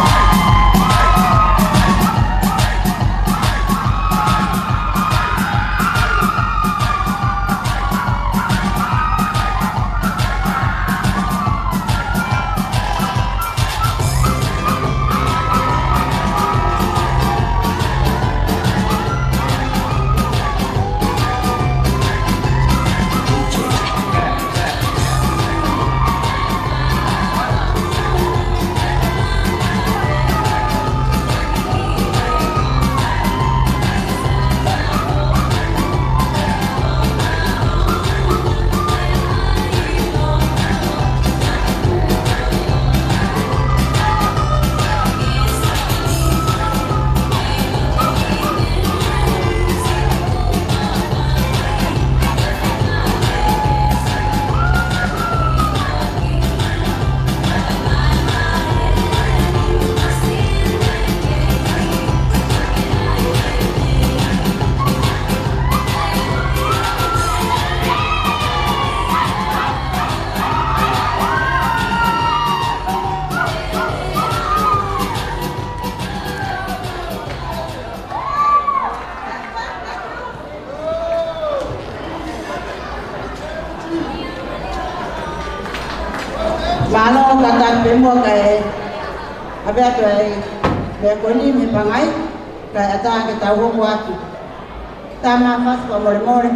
Mālō, kātaki pē muʻa kae ʻave atu ai. Pea ko eni mei Pangai, kae ʻatā ke tau hoko atu. Tama fasi fakamolemole.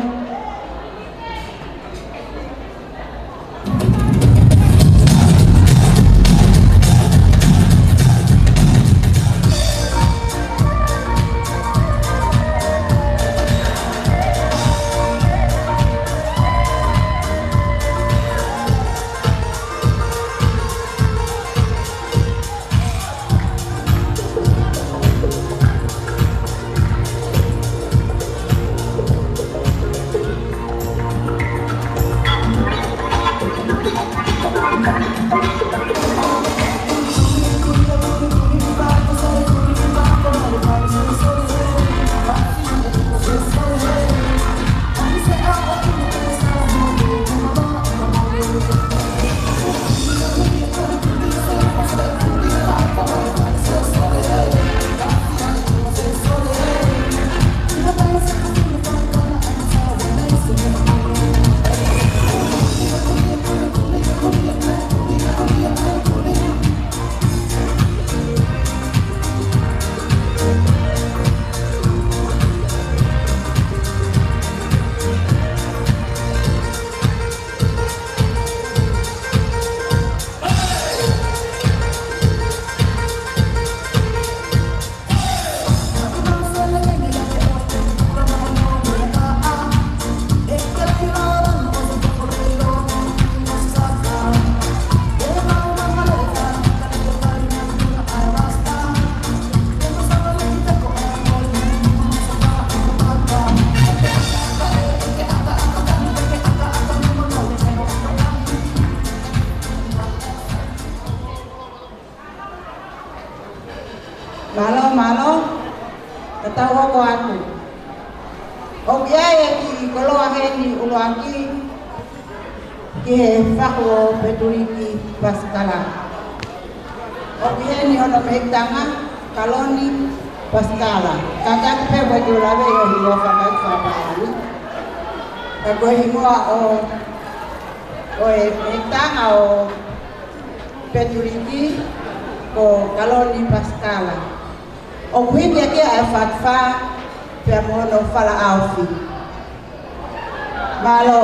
Mālō, mālō. Ka tau hoko atu. ʻOku ʻi ai e kiʻi koloa heni ʻuluaki ki he fahu ʻo Petuliki Pasikala. ʻOku ʻi heni hono mehikitanga, Kaloni Pasikala. Kātaki pē mo e kiʻi lave ʻi he hingoa fakafaifakapālangi. Ka ko e hingoa ʻo, ʻo e mehikitanga ʻo Petuliki ko Kaloni Pasikala. ʻOku hiki hake ʻa e fakafā pea mo hono falaʻaofi. Mālō.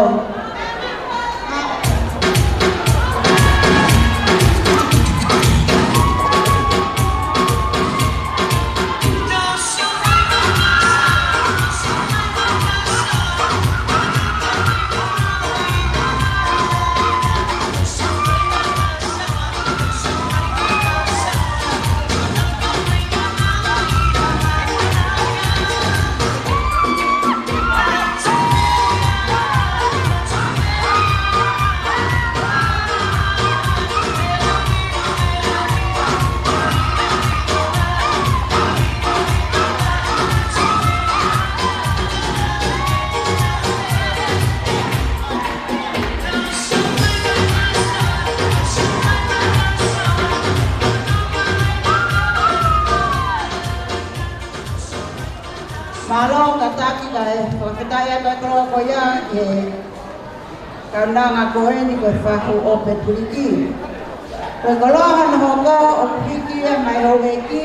Mālō kātaki kae fakafetaʻi atu e koloa ko ia ki he kaunanga ko eni ko e fahu ʻo Petuliki. Ko e koloa hono hoko ʻoku hiki ia mai houʻeiki.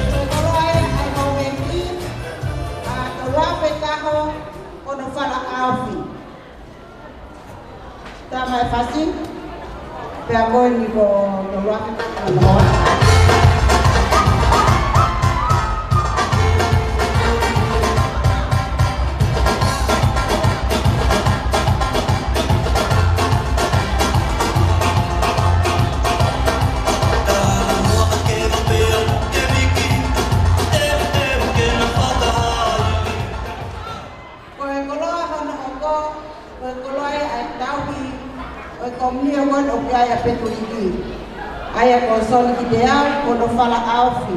Ko e koloa ʻa e houʻeiki, ʻa Toluafe Taho, ko hono fala ʻaofi. Tama e fasi, pea ko eni ko Toluafe Taho. Ko e koloa hono hoko, ko e koloa ia ʻa e tauhi ʻo e komiuniti ʻoku ʻi ai ʻa Petuliki. ʻA ia ko Soni Kiteau, ko hono fala ʻaofi.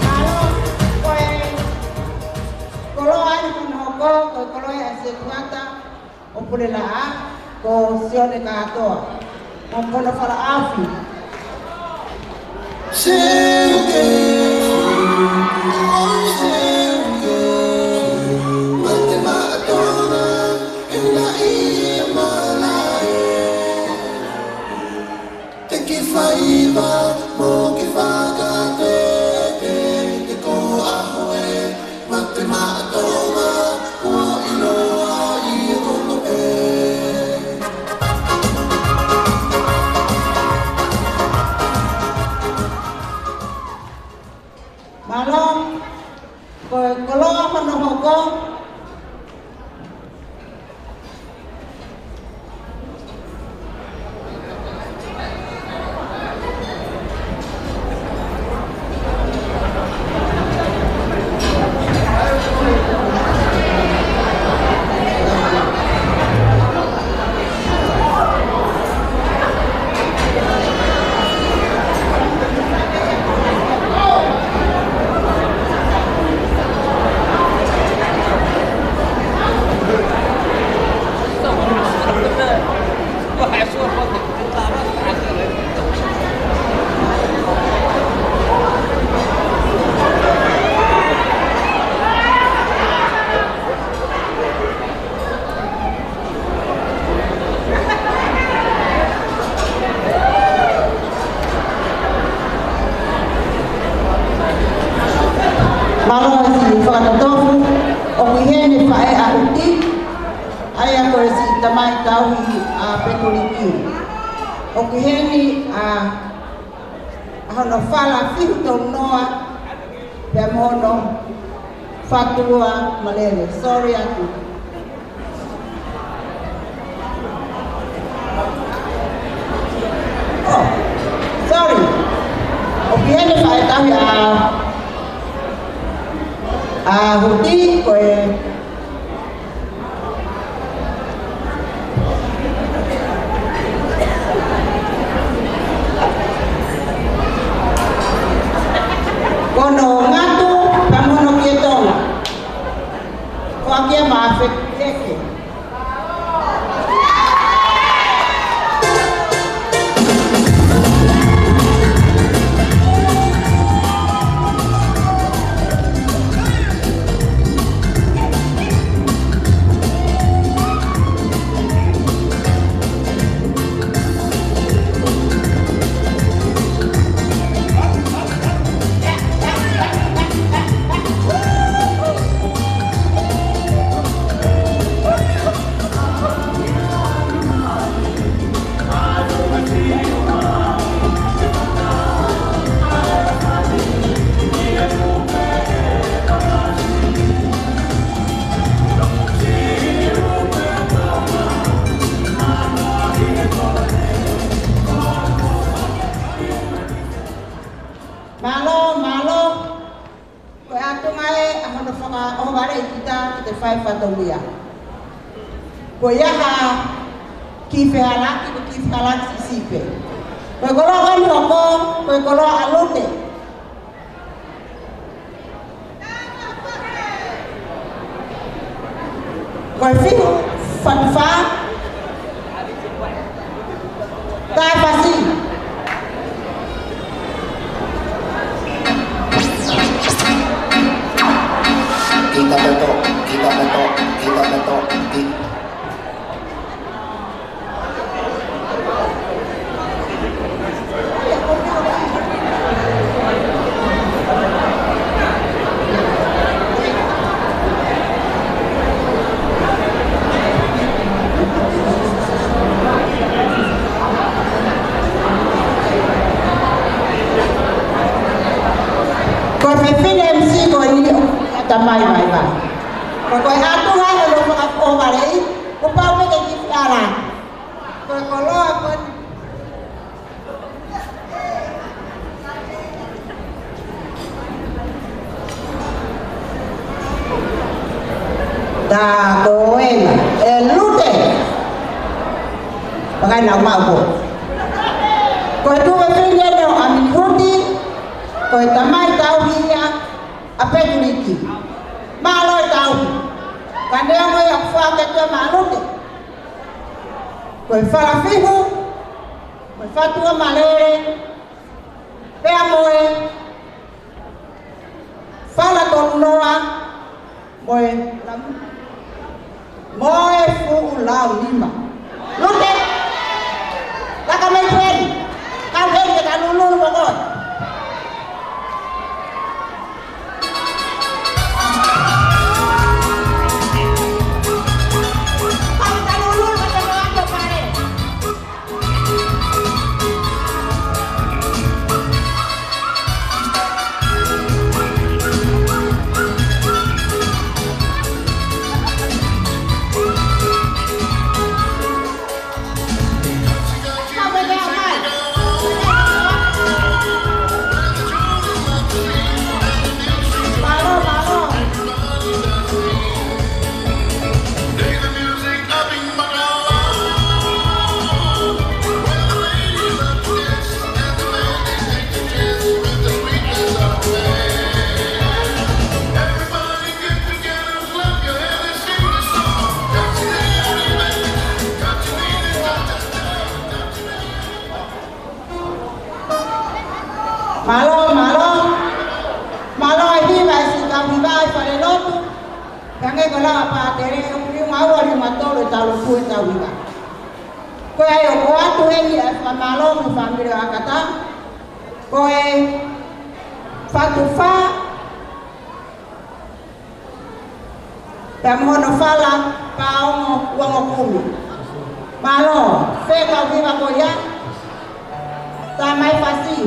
Mālō, ko e koloa ia hono hoko, ko e koloa ia ʻa Setuata ʻo Pulelaʻa, ko Sione Kātoa. Mo hono fala ʻaofi. Thank you, faiva, mo ke fakatete, ke ko ʻaho ē, mate maʻa Tonga, ʻo ʻiloa ʻi he kolope. Mālō, ko e koloa hono hoko. Mālō e siʻi fakatotofu, ʻoku ʻi heni e faʻē ʻa ʻUti, ʻa ia ko e siʻi tamai tauhi ʻa Petuliki. ʻOku ʻi heni ʻa, ʻa hono fala fihu tolu noa, pea mo hono fatua malele. Sorry atu. ʻA Huti, ko e ko hono ngatu pea mo hono kiʻi tonga. Ko ʻAkia Mafeteke. Mālō, mālō. Ko e ʻatunga ē ʻa hono fakaʻohovaleʻi kita ki he fai fatongia. Ko ia ha kiʻi fehālaaki, ko e kiʻi fehālaaki siʻisiʻi pē. Ko e koloa ko eni hoko, ko e koloa ʻa Lute. Ko e fihu fatu fā. Taʻe fasi. Kita beto, kita beto, kita beto, kita. Ko e fefine M C ko eni ʻoku ʻatamai mai mai. Ko e ʻatunga ē ʻo e fakaʻohovaleʻi, kuo pau pē ke kiʻi fehālaaki. Ko e koloa ko eni. Tā ko ena ʻe Lute. Pakai nau mau ko. Ko e tuʻu fefine ʻo ʻAminihuti, ko e tamai tauhi ia ʻa Petuliki. Mālō e tauhi. Ka neongo ia ʻoku fai ke tue maʻa Lute. Ko e fala fihu, ko e fatua malele, pea mo e fala tolu noa, mo e lau, mo e fuʻu lau nima. Lute, laka mai pē eni. Kau heni ke ka lululu mo koe. Mālō, mālō. Mālō e hiva ʻa e siʻi tauhi vā ʻi falelotu. Hangē ko e lau ʻa Pātele, ʻoku liunga ua, liunga tolu e tau lotu e tauhi vā. Ko ia ai ʻoku ʻoatu heni ʻa e fakamālō mo e fāmili ʻo ʻAkata. Ko e fatu fā, pea mo hono fala paongo uangokumi. Mālō, fē kau hiva ko ia? Tamai fasi.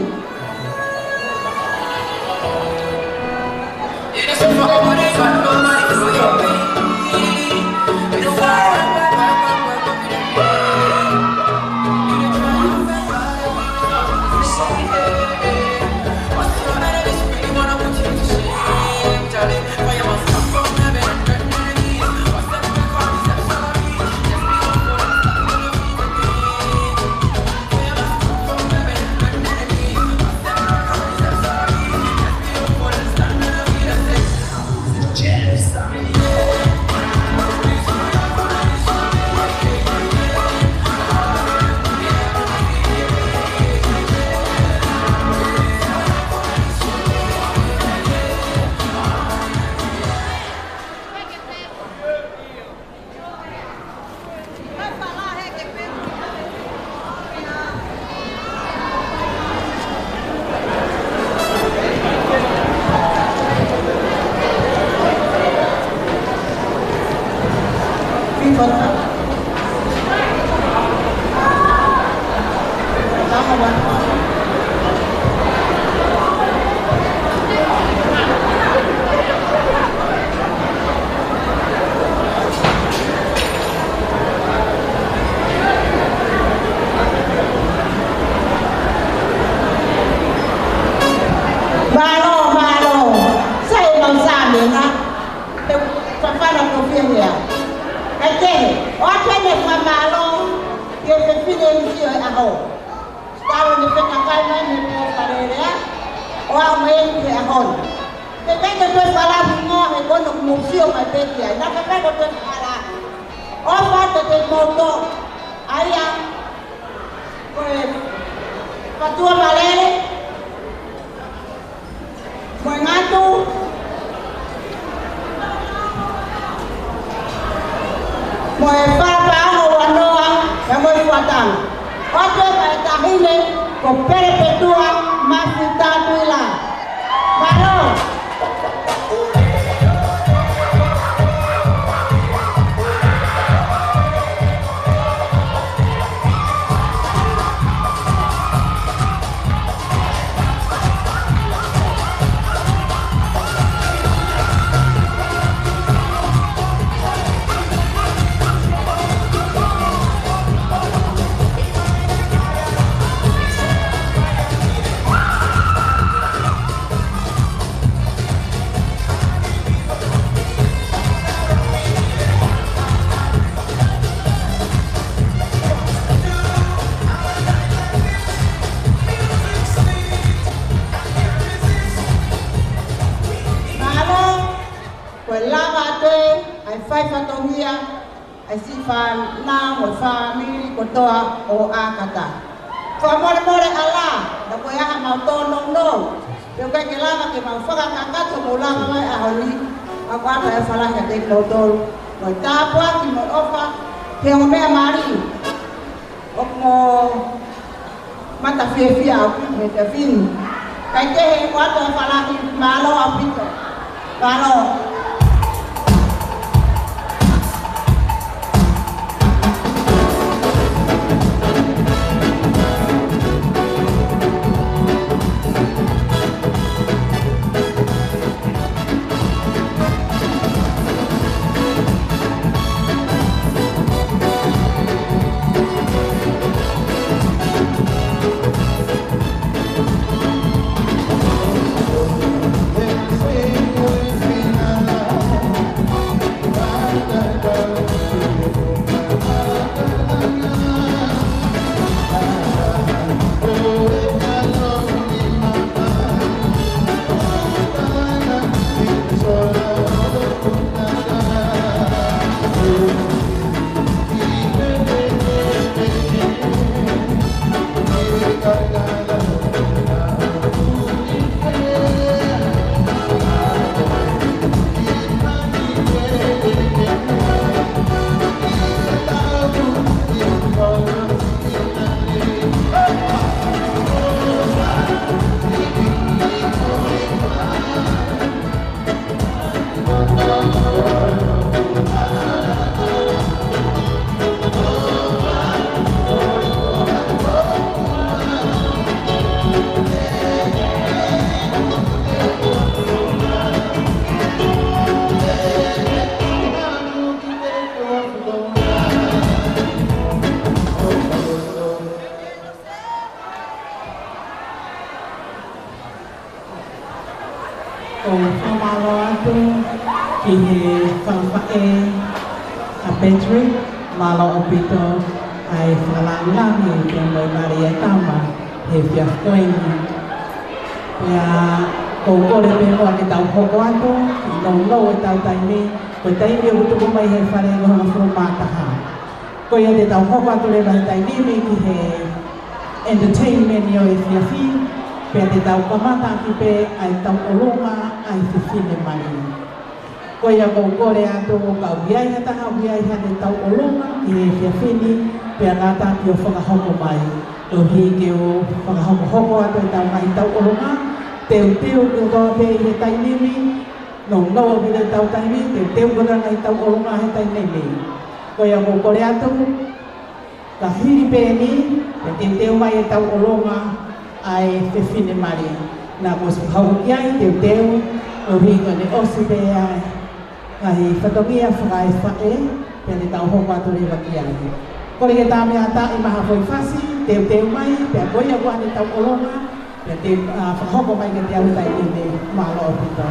M C ʻo e ʻaho. Talu ʻene fekauʻaki mai mei he pō Fale Alea, ʻo aʻu mai ki he ʻaho ni. Pea ʻikai ke toe fakahingoa he ko ena ʻoku mou sio mai pē ki ai. Naʻe ʻikai ke toe fakahingoa. ʻOfa atu kiate kimoutolu. ʻA ia, ko e Fatuavalele, mo e Ngatu, mo e Falapaʻanga Uanoa, pea mo e Fuataga. ʻOatu ʻe he taʻahine ko Pelepetua Mafita Tuila. Mālō. Mālō, ko e lava atu ʻa e fai fatongia ʻa e siʻi fānau mo e fāmili kotoa ʻo ʻAkata. Fakamolemole ʻalā, naʻa ko e ʻaho mau tōnounou. Pea ʻoku ʻikai ke lava ke mau fakakakato mo lava mai ʻaho ni, ʻa ko ʻata e falahi kiate kimoutolu. Mo e tāpuaki mo e ʻofa, he ongo meʻa mali. ʻOku mou mata fiefia ʻaupito he efiafi ni. Kae kehe ʻoatu e falahi, mālō ʻaupito. Mālō. ʻOku ou fakamālō atu ki he fakafaʻē ʻa Patrick, mālō ʻaupito ʻa e fakalāngilangi pea mo e mali ʻa e tama he efiafi ko eni. Pea ʻoku ou kole pē muʻa ke tau hoko atu, ʻi he nounou ʻetau taimi, ko e taimi ʻoku tuku mai he fale ʻe hongofulu mā taha. Ko ia te tau hoko atu leva he taimi ni ki he entertainment ʻo e efiafi, pea te tau kamata ʻaki pē ʻa e tauʻolunga ʻa e fefine mali. Ko ia ʻoku ou kole atu ʻoku ʻi ai ha taha ʻoku ʻi ai haʻane tauʻolunga ki he efiafi ni, pea ngata ʻi hoʻo fakahoko mai. Koeʻuhi ke u fakahokohoko atu ʻetau ngaahi tauʻolunga, teuteu kotoa pē ʻi he taimi ni, nounou ʻaupito ʻetau taimi, teuteu kotoa e ngaahi tauʻolunga he taimi ni. Ko ia ʻoku ou kole atu, ka hili pē eni, pea teuteu mai e tauʻolunga ʻa e fefine mali. Naʻa kuo ʻosi fakahoko ki ai, teuteu, koeʻuhi ko ʻene ʻosi pē ʻa e ngaahi fatongia fakaefaʻē, pea te tau hoko atu leva ki ai. Kole ke tā meʻa ʻatā ʻi maha foʻi fasi, teuteu mai, pea ko ia ko ʻene tauʻolunga, pea te, ʻa, fakahoko mai kiate au he taimi ni, mālō ʻaupito.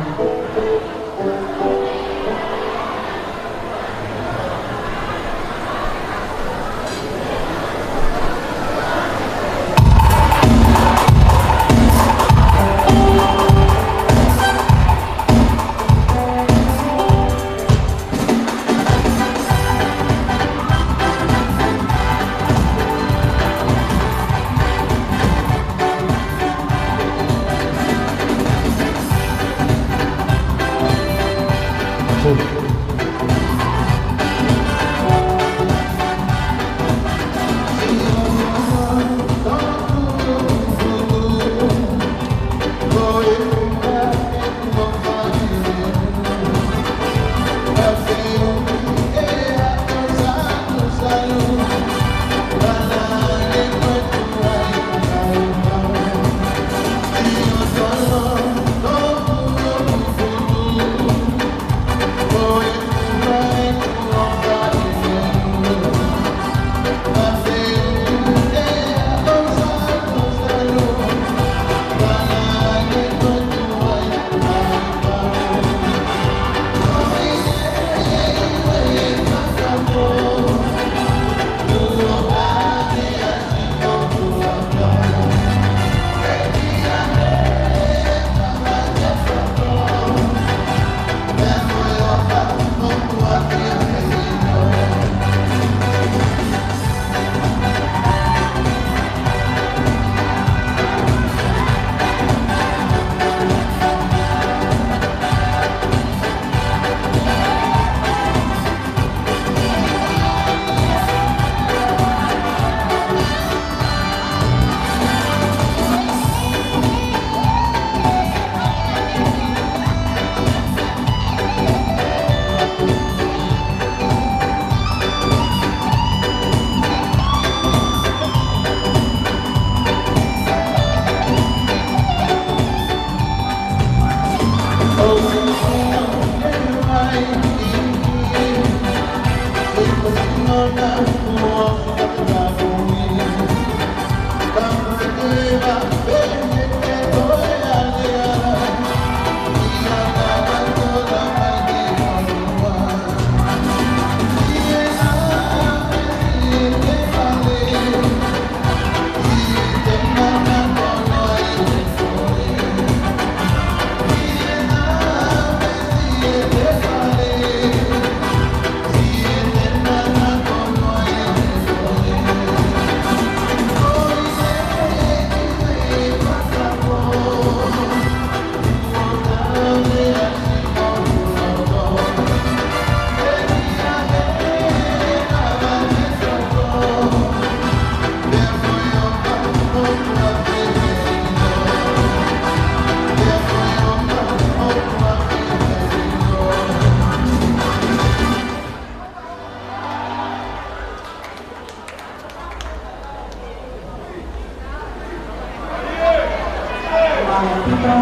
ʻAupito,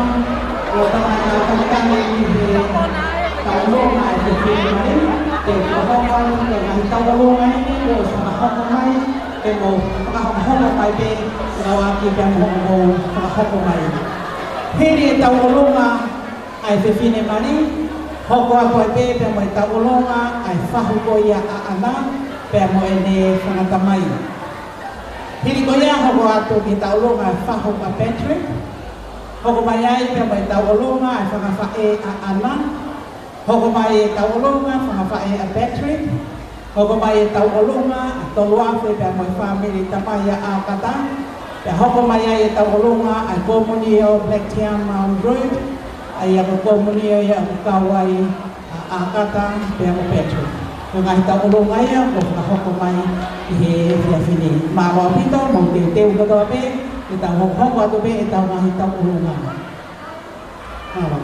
ʻoku tau ʻi he tau tangitangita ʻi he tauʻolunga ʻa e fefine mali, ke fakahoko atu ki he ngaahi tauʻolunga ʻe niʻihi kuo ʻosi fakahoko mai, ke mou fakahoko mai pē, ʻo aʻu ki he pea mo hoʻomou fakahoko mai. Hili e tauʻolunga ʻa e fefine mali, hoko atu ai pē pea mo e tauʻolunga ʻa e fahu ko ia ʻa ʻAna, pea mo ʻene fanga tamai. Hili ko ia hoko atu ki he tauʻolunga ʻa e fahu ʻa Patrick, hoko mai ai pea mo e tauʻolunga ʻa e fanga faʻē ʻa ʻAna, hoko mai e tauʻolunga fanga faʻē ʻa Patrick, hoko mai e tauʻolunga ʻa Toluafe pea mo e fāmili tamai ʻa ʻAkata, pea hoko mai ai e tauʻolunga ʻa e Komunio Blacktown Mount Druitt, ʻa ia ko e komunio ia ʻoku kau ai ʻa ʻAkata pea mo Petro. Ko e ngaahi tauʻolunga ia kuo fakahoko mai ʻi he efiafi ni. Mālō ʻaupito, mou teuteu kotoa pē, ke tau hokohoko atu pē ʻetau ngaahi tauʻolunga. Mālō.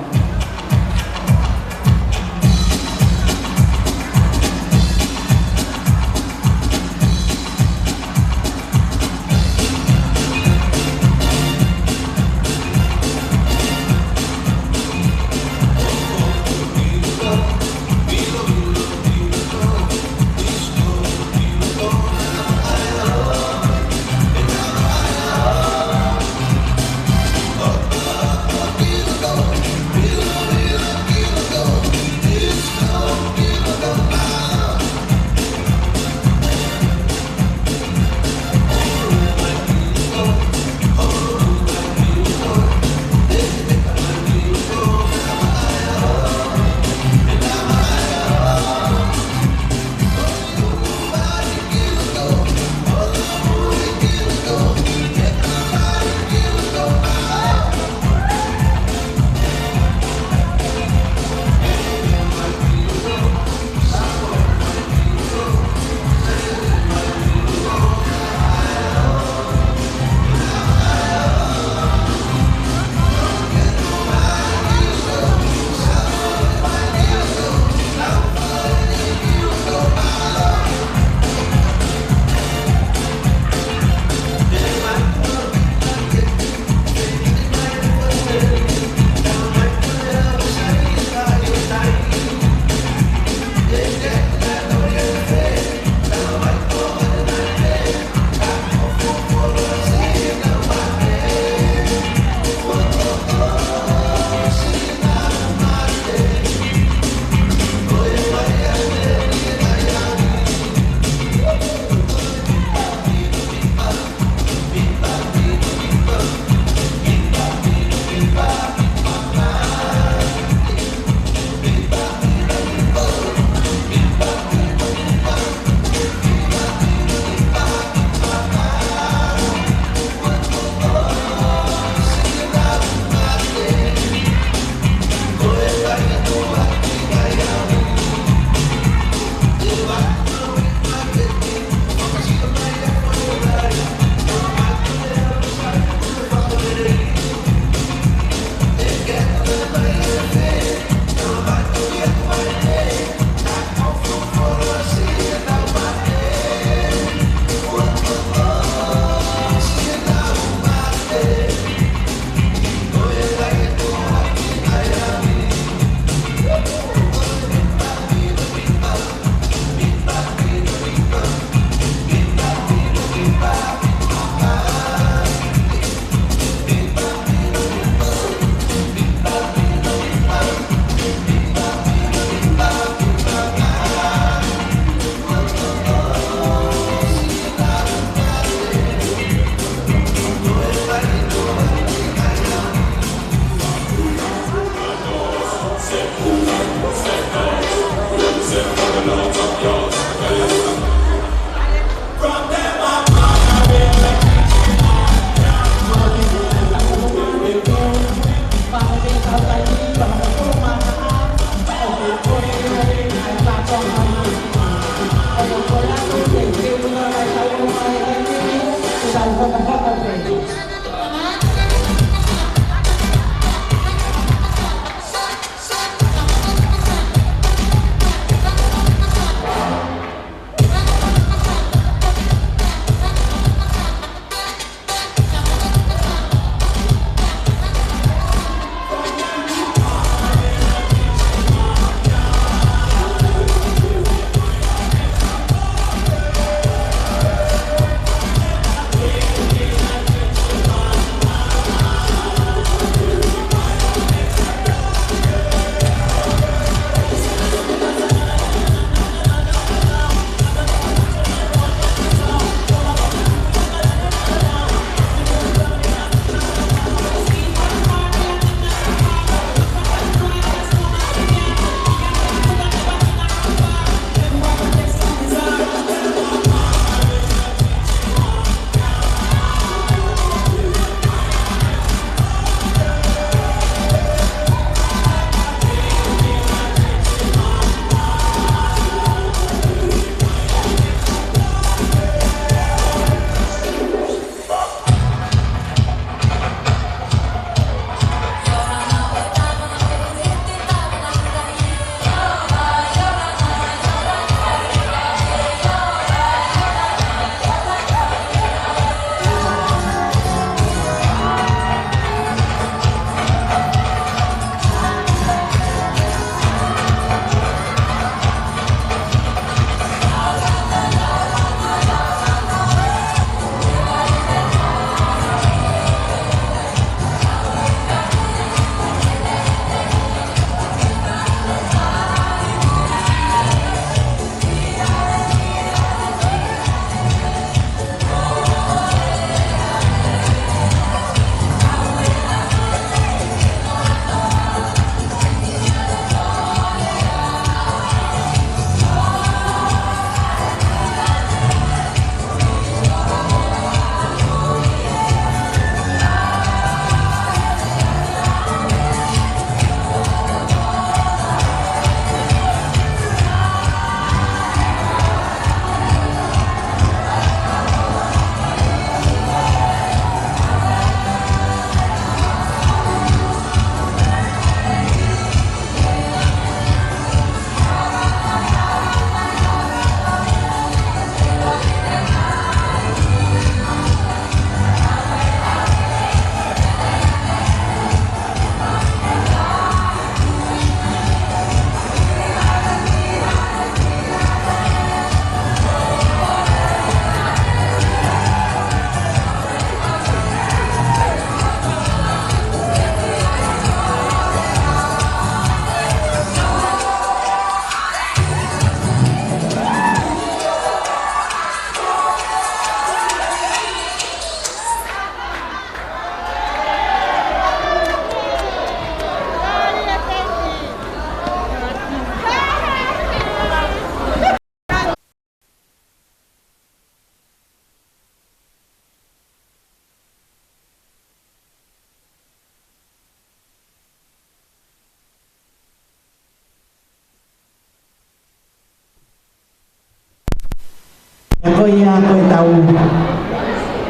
Ko e tau,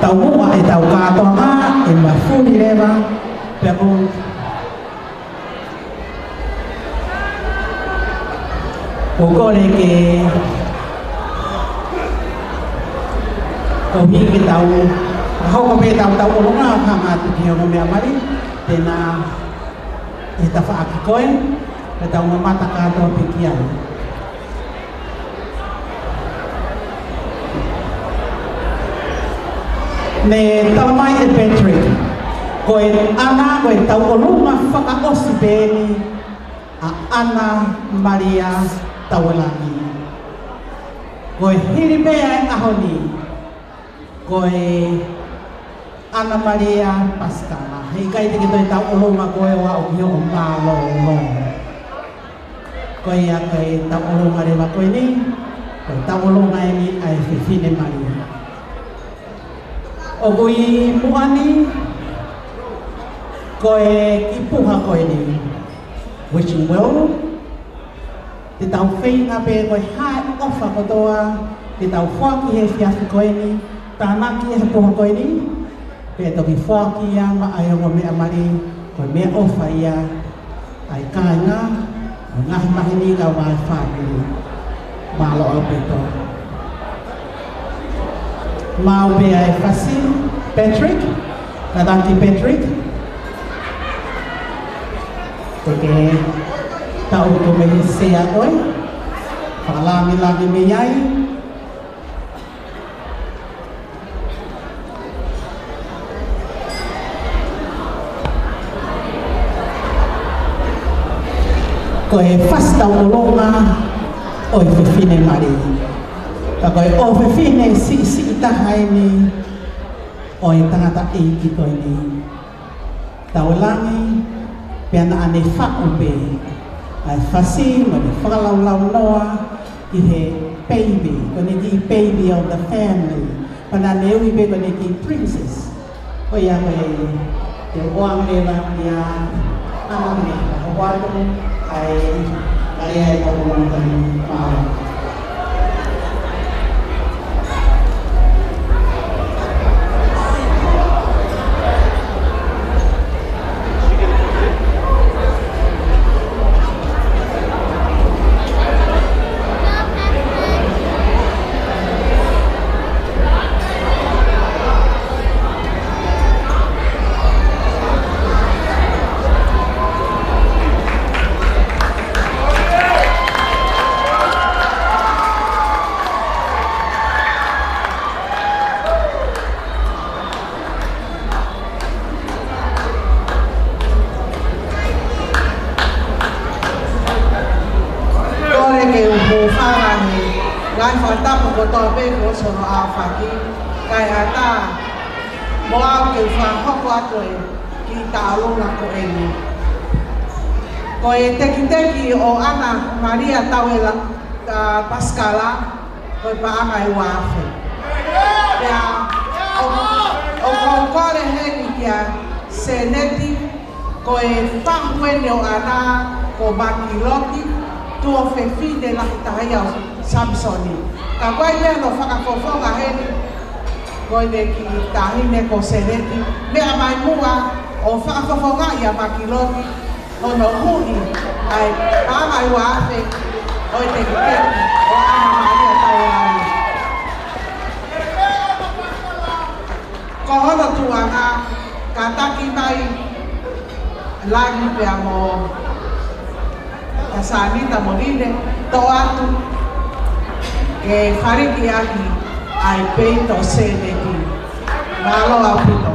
tau muʻa e tau kātoanga, ʻe mafuli leva, pea ko ʻoku kole ke, ko hiki tau, hoko pē tau tauʻolunga, hanga atu ki he ongo meʻa mali, te na ʻi he tafaʻaki ko ē, ʻe tau mamata kātoa pē ki ai. Ne tala mai ʻe Patrick, ko e ʻana, ko e tauʻolunga fakaʻosi pē eni ʻa ʻAna Malia Tauelangi. Ko e hili pē ʻa e ʻaho ni, ko e ʻAna Malia Pasikala. He ʻikai te ke toe tauʻolunga koe ʻo aʻu ki hoʻo mālōlō. Ko ia ko e tauʻolunga leva ko eni, ko e tauʻolunga eni ʻa e fefine mali. ʻOku ʻi muʻa ni, ko e kiʻi puha ko eni. Wishing well. Te tau feinga pē ko e hā e ʻofa kotoa te tau foaki he efiafi ko eni, tānaki he puha ko eni, pea toki foaki ia maʻa e ongo meʻa mali, ko e meʻaʻofa ia ʻa e kāinga, ʻo e ngaahi maheni kae ʻumaʻā e fāmili. Mālō ʻaupito. Maʻu pē ʻa e fasi, Patrick, kātaki Patrick. Te ke tau ko mei he sea ko ē. Fakalangilangi mei ai. Ko e fasi tauʻolunga ʻo e fefine mali. Ka ko e ʻofefine siʻisiʻi taha eni ʻo e tangataʻeiki ko eni. Tauelangi, pea naʻa ne faʻu pē ʻa e fasi mo ne fakalaulaunoa ki he baby, ko ʻene kiʻi baby of the family. Pea naʻa ne ui pē ko ʻene kiʻi princess. Ko ia ko e, te u ʻoange leva ia ʻa ʻAna Malia, ʻo ʻoatu ʻa e, ʻa e, ʻa e tauʻolunga ko eni. Mālō. Kole ke u hūfanga he ngaahi fakatapu kotoa pē kuo ʻosi hono ʻaofaki, kae ʻatā mo au ke u fakahoko atu e kiʻi tauʻolunga ko eni. Ko e tekiteki ʻo ʻAna Malia Tauela-, ʻa, Pasikala, ko e paʻanga ʻe ua afe. Pea ʻoku, ʻoku ou kole heni kia Seneti, ko e fahu eni ʻo ʻAna ko Makiloti, tuofefine lahi taha ia ʻo Samisoni. Ka ko e meʻa naʻe fakafofonga heni, ko ʻene kiʻi taʻahine ko Seneti, meʻa mai muʻa ʻo fakafofongaʻi ʻa Makiloti, hono huʻi ʻa e paʻanga ʻe ua afe ʻo e tekiteki ʻo ʻAna Malia Tauelangi. Ko hono tuʻunga, kātaki mai Langi pea mo Sanita mo Line, toʻo atu ke faliki ʻaki ʻa e peito ʻo Seneti. Mālō ʻaupito.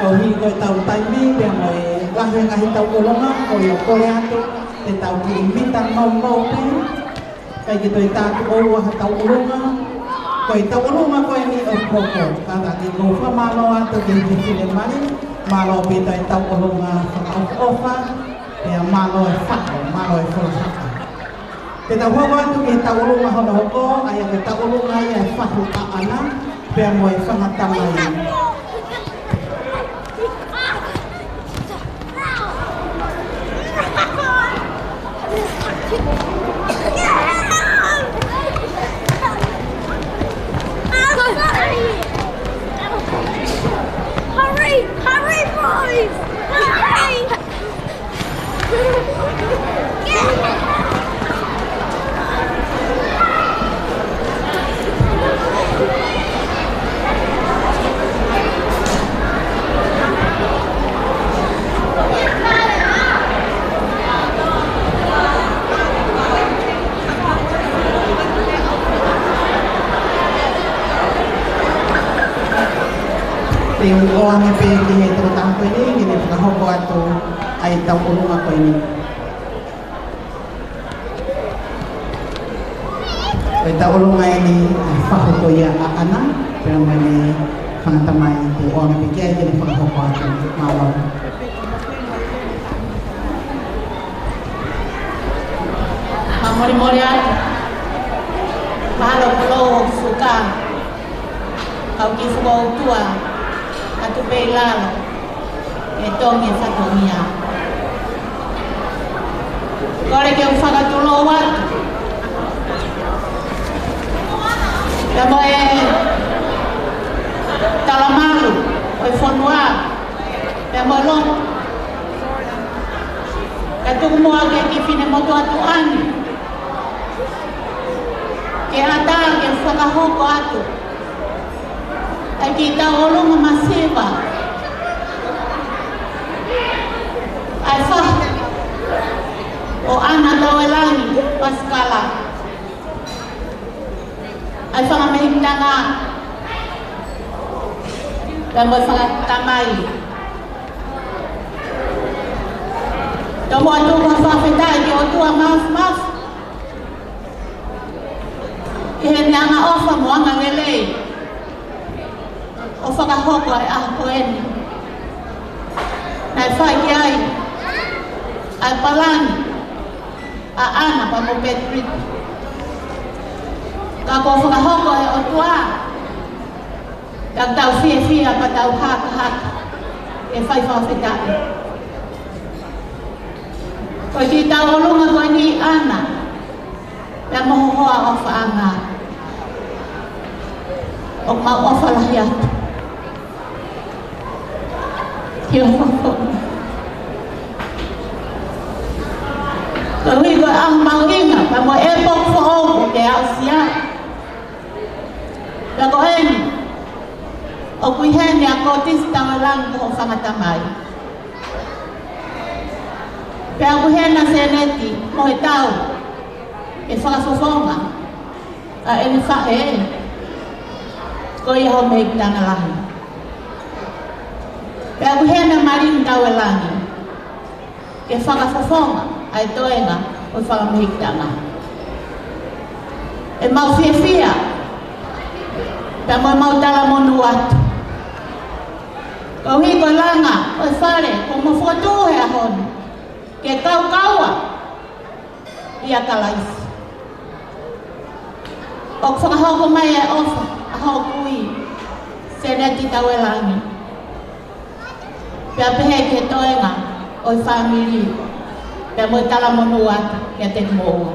Koeʻuhi ko ʻetau taimi pea mo e lahi e ngaahi tauʻolunga, ko ia kole atu te tau kiʻi mita nomo pē. ʻIkai ke toe tā tuʻo ua ha tauʻolunga. Ko e tauʻolunga ko eni ʻoku hoko. Kātaki ʻoku ou fakamālō atu ki he Fefine Mali, mālō pē ʻetau tauʻolunga fakaʻofoʻofa, pea mālō e faʻo, mālō e folofola. Te tau hoko atu ki he tauʻolunga hono hoko, ʻa ia ko e tauʻolunga ia e Fahu ʻAʻana, pea mo e Fanga Tamai. Hurry! Hurry, boys! Hurry! Te u ʻoange pē ki he tokotaha ko eni, ke ne fakahoko atu ʻa e tauʻolunga ko eni. Ko e tauʻolunga eni ʻa e Fahu ko ia ʻAʻana, pea mo ʻene Fanga Tamai, te u ʻoange pē ki ai ke ne fakahoko atu. Mālō. Fakamolemole atu. Mahalo ko lou ʻoku fuka. Kau kiʻi fuka ʻOtua atu pē ʻi lalo, ʻe tongi e fatongia. Kole ke u fakatulou atu pea mo e talamalu ʻo e fonua pea mo e lotu, kae tuku muʻa ki he kiʻi finemotuʻa tuʻa ni ke ʻatā ke fakahoko atu ʻa e kiʻi tauʻolunga masiva ʻa e Fahu ʻo ʻAna Tauelangi Pasikala, ʻa e Fanga Mehikitanga pea mo e Fanga Tamai. Tomuʻa tuku ha fakafetaʻi ki he ʻOtua Māfimafi ʻi heʻene angaʻofa mo angalelei ʻo fakahoko ʻa e ʻaho ko eni. Naʻe fai ki ai ʻa e palani ʻa ʻAna pea mo Petriki. Ka kuo fakahoko ʻe he ʻOtua, ka tau fiefia pea tau hakahaka ke fai fakafetaʻi. Ko e kiʻi tauʻolunga ko eni ʻAna pea mo ho hoa ʻofaʻanga, ʻoku mau ʻofa lahi atu ki ho hoa. Koeʻuhi ko e ʻaho mahuʻinga pea mo e ʻepoki foʻou ʻoku ke aʻusia. Pea ko eni, ʻoku ʻi heni ʻa Kōtisi Tauelangi ko ho Fanga Tamai. Pea ʻoku ʻi hena Sēneti mo e tau ke fakafofonga ʻa ʻene faʻē, ko ia ho Mehikitanga Lahi. Pea ʻoku ʻi hena Malini Tauelangi ke fakafofonga ʻa e toenga ʻo e Fanga Mehikitanga. ʻE mau fiefia pea mo ʻemau talamonū atu. Koeʻuhi ko e langa ʻo e fale kuo mau fokotuʻu he ʻaho ni ke kaukaua ʻia Kalaisi. ʻOku fakahoko mai e ʻofa ʻa hoku kui, Sēneti Tauelangi, pea pehē ki he toenga ʻo e fāmili, pea mo e talamonū atu kiate kimoua.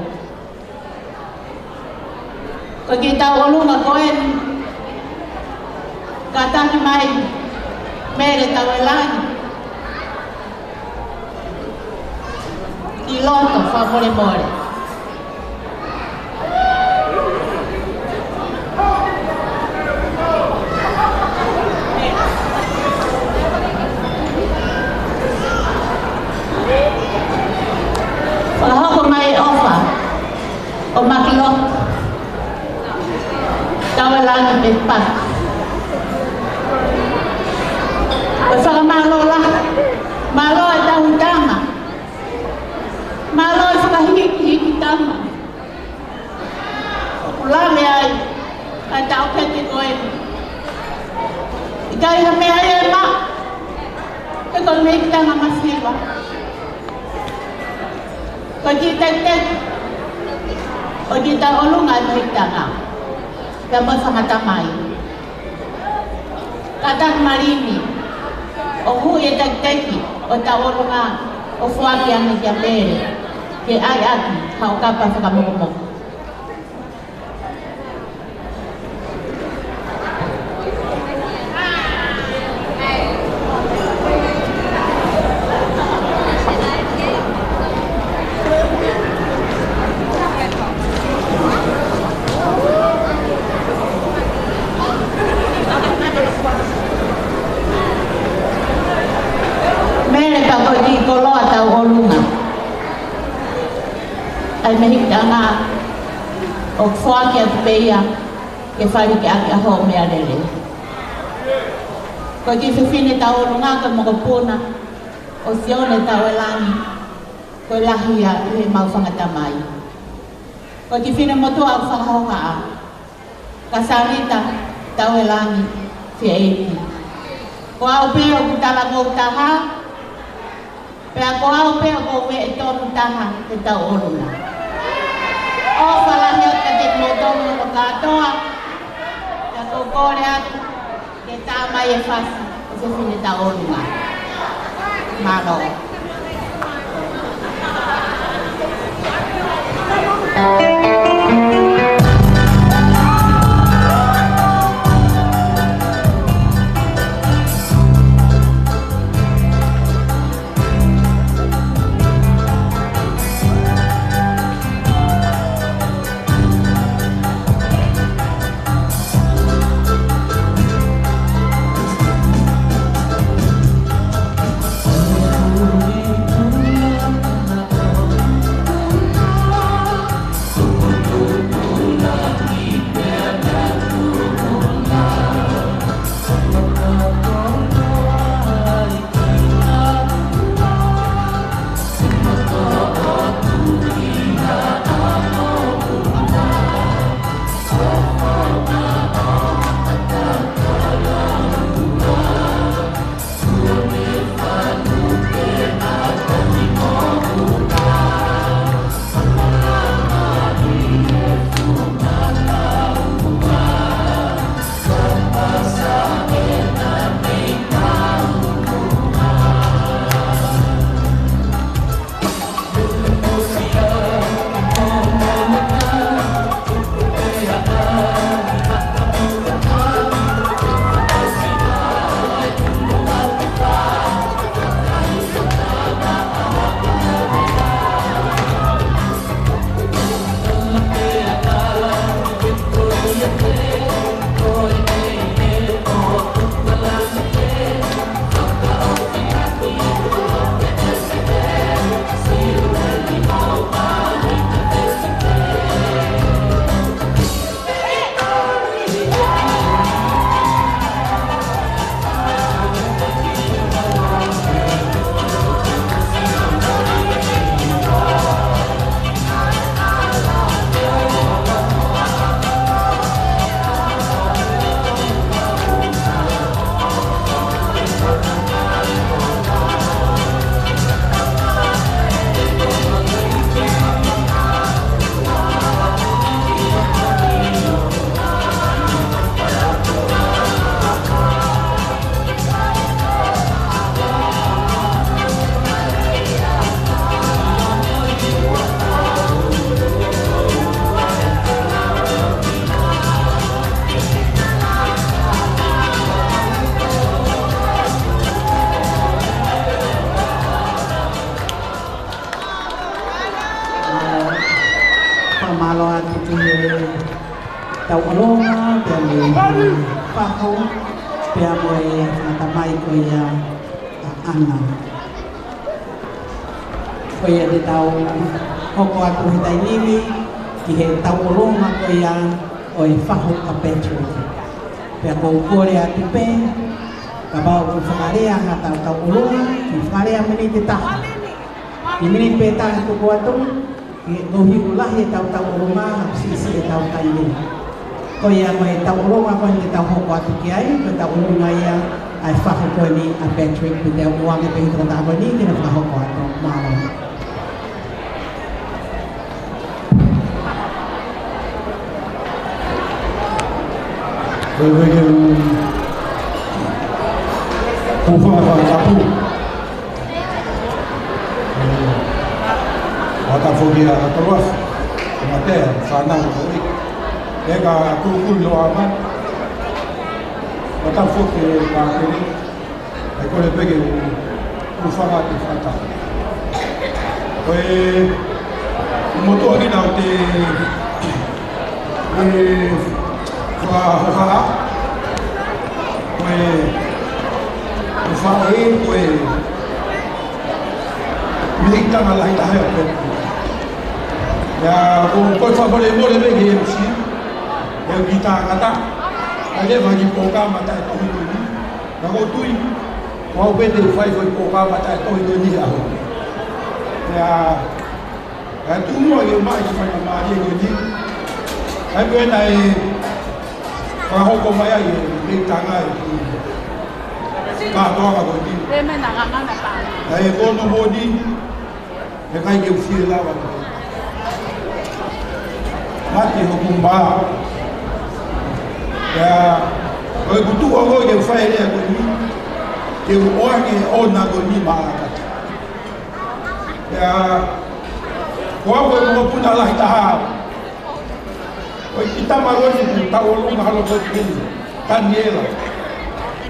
Ko e kiʻi tauʻolunga ko eni, kātaki mai Mele Tauelangi ki loto, fakamolemole. Fakahoko mai e ʻofa ʻo Makilota Tauelangi Pepaki. Fakamālō lahi, mālō e tauhi tama, mālō e fakahikihiki tama. ʻOku lave ai ʻa e taʻokete ko eni. ʻIkai ha meʻa ia ʻe maʻu, he ko e mehikitanga masiva. Ko e kiʻi tekiteki, ʻoku tauʻolunga e mehikitanga, pea mo e fanga tamai. Kātaki Malini, ʻoku ui e tekiteki ʻo e tauʻolunga ʻo foaki ange kia Mele, ke ʻai ʻaki haʻo kapa fakamokomoko. Mele, pea ko e kiʻi koloa tauʻolunga ʻa e mehikitanga, ʻoku foaki atu pē ia ke fai ki ai ʻa hoʻo meʻalele. Ko e kiʻi fefine tauʻolunga ko e mokopuna ʻo Sione Tauelangi, ko e lahi ia ʻi heʻemau fanga tamai. Ko e kiʻi finemotuʻa ʻoku fakahohaʻa, ko Sanita Tauelangi, fie ʻeiki. Ko au pē ʻoku talavou taha, pea ko au pē ʻoku ou veʻe tonu taha he tauʻolunga. ʻOfa lahi atu kiate kimoutolu hono kātoa, pea ʻoku ou kole atu ke tā mai e fasi ʻo e fefine tauʻolunga. Mālō. Fakamālō atu ki he tauʻolunga, pea mo e fahu, pea mo e fanga tamai ko ia ʻa ʻAna. Ko ia te tau hoko atu he taimi ni ki he tauʻolunga ko ia ʻo e fahu ʻa Patrick. Pea ʻoku ou kole atu pē Kapau ʻoku fakalea ha taʻu tauʻolunga, ke fakalea miniti ʻe taha. Ko e miniti pē ʻe taha tuku atu, ke ʻosi ʻo lahi e taʻu tauʻolunga, ha siʻisiʻi e taʻu taimi. Ko ia ko e tauʻolunga ko eni te tau hoko atu ki ai, ko e tauʻolunga ia ʻa e fahu ko eni ʻa Patrick, pea te u ʻoange pē ki he tokotaha ko eni ke ne fakahoko atu. Mālō. Ko e veke u kufanga fakatapu. Ua tafoki a Toloafi. Matea, fānau ko i. E ka kukuli o ama. Ua tafoki a kere. ʻE kole pē ke u, u fanga te fata. Ko e, motuʻa ki nau te, e, fa, fa, ko e, fa e, ko e, mei tanga lahi taha ʻo pē. Ia, ko, ko e fakamolemole pē ki he M C, ʻe ki tangata, ʻa e faki pō ka mata e tohi ko eni. Naʻa ku tui, ko au pē te u fai foʻi pō ka mata e tohi ko eni he ʻaho. Ia, ʻa e tuʻu muʻa ke u maʻu e faingamālie ko eni. ʻA ia ko ena ʻe fakahoko mai ai e mei tanga e kātoanga ko eni. Pē mai na ngangana pā. ʻA e kono mo ni, ʻe ʻikai ke u fie lava. Mate hoku mā. Ia, ko e kutu o koe ke u fai e lea ko eni, ke u ʻoange ʻona ko eni maʻa. Ia, ko au ko e mokopuna lahi taha. Ko e kiʻi tama ko eni kuo tauʻolunga holo ko eni, Taniela.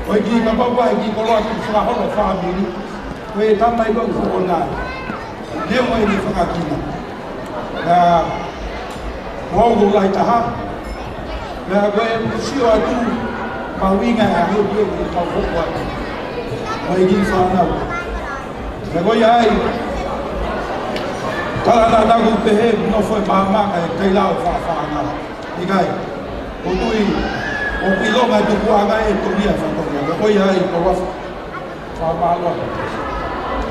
Ko e kiʻi kapau ko e kiʻi koloa kuo fakaholo fāmili. Ko e tama ia ko ʻona. Leo mai ni fakakina. Ia, ko au ko e lahi taha. Ia, ko e sio atu, mahuʻinga e ʻaho ni ke tau hoko atu. Ko e kiʻi fānau. Ia, ko ia ai. Tala na taku pehē, nofo e māmā kae ʻikai lava ʻo fāfānau. ʻIkai. ʻOku tui, ʻoku ʻilonga e tupuʻanga e toʻia fatongia. Ia, ko ia ai, ko wafu. Fakamālō atu.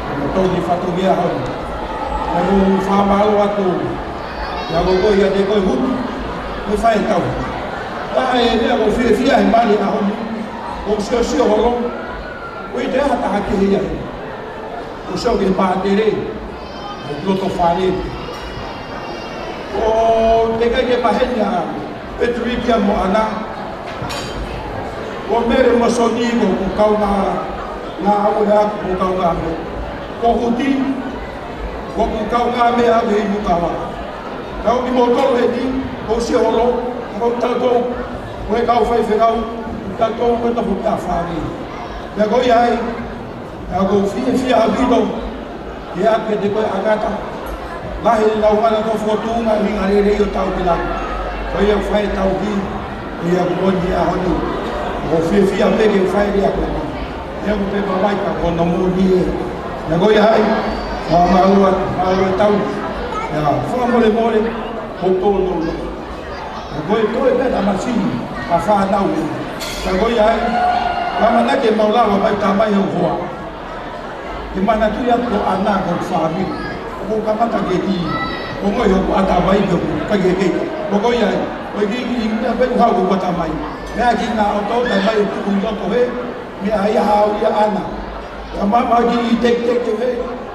Ko e tau ni fatongia hau. Ia ko fakamālō atu. Ia ko koe ia te koe hutu. Ko e fai tau. Taha e meʻa ko e fiefia he mali ʻaho ni. Ko e siosio holo. Ko e te aha taha kehe ia he. Ko e sio ki he pātele. Ko e loto fale. Ko e teʻeki ke maheni a Petulikia mo ʻAna. Ko Mele mo Soni ko hoku kaungā, ngā au e aku ko hoku kaungāmeʻa. Ko Huti, ko hoku kaungāmeʻa au he inu kava. Kau kimoutolu heni, ko e sio holo, ko tautolu, ko e kau faifekau, tautolu ko e tofu pea fāngi. Pea ko ia ai, ʻa ia ko e fiefia ʻaupito, ʻe ake te koe ʻakata. Lahi ʻenau ngana ko e fokotuʻunga ʻi he ngaahi lelei ʻo tau ki langi. Ko ia fai tau ki, ʻa ia ko eni ʻaho ni. Ko e fiefia pē ke fai ʻa ia ko eni. ʻA ia ko e pē mamahi ka ko hono moʻoni ē. ʻA ia ko ia ai, fakamālō atu, mālō e tau. ʻA ia, fakamolemole, ko tō no no. Ko e, ko e pē tamasiʻi ʻa e fānau ē. Ka ko ia ai, ka mana ke mau lava mai tamai au hoa. Ke manatuʻi atu ko ʻAna ko e fāmili. ʻOku kamata ke ki, ʻo ngoi hoku ʻatamai ke ʻoku kai ke kei. Ko ko ia ai, ko e kiʻi, kiʻi meʻa pē ʻoku hau ko e ʻatamai. Meʻa ki na o tō tamai ʻoku tuku ʻi loto he, meʻa ia au ia ʻAna. Ka mama ki ʻi tektek ke fē,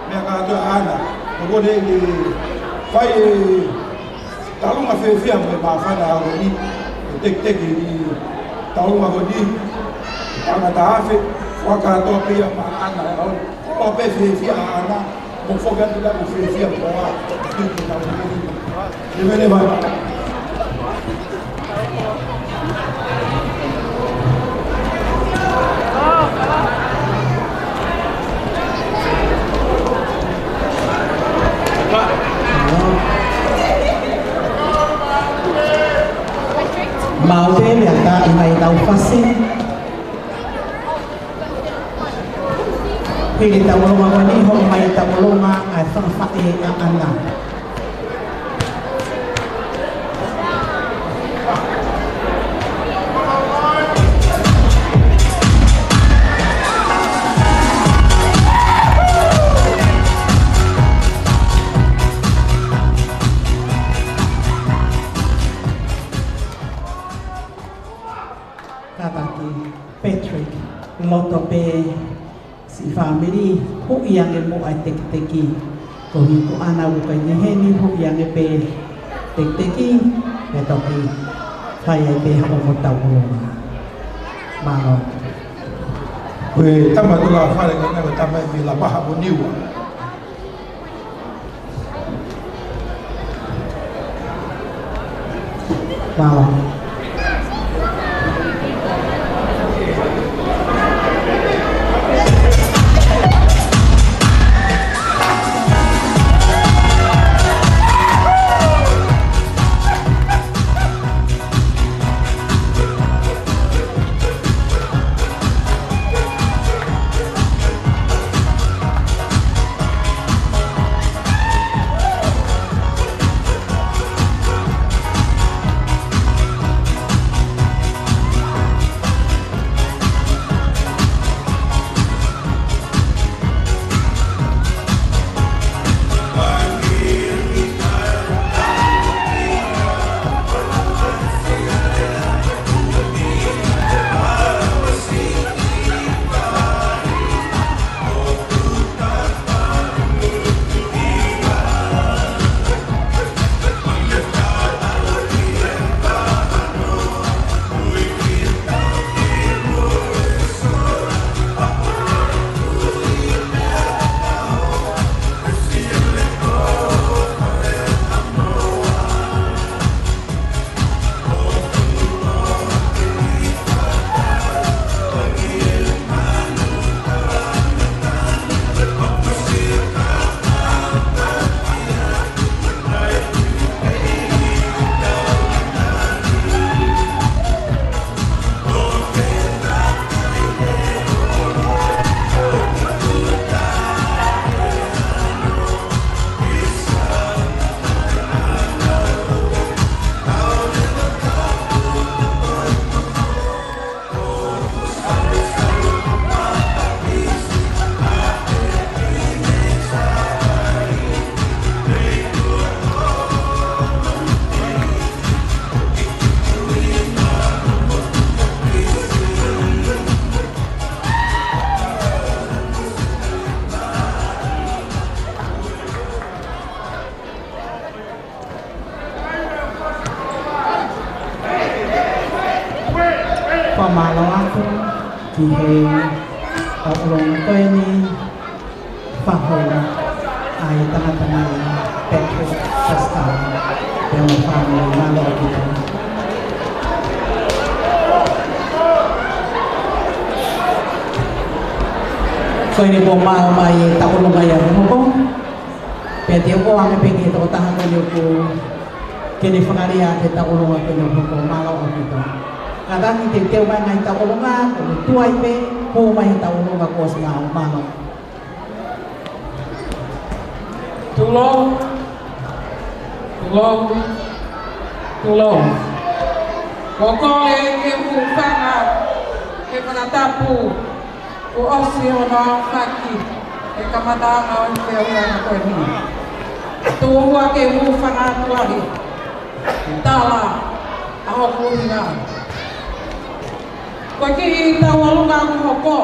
meʻa kātoa ʻAna. Ko ko le, le, fai e, Talunga fiefia mo e māfana ʻaho ni, e tektek ʻi talunga ko eni, tangata afe, fakatoa pē ia maʻa ʻAna ʻaho ni. Ko pē fiefia ʻAna, mo foki atu ka mo fiefia mo a, ki talunga ko eni. Never, never. Mau pē meʻa tā ʻi mai tau fasi. Hili tauʻolunga ko eni, hoʻo mai tauʻolunga ʻa e fanga faʻē ʻa ʻAna. Loto pē siʻi fāmili, huʻi ange muʻa e tekiteki. Ko e ʻuhinga ʻoku ʻi ai ʻeni, huʻi ange pē tekiteki, pea toki fai ai pē hoʻomo tauʻolunga. Mālō. Ko e tama ʻo Tulafale ko ena, ko e tama ʻi Lapaha mo Niua. Mālō. Fakamālō atu ki he tauʻolunga ko eni, faʻu ʻa e tangata mai Patrick Pascal, pea mo e fāmili, mālō ʻaupito. Ko eni kuo maʻu mai e tauʻolunga ia ʻo hohoko. Pea te u ʻoange pē ki he tokotaha ko eni ʻoku ke ne fakalea ʻa e tauʻolunga ko eni ʻo hohoko, mālō ʻaupito. Kātaki teuteu mai e ngaahi tauʻolunga, ko e tuai pē, hū mai he tauʻolunga kuo ʻosi maʻu, mālō. Tulou, tulou, tulou. Ko e kole ke u hūfanga he fakatapu kuo ʻosi hono aofaki he kamataʻanga ʻo e feohiʻanga ko eni. Tuku muʻa ke u hūfanga atu ai, tala ʻa hoku ʻuhinga. Ko e kiʻi tauʻolunga ʻoku hoko,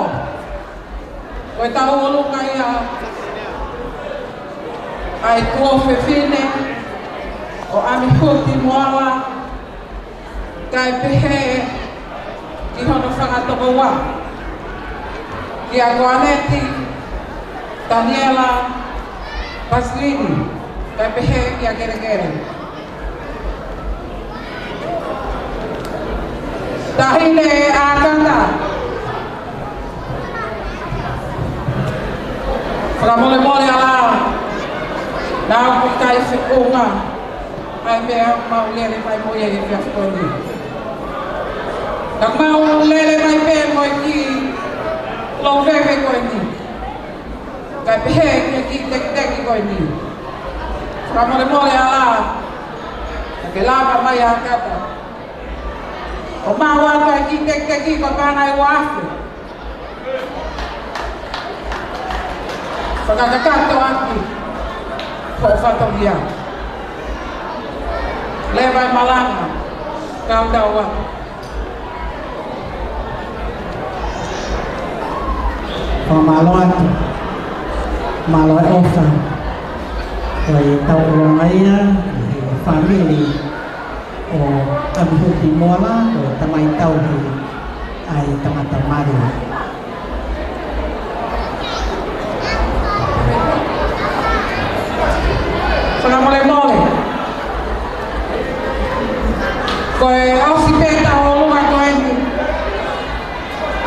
ko e tauʻolunga ia ʻa e tuofefine ʻo ʻAmihuti Moala, kae pehē ki hono fanga tokoua, kia Koaneti Taniela Pasilini, kae pehē kia Kelekele. Taʻahine ʻa Kata. Fakamolemole ā, naʻa ku ʻikai feʻunga ʻa e meʻa ʻoku mau lele mai mo ia he efiafi ko eni. Ka mau lele mai pē mo e kiʻi louveve ko eni, kae pehē ki he kiʻi tekiteki ko eni. Fakamolemole ā, ka ke lava mai ʻa Kata. ʻO maʻu atu e kiʻi tekiteki ko e paʻanga ʻe ua afe. Fakakakato ʻaki hoʻo fatongia. Leva e malanga, kau tau atu. Mālō atu. Mālō e ʻofa. Ko e tauʻolunga ia, he fāmili ʻo ʻAmihuti Moala, ko e tamai tauhi ʻa e tangata mali. Fakamolemole. Ko e ʻosi pē tauʻolunga ko eni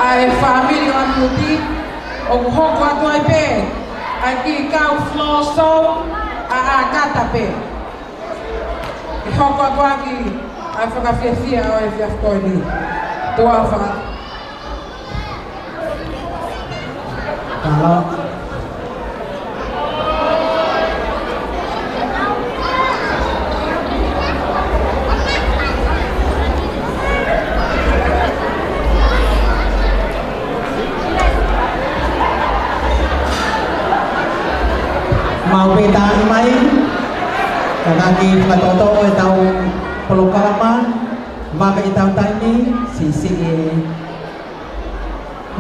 ʻa e fāmili ʻo ʻAmihuti, ʻoku hoko atu ai pē ʻa e kiʻi kau floor show ʻa ʻAkata pē. ʻE hoko atu ʻaki ʻa e fakafiefia ʻo e efiafi ko eni. Tuʻa ʻofa. Mālō. Mau pē tā mai. Ka kiʻi fakatoʻotoʻo ʻetau polokalama, vaka ʻetau taimi, siʻisiʻi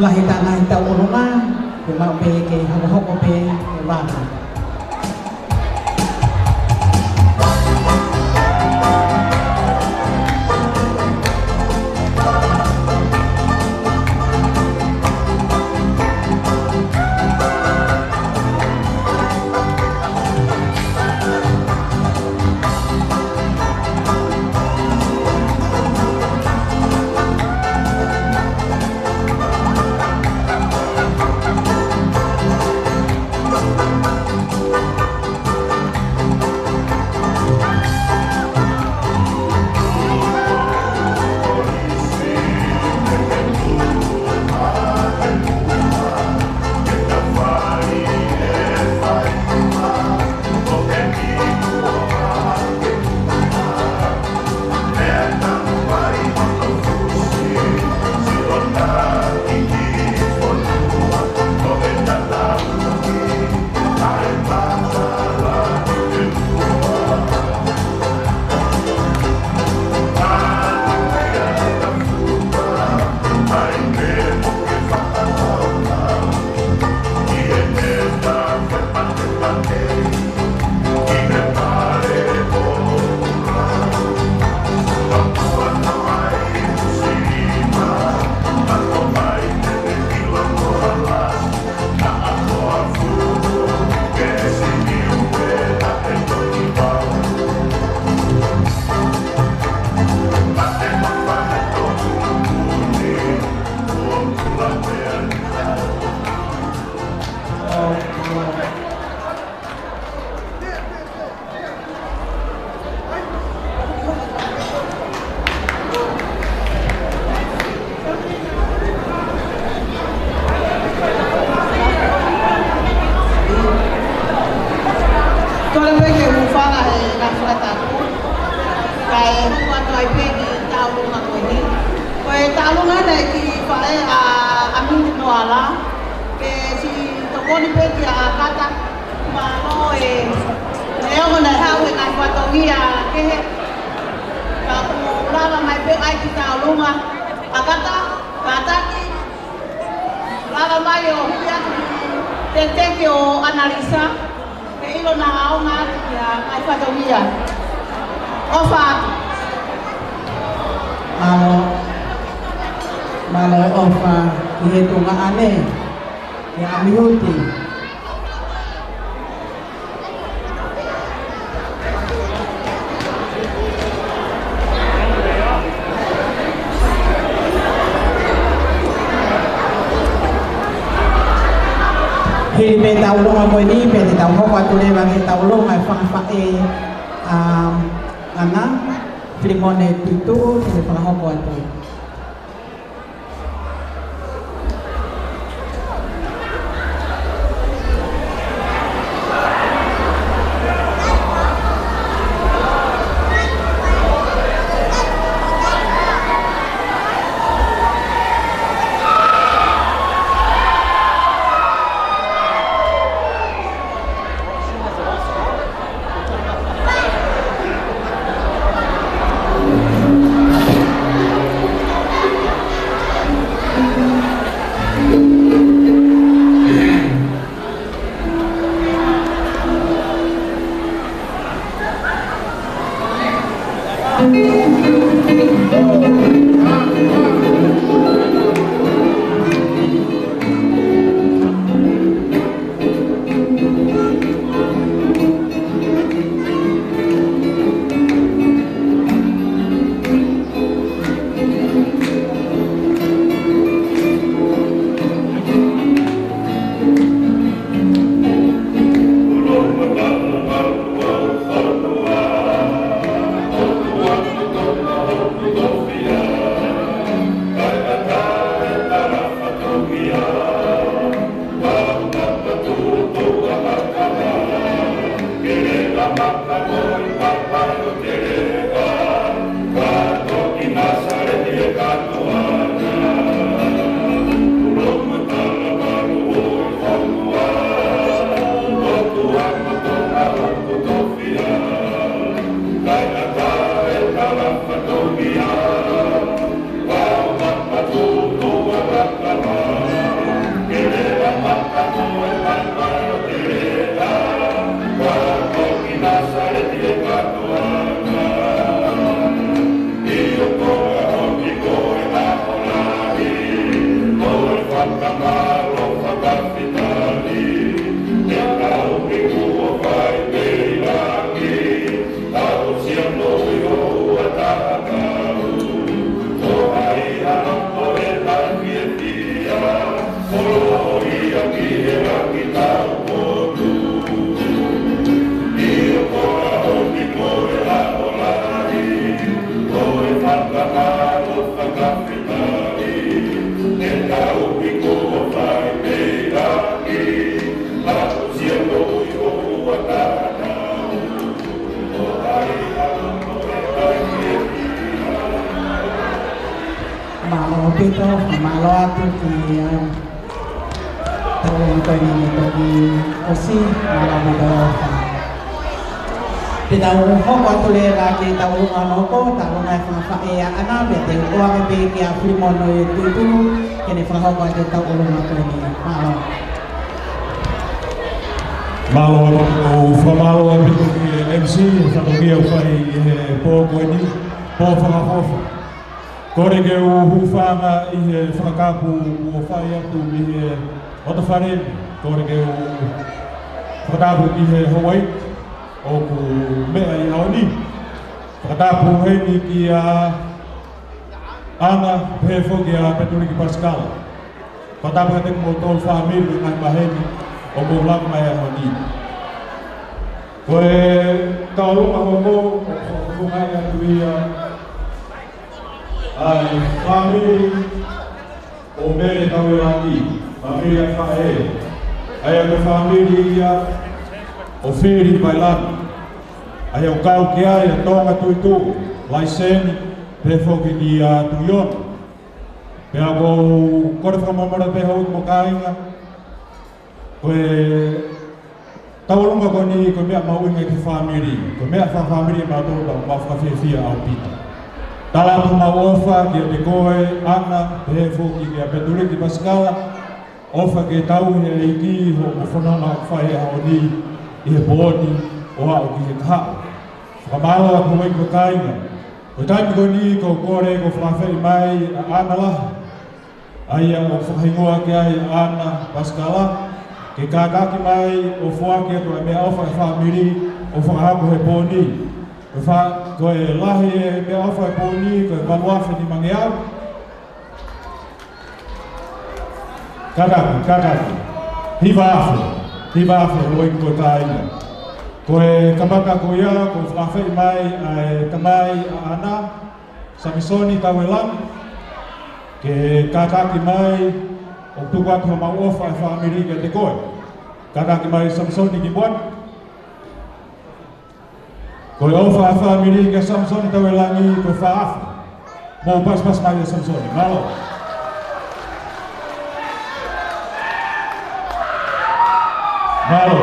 lahi tā ngaahi tauʻolunga, ke mau pē ke hokohoko pē e vaka. Kole pē ke u fala he ngaahi fakatapu, kae hoko atu ai pē ki he tauʻolunga ko eni. Ko e tauʻolunga eni ki he faʻē ʻa ʻAmihuti Moala, ke siʻi tokoni pē kia ʻAkata, mālō e, e ongo naʻe haʻu he ngaahi fatongia kehe, ka kuo lava mai pē ai ki he tauʻolunga. ʻAkata, kātaki, lava mai ʻo hiki atu ki he tēteki ʻo ʻAnalisa, ke ʻilo naʻa ʻaonga atu kia ngaahi fatongia. ʻOfa atu. Mālō, mālō e ʻofa ki he tuongaʻane, kia ʻAmihuti. Hili pē tauʻolunga ko eni, pea te tau hoko atu leva ki he tauʻolunga e fanga faʻē, um, ʻana, Filimone Tutu, te ne fakahoko atu. Mālō ʻaupito, mālō atu ki he, um, tau ʻomi ko eni ne toki ʻosi, mālō ʻaupito. Pea tau hoko atu leva ki he tauʻolunga hono hoko, tauʻolunga e fanga faʻē ʻa ʻAna, pea te u ʻoange pē kia Filimono ʻi Tuitulu, ke ne fakahoko atu e tauʻolunga ko eni. Mālō. Mālō, ʻoku ou fakamālō ʻaupito ki he M C, he fatongia ʻoku fai ʻi he pō ko eni, pō fakaʻofoʻofa. Kole ke u hūfanga ʻi he fakatapu kuo fai atu ʻi he loto fale ni. Kole ke u fakatapu ki he Houʻeiki ʻoku meʻa ʻi he ʻaho ni. Fakatapu heni kia ʻAna, pehē foki kia Petuliki Pasikala. Fakatapu kiate kimoutolu fāmili ʻi he ngaahi maheni ʻoku mou lava mai he ʻaho ni. Ko e tauʻolunga hono hoko, ʻoku fakafofongaʻi atu ia ʻa e fāmili ʻo Mele Tauelangi, fāmili ʻa e faʻē. ʻA ia ko e fāmili ia ʻo Fili Vailani. ʻA ia ʻoku kau ki ai ʻa Tonga Tuʻituʻu, Laiseni, pehē foki kia Tuʻiʻono. Pea ʻoku ou kole fakamolemole pē Houʻeiki mo kāinga, ko e tauʻolunga ko eni ko e meʻa mahuʻinga ki he fāmili, ko e meʻa fakafāmili ʻa mautolu, pea ʻoku mau fakafiefia ʻaupito. Tala atu homau ʻofa kiate koe ʻAna, pehē foki kia Petuliki Pasikala, ʻofa ke tauhi ʻe he ʻEiki hoʻomou fononga ʻoku fai he ʻaho ni ʻi he pō ni ʻo aʻu ki he kahaʻu. Fakamālō atu Houʻeiki mo kāinga. Ko e taimi ko eni ʻoku ou kole ke fakafeʻiloaki mai ʻa ʻAna Lahi, ʻa ia ʻoku fakahingoa ki ai ʻa ʻAna Pasikala, ke kātaki mai ʻo foaki atu e meʻaʻofa ʻa e fāmili ʻo fakahoko he pō ni. Ko e fa-, ko e lahi e meʻaʻofa he pō ni, ko e valu afe nimangeau. Kātaki, kātaki. Hiva afe, hiva afe Houʻeiki mo kāinga. Ko e kamata ko ia, ʻoku fakafeʻiloaki mai ʻa e tamai ʻa ʻAna, Samisoni Tauelangi, ke kātaki mai ʻo tuku atu homau ʻofa ʻa e fāmili kiate koe. Kātaki mai Samisoni ki muʻa. Ko e ʻofa ʻa e fāmili kia Samisoni Tauelangi ko e fā afe. Mou pasipasi mai ʻa Samisoni. Mālō. Mālō.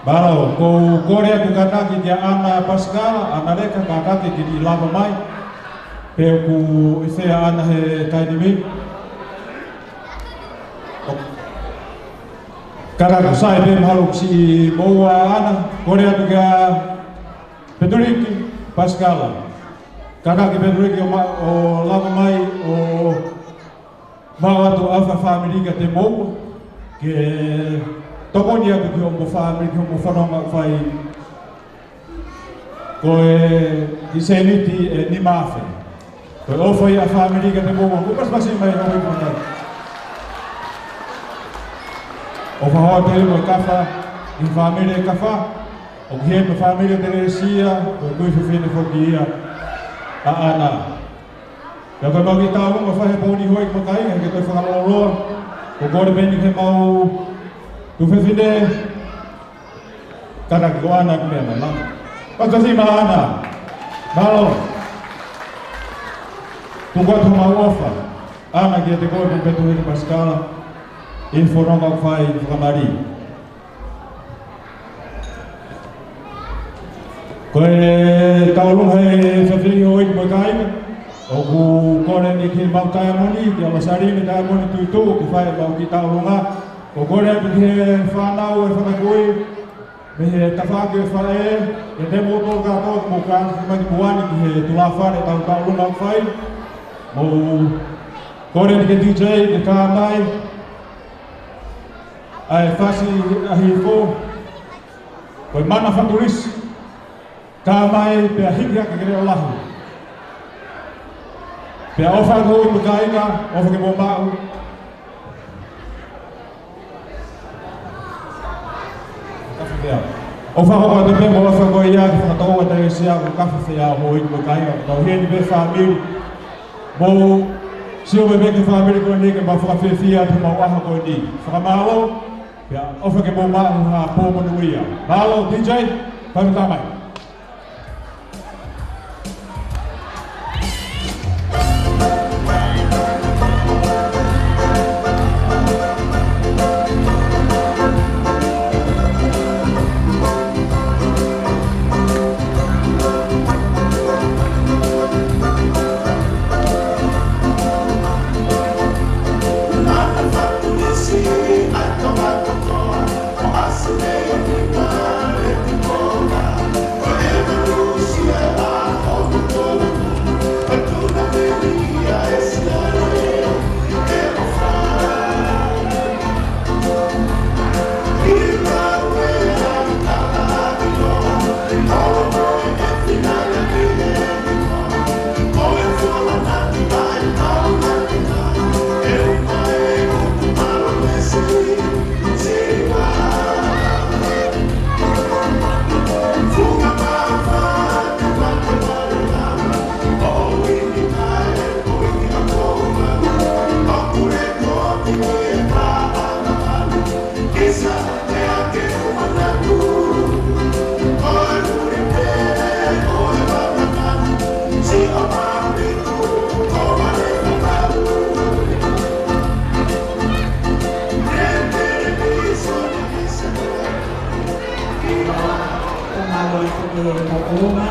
Mālō, ʻoku ou kole atu kātaki kia ʻAna Pasikala, ʻAna Leka, kātaki ke ke lava mai. Pe ʻoku ʻi fē ʻa ʻAna he taimi ni. Kātaki sai pē mahalo ʻoku siʻi moua ʻa ʻAna, kole atu kia Petuliki Pasikala. Kātaki Petuliki ʻo ma-, ʻo lava mai ʻo maʻu atu ʻa e fāmili kiate kimoua, ke tokoni atu ki hoʻomou fāmili, ki hoʻomou fononga fai. Ko e kiʻi sēniti ʻe nima afe. Ko e ʻofa ia ʻa e fāmili kiate kimoua, mou pasipasi mai Houʻeiki mo kāinga. ʻOfa hoʻatā mo e kafa, ʻi he fāmili ʻa e kafa, ʻoku ʻi heni mo e fāmili ʻa Telesia, ko e kui fefine foki ia ʻa ʻAna. Pea ko e mau kiʻi tauʻolunga ʻoku fai he pō ni Houʻeiki mo kāinga, ke toe fakalōloa, ʻoku ou kole pē eni ki heʻemau tuofefine, kātaki ko ʻAna ke meʻa mai. Pasipasi mai ʻAna. Mālō. Tuku atu homau ʻofa, ʻAna, kiate koe mo Petuliki Pasikala, ʻi he fononga ʻoku fai fakamālie. Ko e tauʻolunga he efiafi ni Houʻeiki mo kāinga, ʻoku kole eni ki heʻemau taiamoni, kia Lasalini Taiamoni Tuʻituʻu, ke fai ʻemau kiʻi tauʻolunga. ʻOku kole atu ki he fānau ʻa e fanga kui, mei he tafaʻaki ʻo e faʻē, ʻiate kimoutolu kātoa, ke mou kātaki mai ki muʻa ni ki he tulāfale ʻetau tauʻolunga ʻoku fai. Mou kole eni ki he D J, ke kā mai ʻa e fasi ʻa e hihifo, ko e Mana Fatulisi, kā mai pea hiki hake ke leʻo lahi. Pea ʻofa Houʻeiki mo kāinga, ʻofa ke mou maʻu. Kafa feau. ʻOfa hoko atu pē mo e ʻofa ko ia, ke fakatau ʻa Telesia ko e kafa feau Houʻeiki mo kāinga, tau heni pē fāmili. Mou sio mai pē ki he fāmili ko eni ke mau fakafiefia atu homau ʻaho ko eni. Fakamālō, pea ʻofa ke mou maʻu ha pō monūʻia. Mālō, D J, fai mai. Uma,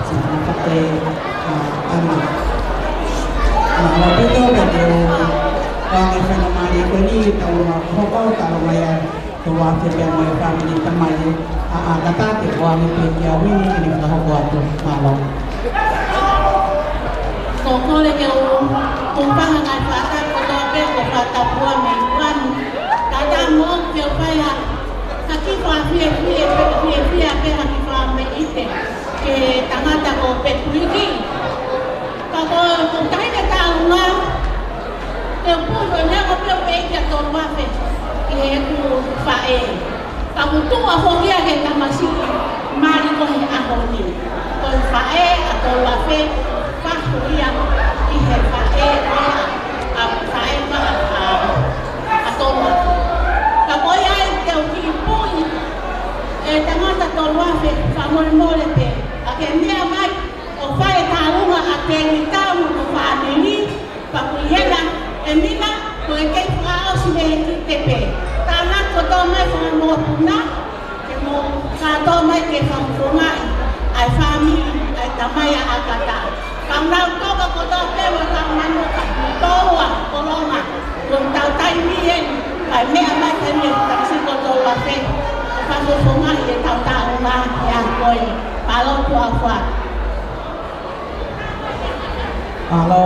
si Fakaʻeama. Mālō ʻaupito pē ke u ʻoange e faingamālie ko eni ke tau hoko ʻo talanoa ai ʻa Toluafe pea mo e fāmili tamai ʻa ʻAkata ke ʻoange pē ki he ʻaho ni ke ne fakahoko atu. Mālō. Ko e kole ke u tuku hake ʻa e ngaahi fakatapu kotoa pē kuo fakatapua mei tuʻa ni. Kae ʻatā moʻoku ke u fai ha kiʻi fakafiefia pē, fiefia pē ha kiʻi fakameʻite ki he tangata ko Petuiki. Ka ko, ko e taimi ʻe taha ʻoku ou pehē ko e neongo pē ʻoku ʻikai ke u Toluafe ʻi heʻeku faʻē, ka ʻoku tuʻu foki ia ki he tamasiʻi mali ko ē he ʻaho ni. Ko e faʻē ʻa Toluafe, fahu ia ʻi he faʻē ko ē ʻa, ʻa faʻē ko ē ʻa, ʻa, ʻa Toluafe. Ka ko ia ai te u kiʻi puʻi e tangata Toluafe, fakamolemole pē, ʻa ke meʻa mai ʻo fai e tālunga ʻa Tēvita mo hono fāmili, pea ʻoku ʻi hena ʻe Mina, ko e kei fakaʻosi mei he kiʻi tepe. Tānaki kotoa mai fanga mokopuna, ke mou kātoa mai ke fakafofongaʻi ʻa e fāmili ʻa e tamai ʻa ʻAkata. Ka nau toka kotoa pē mo e kau manu ka toua kolonga. Ko e tau taimi eni, kae meʻa mai taimi eni, tamasiʻi ko Toluafe, ʻo fakafofongaʻi e tau tālunga he ʻaho ko eni. Mālō Toluafe. Mālō.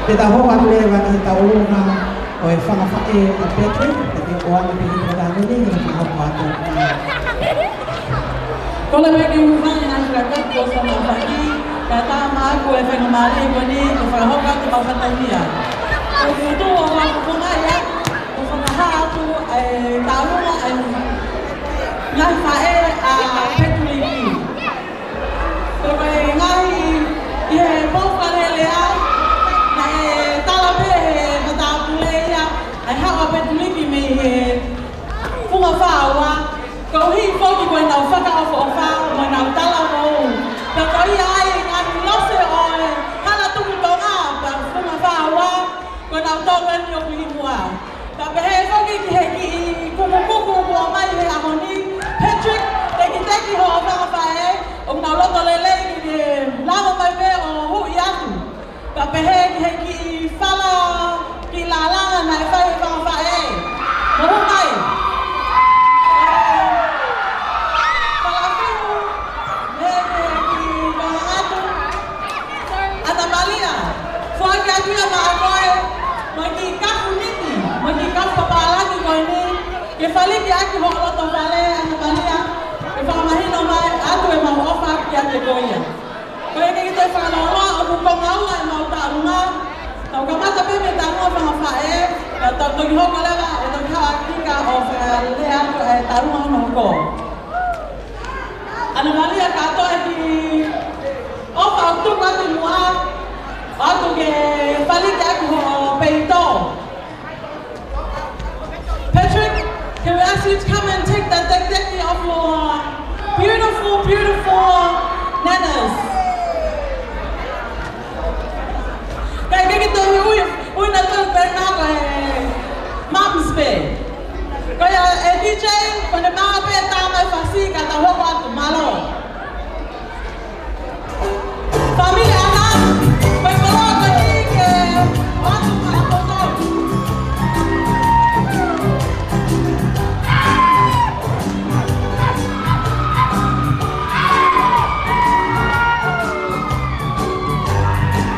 Pea tau hoko atu leva ki he tau ʻulungaanga ʻo e fanga faʻē ʻa Patrick, ʻa ia ʻoku ʻoange pē ʻi he taimi ni, ʻi he fakahoko atu. Kole pē ke u hūfanga ʻi he ngaahi fakatapu kuo ʻosi hoko, kae ʻatā moʻoku e faingamālie ko eni ke fakahoko atu ʻemau fakataha. ʻOku ou tuʻu ʻo fakafofongaʻi atu, ʻo fakahā atu e tālunga ʻa e ngaahi faʻē ʻa Petuliki. Ko e ngaahi, ʻi he pō fakalele ai, naʻe tala pē ʻe he matāpule ia ʻa e haʻu ʻa Petuliki mei he Funga Fā Ua, koeʻuhi foki ko ʻenau fakaʻofoʻofa mo ʻenau talavou. Pea ko ia ai e ngaahi lose ʻo e hala tuku Tonga, pea Funga Fā Ua, ko ʻenau tokoni ʻoku ʻi muʻa. Pea pehē foki ki he kiʻi kukukuku kuo ʻomai he ʻaho ni, Patrick, te ki te Ki hoʻo fanga faʻē, ʻoku nau loto lelei ke ke lava mai pē ʻo huʻi atu. Ka pehē ki he kiʻi fala, kiʻi lālanga naʻe fai he fanga faʻē. Mou huʻi mai. Fala fiu, mei he kiʻi fala atu. ʻAna Malia, foaki atu ia maʻa koe, mo e kiʻi kafu niti, mo e kiʻi kafu papālangi ko eni, ke falikiʻaki hoʻo loto fale, ʻAna Malia, ke fakamahino mai atu ʻemau ʻofa kiate koe ia. Ko ia ke kiʻi toe fakalōloa, ʻoku konga ua ʻemau taʻaluma, tau kamata pē mei he taʻaluma fanga faʻē, ka tau toki hoko leva, ʻe toki haʻu ʻa Kika ʻo fakalea atu e taʻaluma hono hoko. ʻAna Malia, kātoa e kiʻi ʻofa ʻoku tuku atu muʻa, ʻo ʻoatu ke falikiʻaki hoʻo peito. Patrick, can we ask you to come and take the tēkiteki off your beautiful, beautiful nanas? Kae kiʻi toe ui, ui nautolu pē nā ko e mums pē. Ko ia e D J, ko ʻene maʻu pē tā mai fasi ka tau hoko atu, mālō. Fāmili ʻAna, ko e koloa ko eni ke ʻoatu maʻa koutou.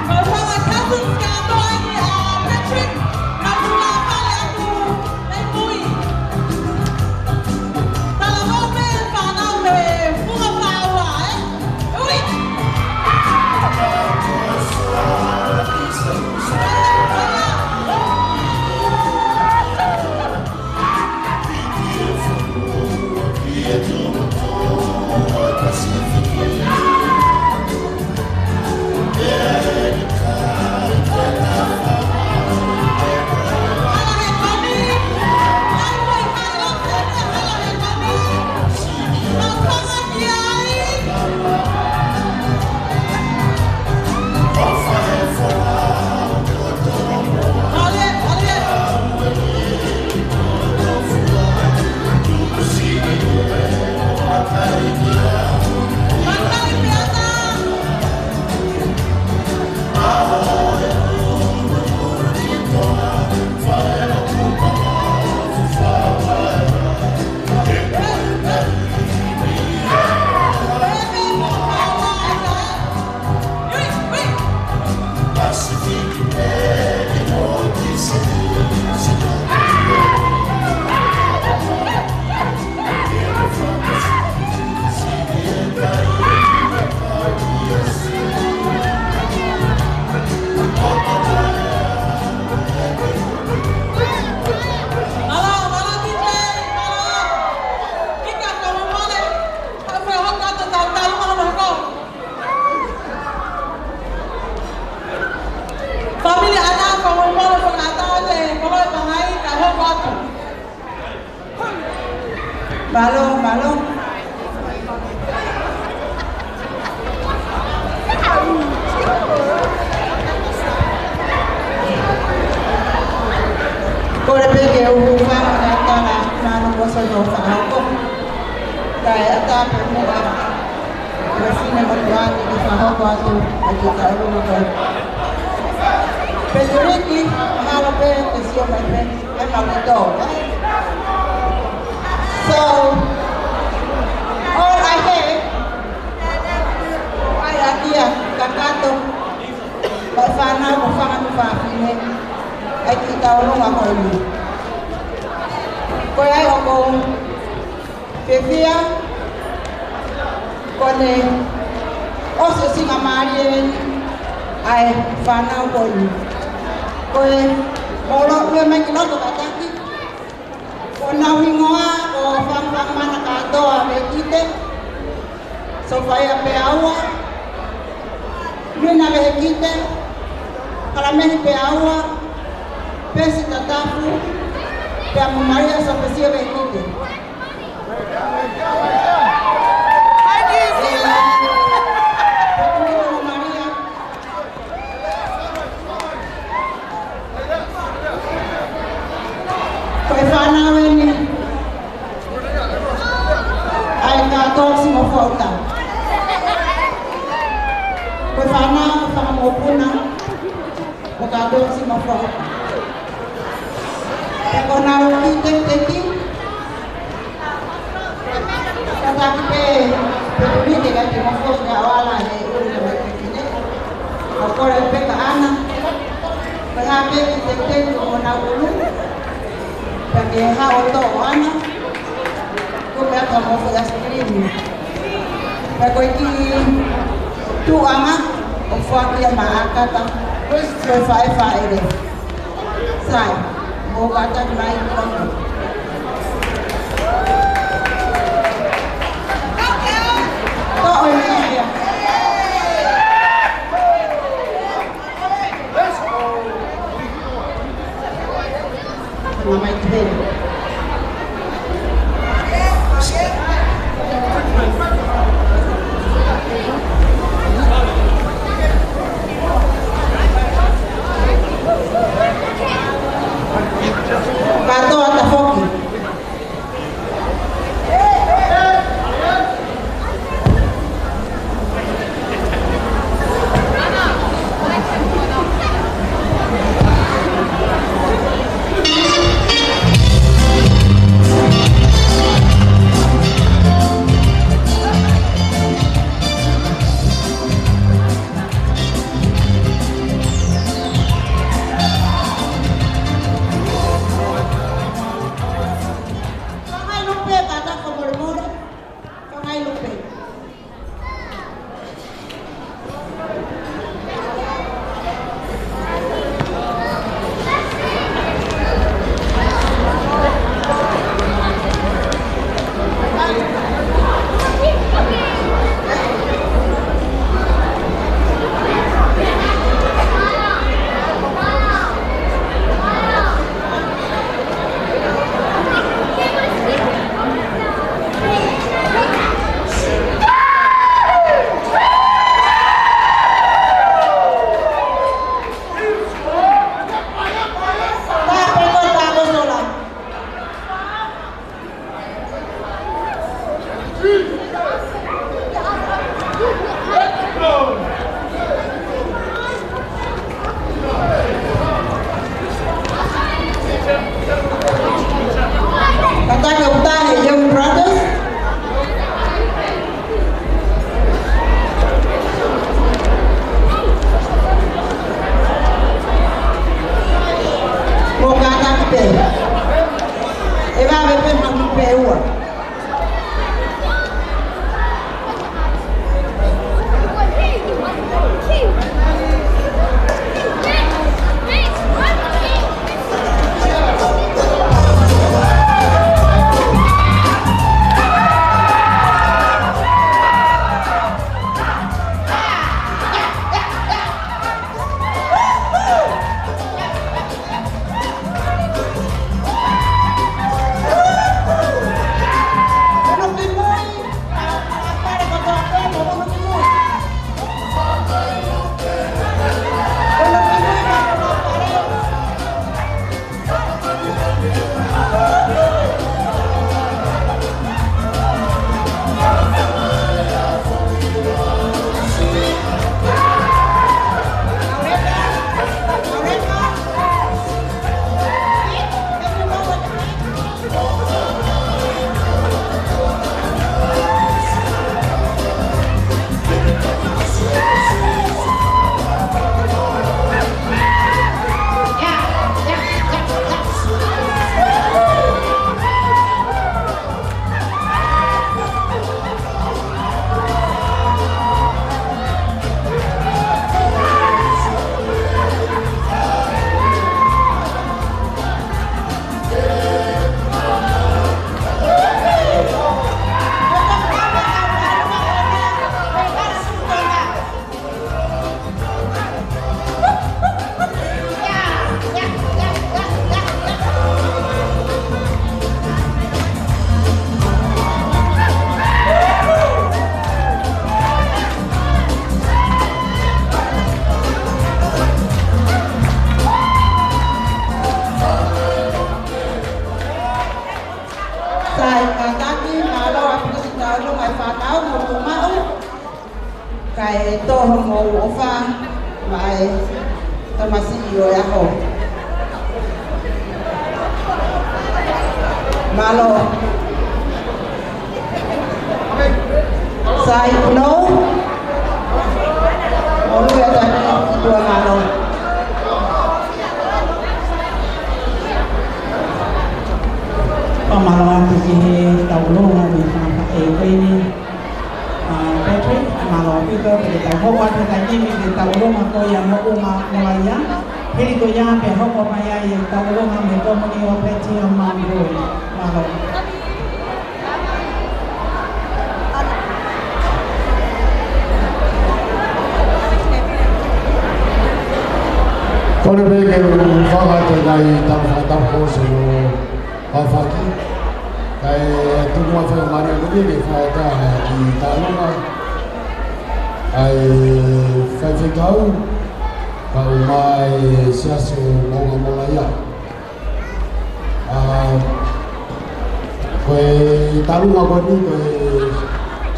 Ko e fanga cousins kātoa eni ʻa Patrick, ka tula fale atu mei mui. Talavou mei he fānau mei he funga fāua, ē? Ui! Fāmili ʻAna, fakamolemole, fakaʻatā atu e koloa ʻe pangai, kae hoko atu. Mālō, mālō. Kole pē ke u hūfanga ʻi he tala, naʻa nau kosoi ko fakahoko. Kae ʻatā pē muʻa. Ko e fine motuʻa ni ke fakahoko atu, ʻa e kiʻi taʻaluma ko ē. Peteliki, mahalo pē, ke sio mai pē, ʻe mau ke tō, ē? So, all I have, ʻa ia kia kakato, ʻa e fānau ko e fanga tuofāfine, ʻa e kiʻi taʻaluma ko eni. Ko ia ai ʻoku ou fiefia, ko ʻene ʻosiʻosingamālie eni ʻa e fānau ko eni. Ko e molo ue mai ki loto kātaki. Ko honau hingoa ko Fangafanga Mana Kātoa Vekite. Sofaia Peaua, Mina Vehikite, Kalamehi Peaua, Pesi Tatafu, pea mo Malia Sopesio Vehikite. Malia. Ko e fānau eni ʻa e kātoa siʻi mo Kātoa siʻi Mafoa. Pea ko honau kiʻi tekiteki, kātaki pē, pē pumite ka te mafo ia ʻo ala he ʻulu ka mai kikine. Ka kole pē ka ana. Pea hā pē kiʻi tekiteki ʻo honau ʻulu. Pea ke haʻu ʻo toʻo ana. Ko e meʻa ka mafo ia sikilini. Pea ko e kiʻi tuʻuʻanga ʻoku foaki ia maʻa Akata. Ko e, ko e faʻefaʻele. Sai, mou kātaki mai ki loto. Toʻo e meʻa ia. Mama i te hele. Kātoa tafoki. Fakaʻilo pē, kātaki fakamolemole. Fakaʻilo pē. Kātaki ʻo tā he Young Brothers. Mou kātaki pē. ʻE vave pē maʻu pē ua. Sai, kātaki, mālō ʻaupito siʻi tauʻolunga e fānau, mou tuʻu maʻu. Kae toʻo homou ʻofa, mai. Tamasiʻi ʻo e ʻaho. Mālō. Sai kuno. ʻOlu e taki tua mālō. Fakamālō atu ki he tauʻolunga ʻi he fanga faʻē ko eni. ʻA Patrick, mālō ʻaupito, pea ke tau hoko atu he taimi ni ki he tauʻolunga ko ia mo ʻUnga Molaia. Hili ko ia pea hoko mai ai e tauʻolunga mei he Komoni ʻo Peti ʻa Māmulu. Mālō. Kole pē ke u fakahā atu e ngaahi tala fakatapu ko ē ʻo Fafaki. Kae tuku ʻa e faingamālie ko eni ke fakataha ki he tauʻolunga ʻa e faifekau, kaeʻumaʻā e Siasi ʻo Moʻunga Molaia. ʻA, ko e tauʻolunga ko eni, ko e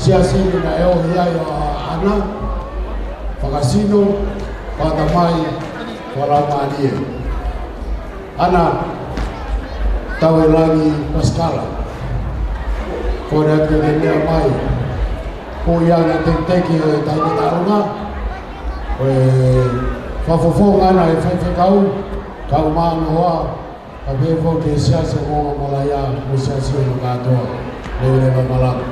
siasi ni naʻe ohi ai ʻa ʻAna, fakasino, fakatamai, fakalaumālie. ʻAna Tauelangi Pasikala. Kole atu ke ke meʻa mai. Ko ia ʻa e tekiteki ʻo e taimi tauʻolunga. Ko e fakafofonga ʻa e faifekau, kaeʻumaʻā ʻa Noa, kae pehē foki ki he Siasi ʻo Moʻunga Molaia, mo e siasi ʻo e kātoa. Leveleva malanga.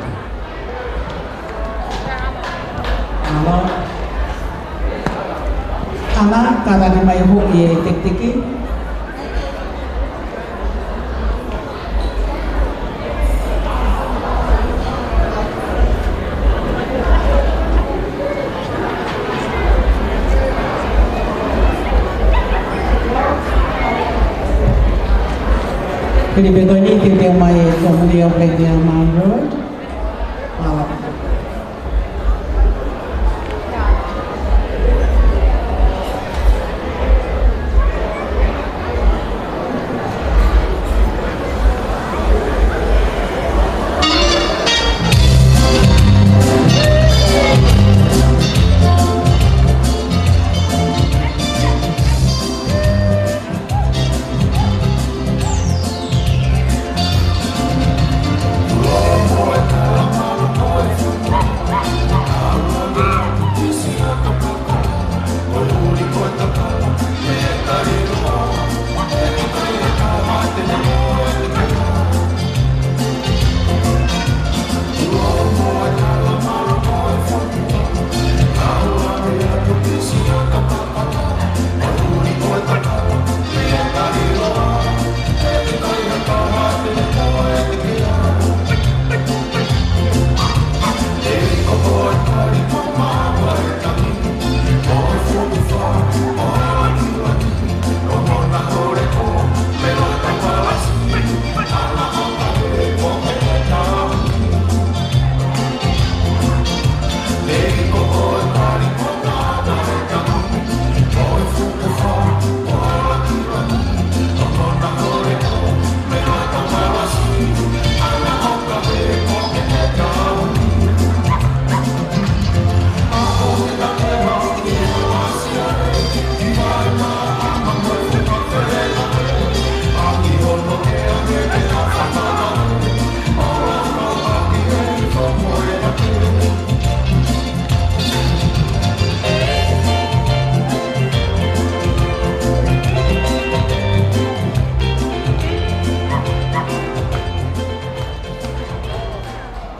ʻAna. ʻAna, kātaki mai hoʻo tekiteki. Pili pē ko eni ke teuteu mai e Komoni ʻo Peti ʻa Māmulu. Mālō.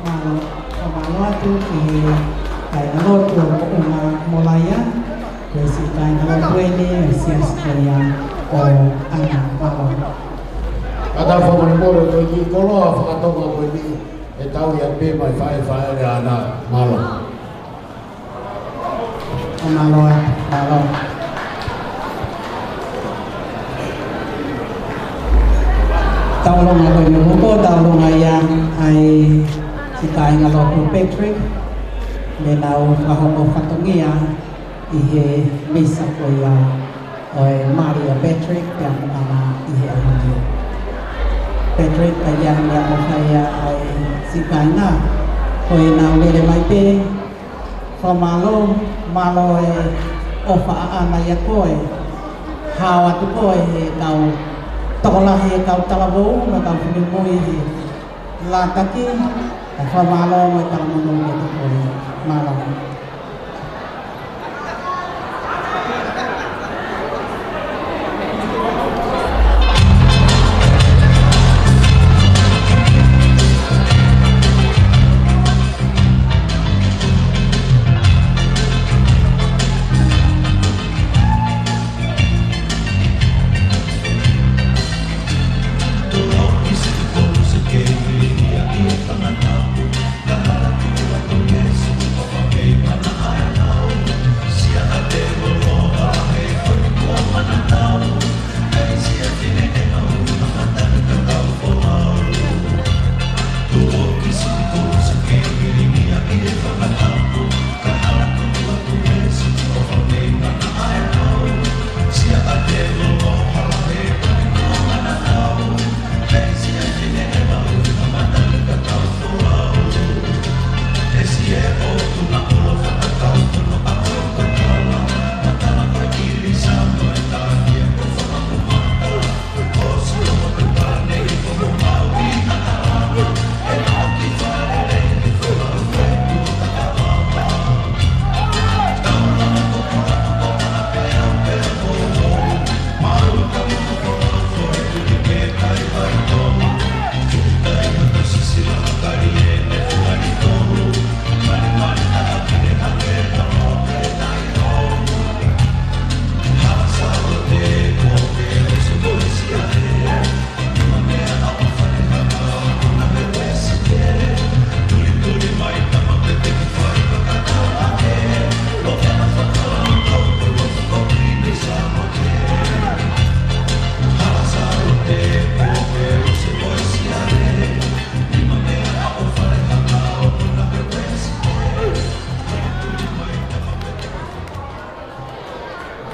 Mālō, fakamālō atu ki he kāingalotu ʻo Moʻunga Molaia, ko e siʻi kāingalotu eni ʻo e siasi ko ia ʻo ʻAna. Mālō. Kātaki fakamolemole ko e kiʻi koloa faka-Tonga ko eni, ʻe tauhi pē mai faʻē faʻē ʻa ʻAna. Mālō. Mālō, mālō. Tauʻolunga ko eni ʻoku tauʻolunga ia ʻa e siʻi kāingalotu Patrick, mo ʻenau fakahoko fatongia ʻi he misa ko ia ʻo e mali ʻo Patrick pea mo ʻAna ʻi he ʻaho ni. Patrick, ʻa ia ʻoku ne ʻomai ʻa e siʻi kāinga, ko ʻenau lele mai pē, fakamālō, mālō e ʻofa ʻa ʻAna ʻia koe. Hao atu ko e he kau tokolahi e kau talavou mo e kau finemui he lātaki, ʻa e fakamālō mo e talamonū ki he tokoni. Mālō.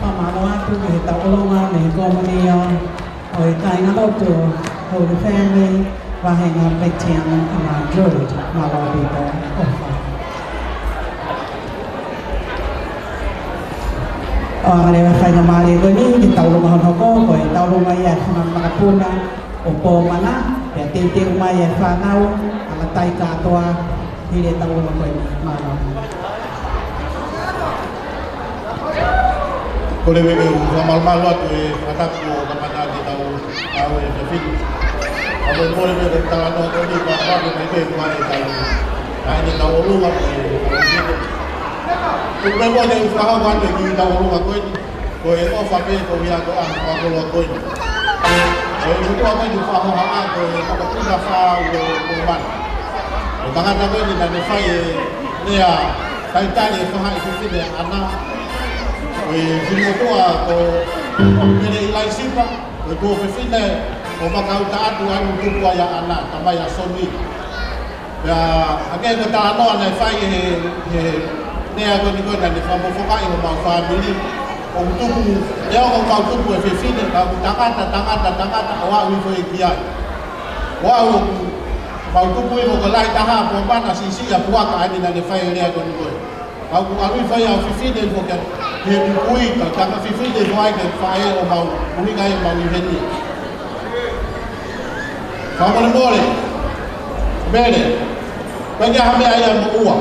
Fakamālō atu ki he tauʻolunga mei he kōmuni ʻo e kāingalotu Holy Family, vahenga Petiana Kamā Druid, mālō ʻaupito ʻofa. ʻO ʻaonga leva e faingamālie ko eni ki he tauʻolunga hono hoko, ko e tauʻolunga ia e fanga makapuna ʻo Pomana, pea teuteu mai e fānau, ʻa Lataika ʻAtoa, hili e tauʻolunga ko eni, mālō. Kole pē ke u fakamālō atu e fakatapu ʻo kamata ke tau ʻalu e fefine. ʻA ko e kole pē ke talanoa ko eni ka pake mai ke kuane tau. ʻA eni tauʻolunga ko e fefine. Ko e kole pē ke u fakahoko atu e kiʻi tauʻolunga ko eni. Ko e ʻofa pē ko ia ko ʻa e fakakoloa ko eni. Ko e motuʻa ko eni fakahohaʻa ko e kapa kula fā ʻo Pomana. Ko e tangata ko eni naʻa ne fai e lea talitali e faʻahi fefine ʻa ʻAna. Ko e fili motuʻa ko Mele ʻIlaisipa, ko e tuofefine ʻo Makautaʻatu ʻa ia ʻoku tupu ai ʻa ʻAna, tamai ʻa Soni. Pea hangē ko e talanoa naʻe fai he, he lea ko eni ko ē naʻa ne fakafofongaʻi homau fāmili. ʻOku tupu, ʻe ongo mau tupu e fefine, ka ʻoku tangata, tangata, tangata, ʻo aʻu hifo ia ki ai. ʻO aʻu ʻoku mau tupu hifo ko e lahi taha ʻa Pomana, siʻisiʻi ʻa Puaka, ʻa eni naʻa ne fai e lea ko eni ko ē. Ka ʻoku ʻalu hifo ia ʻo fefine hifo ki he pupui, ka tangata fefine hifo ai ki he faʻē ʻo mau, ʻuhinga ia ʻemau ʻi heni. Fakamolemole, Mele, ʻikai ke ʻi ai ha meʻa ia moʻua.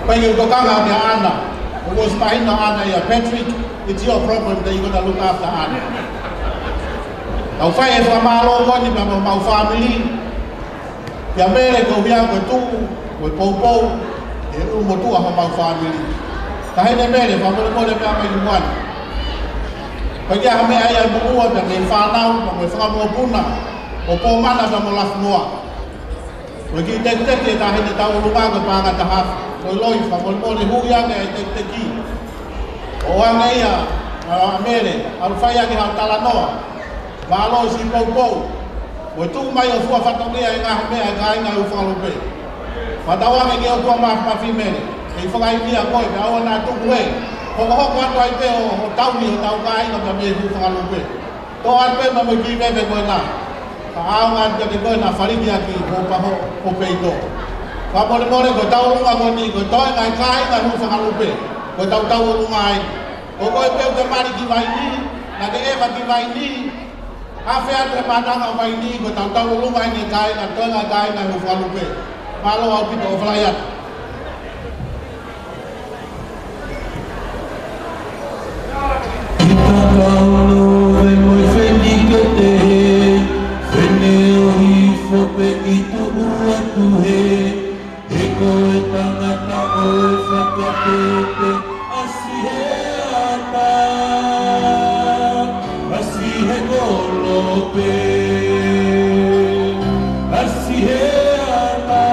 ʻIkai ke u tokanga kia ʻAna. ʻOku ʻosi mahino ʻa ʻAna ia, Patrick, it's your problem that you gonna look after ʻAna. Tau fai e fakamālō ko eni pea mo homau fāmili. Kia Mele ko ia ko e tuʻu, ko e poupou, ʻi he ʻulumotuʻa homau fāmili. Taʻahine Mele, fakamolemole meʻa mai ki muʻa ni. ʻIkai ke ʻi ai ha meʻa ia moʻua pea mei he fānau, pea mo e fanga mokopuna ʻo Pomana pea mo Lafumoa. Ko e kiʻi tekiteki e taʻahine tauʻolunga ko e paʻanga taha afe. Ko e loi, fakamolemole hū ange e tekiteki. ʻOange ia, ʻa Mele, ʻalu fai ange haʻo talanoa. Mālō siʻi poupou. Ko e tuʻu mai ʻo fua fatongia e ngaahi meʻa e kāinga ʻi Hūfangalupe. Fakatauange ki he ʻOtua Māfimafi Mele, ʻe fakaivia koe, pea ʻoua naʻa tuku ē. Hokohoko atu ai pē ʻo, ʻo tauni hotau kāinga pea mei Hūfangalupe. Toʻo atu pē mo e kiʻi veve ko ena. Ka ʻaonga atu kiate koe naʻa faliki ʻaki ho paho, ho peito. Fakamolemole ko e tauʻolunga ko eni, ko e toenga e kāinga Hūfangalupe. Ko e tau tauʻolunga ai. Ko koe pē ʻoku ke mali ki Vainī, naʻa ke ʻeva ki Vainī, afe atu he mātanga ʻo Vainī, ko e tautau ʻulunga ʻeni e kāinga, toenga e kāinga he ʻoku falu pē. Mālō ʻaupito, ʻofa lahi atu. Kita kau lo e mo e feni ke te he, fene ʻo hifo pē ki tuʻu atu he, he ko e tangata ʻo e fakatete, ʻasi he ata, ʻasi he kolope, ʻasi he ata,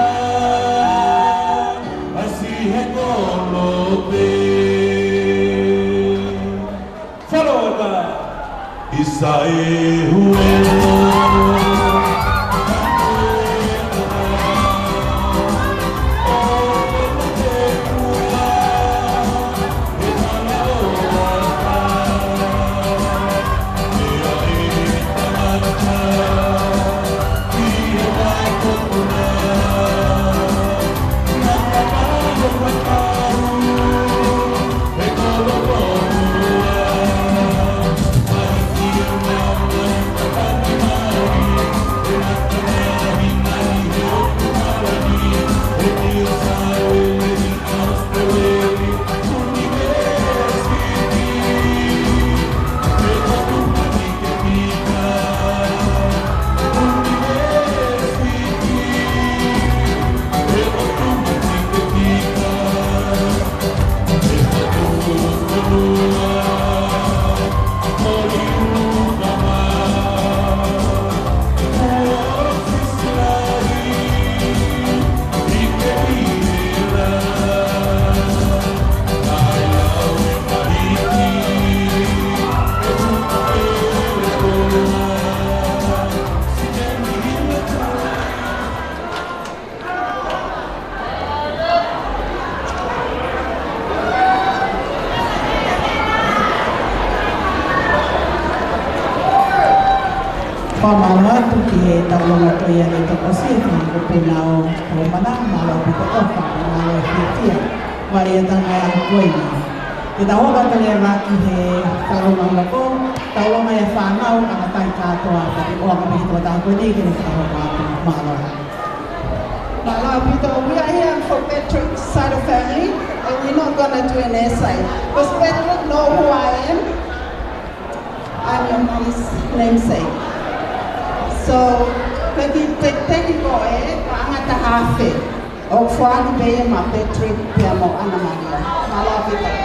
ʻasi he kolope. Faloka. Isa e huelo. Fakamālō atu ki he taulonga ko ia ne tokosi e fanga kupu nau o mana, mālō ʻaupito ʻofa, mālō e fiefia. Mali e tanga e ako ko eni. Ke tau hoko atu leva ki he taulonga loko, taulonga e fānau, ʻa e kakai kātoa, pea ʻoku ʻoange pē ki he tokotaha ko eni ke ne fakahoko atu. Mālō. Mālō ʻaupito, we are here for Patrick's side of family, and we're not gonna do an essay. Because Patrick know who I am. I'm your mom's namesake. So, peki, pe-, peki ko e, ka anga ta hafe. ʻOku foaki pē ia maʻa Patrick pea mo ʻAna Malia. Mālō ʻaupito.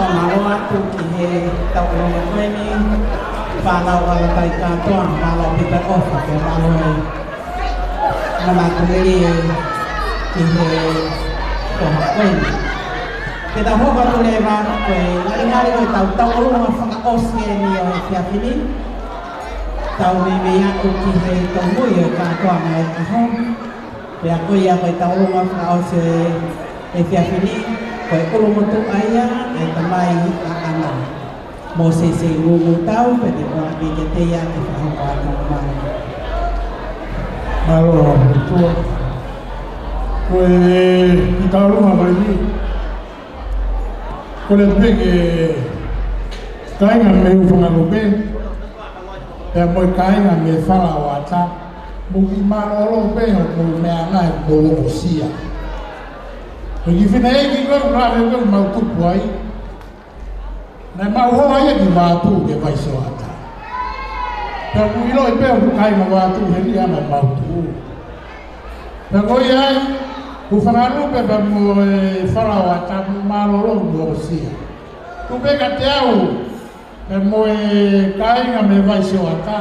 Fakamālō atu ki he taulonga ko eni, Pālau ala tai kātoa, pālau pita ofa ke mālō e mana kumelie ki he koha ko eni. Ke tau hoko atu leva, ko e ngalingali ko e tau tauʻolunga fakaʻosi eni ʻo e efiafi ni. Tau meimei aʻu ki he tōmui ʻo e kātoanga e ʻaho. Pea ko ia ko e tauʻolunga fakaʻosi ʻo e efiafi ni, ko e ʻulumotuʻa ia ʻa e tamai ʻa ʻAna. Mōsese Ngungutau, pea te u ʻoatu kiate ia ke fakahoko atu. Mālō. Mālō, ʻOtua. Ko e kiʻi tauʻolunga ko eni, kole pē ki he kāinga mei Ufangalupe, pea mo e kāinga mei Falaoata, mou kiʻi mālōlō pē hoʻomou meʻangāue, hoʻomou ongosia. Ko e kiʻi fineʻeiki ko ē ʻoku lave ko ē ʻoku mau tupu ai, naʻe mau hoa ia ki Vatu ke vaisioʻata. Pea ʻoku ʻiloʻi pē ʻoku kāinga Vatu heni ʻa ʻemau tuʻu. Pea ko ia ai, Ufangalupe pea mo e Falaoata, mou mālōlō, mou ongosia. Tuku pē kiate au, pea mo e kāinga mei Vaisioʻata,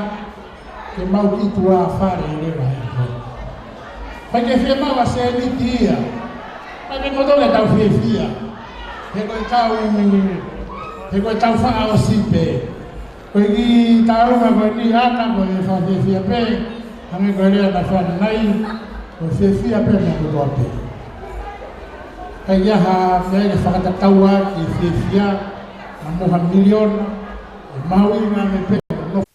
ke mau kiʻi tuʻa fale leva he ʻaho ni. Fai ke fiemaʻu ʻa e sēniti ia. Fai pē mo tau ke tau fiefia. He ko e tau, he ko e tau fakaʻosi pē. Ko e kiʻi tauʻolunga ko eni ʻAna, ko e fakafiefia pē. Hangē ko e lea naʻe fai ʻanenai, ko e fiefia pē mo kotoa pē. Kae ʻi ai ha meʻa ke fakatatau ʻaki e fiefia, naʻa mo ha miliona, ʻe mahuʻinga ange pē ke nofo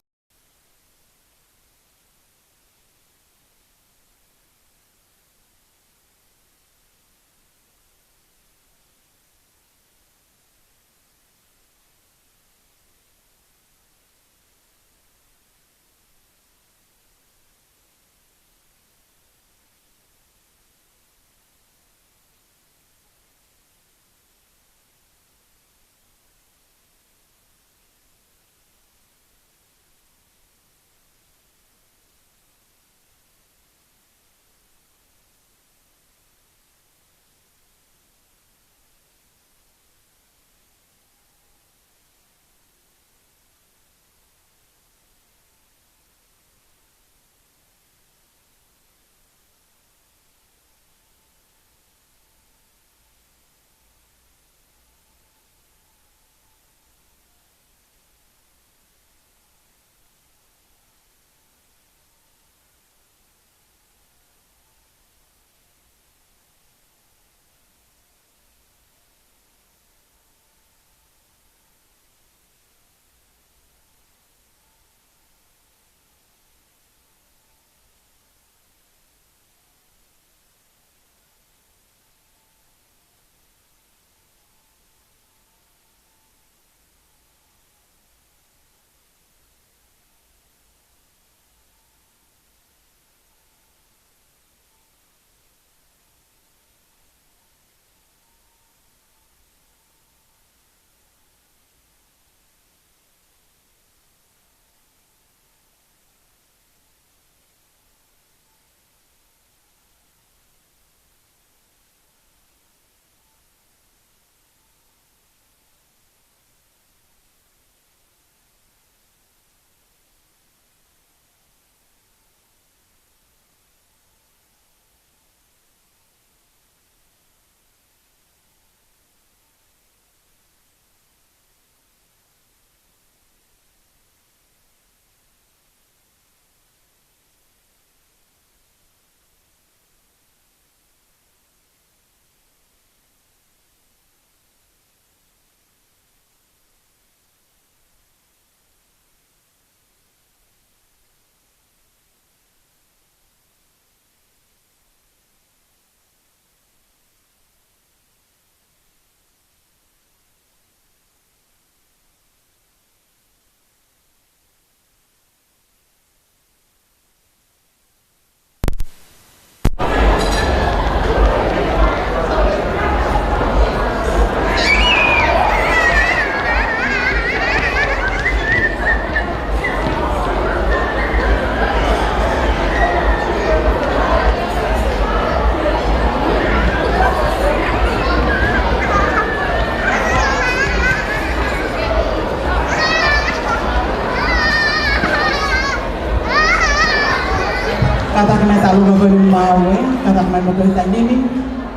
Kātaki mai e tauʻolunga ko eni maʻau, ē. Kātaki mai kimoutolu he taimi ni.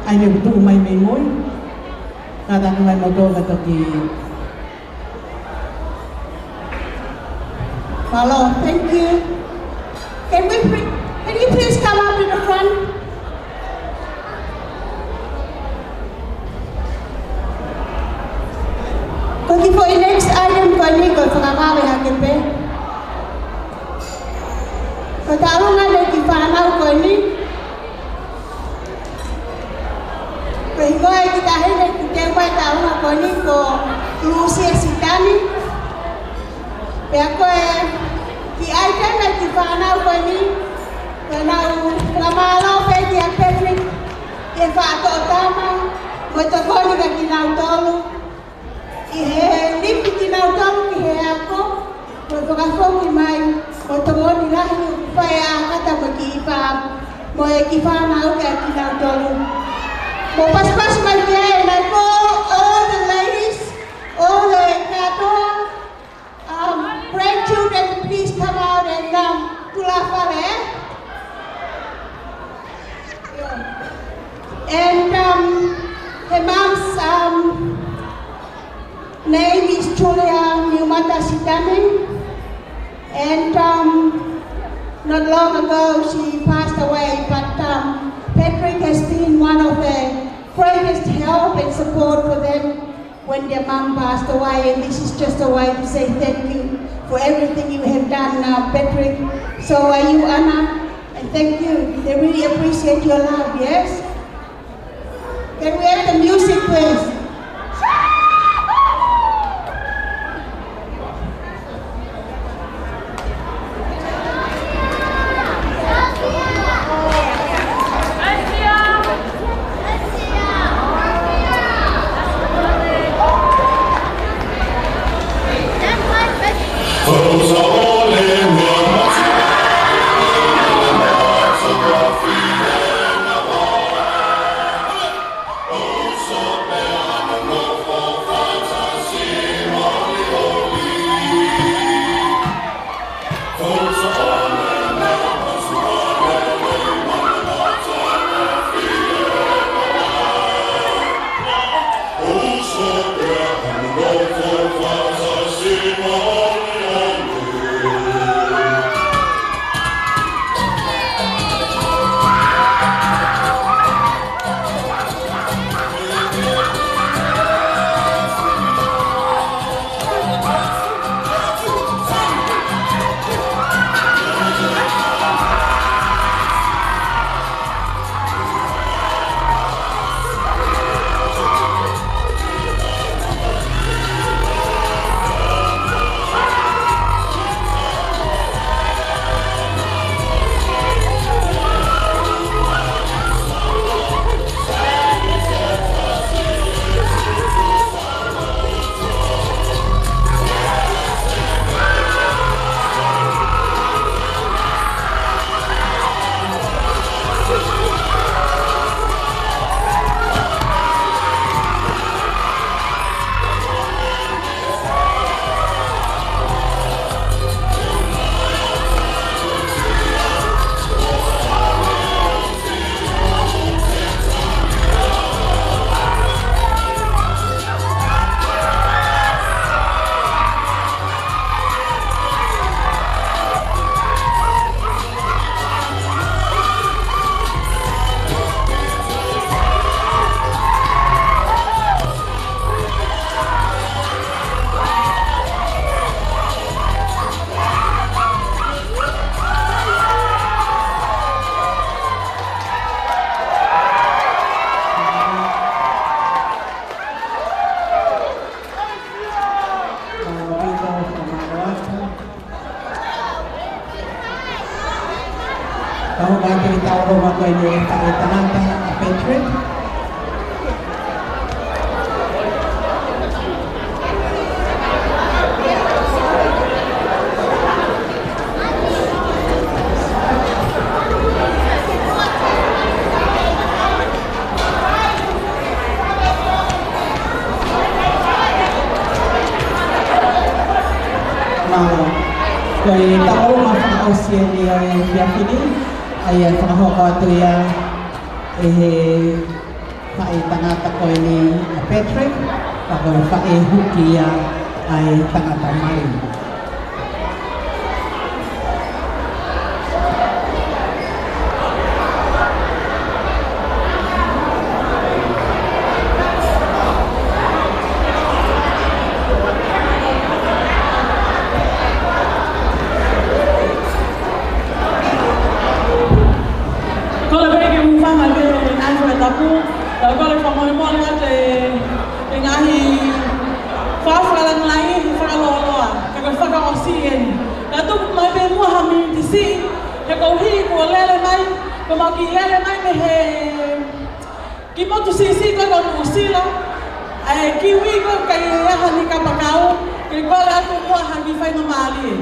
ʻAi ne tuʻu mai mei mui. Kātaki mai kimoutolu ka toki. Mālō, thank you. Can we pre-, can you please come up to the front? Ko e kiʻi foʻi next item ko eni ko e fakavave hake pē. Ko e tauʻolunga ʻeni ki he fānau ko eni. Ko e hingoa ʻo e kiʻi taʻahine kuo teu mai e tauʻolunga ko eni ko Lusia Sitani. Pea ko e kiʻi ʻai pē ʻa e kiʻi fānau ko eni, ko ʻenau fakamālō pē kia Patrick, ʻi he faʻa toʻo tama, mo e tokoni kia kinautolu. ʻI he lifi kinautolu ki he ako, mo e fakafoki mai, mo e tokoni lahi ʻoku fai ʻa e kata mo e kiʻi fā-, mo e kiʻi fānau kia kinautolu. Mou pasipasi mai ki ai, and I call all the ladies, all the kātoa, um, grandchildren, please come out and, um, tulafale, ē? And, um, her mom's, um, name is Julia Niumata Sitani. And, um, not long ago she passed away, but, um, Patrick has been one of the greatest help and support for them when their mum passed away, and this is just a way to say thank you for everything you have done, uh, Patrick. So are you, Anna? And thank you. They really appreciate your love, yes? Can we have the music, please? Tau mate i tau roma ko eni e ta-, e tangata ʻa Patrick. Mālō. Ko e tau roma fakaʻosi eni ʻo e efiafi ni. ʻA ia ʻe fakahoko atu ia ʻe he faʻē tangata ko eni ʻa Patrick, ka ko e faʻē huki ia ʻa e tangata mali. Kole pē ke u hūfanga he ngaahi fakatapu, ka kole fakamolemole atu he ngaahi fakalāngilangi, fakalōloa, ka ko e fakaʻosi eni. Ka tuku mai pē muʻa ha miniti siʻi, he koeʻuhi kuo lele mai, kuo mau kiʻi lele mai mei he kiʻi motu siʻisiʻi ko ē ko Nuʻusila, ʻa e kiwi ko ē ʻikai ha niʻihi kapakau, ke kole atu muʻa ha kiʻi faingamālie.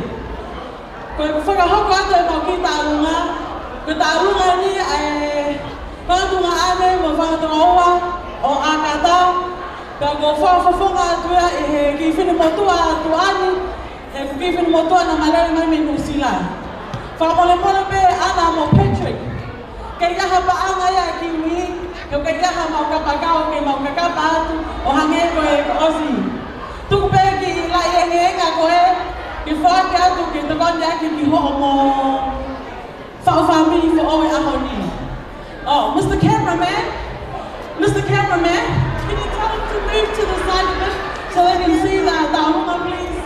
Ko e fakahoko atu ʻemau kiʻi taʻalunga, ko e taʻalunga ni ʻa e fanga tuongaʻane mo e fanga tokoua ʻo ʻAkata, pea ko e fakafofonga atu ia ʻe he kiʻi finemotuʻa tuʻa ni, he kiʻi finemotuʻa naʻa ma lele mai mei Nuʻusila. Fakamolemole pē ʻAna mo Patrick. ʻIkai ha paʻanga ia ʻa e kiwi, he ʻikai ha mau kapakau ke mau kakapa atu ʻo hangē ko e ʻosi. Tuku pē kiʻi laʻi engeenga ko ē, ke foaki atu ke tokoni ʻaki ki hoʻomo faʻu fāmili foʻou he ʻaho ni. Oh, Mister Cameraman, Mister Cameraman, can you tell him to move to the side a bit so they can see the taʻalunga, please?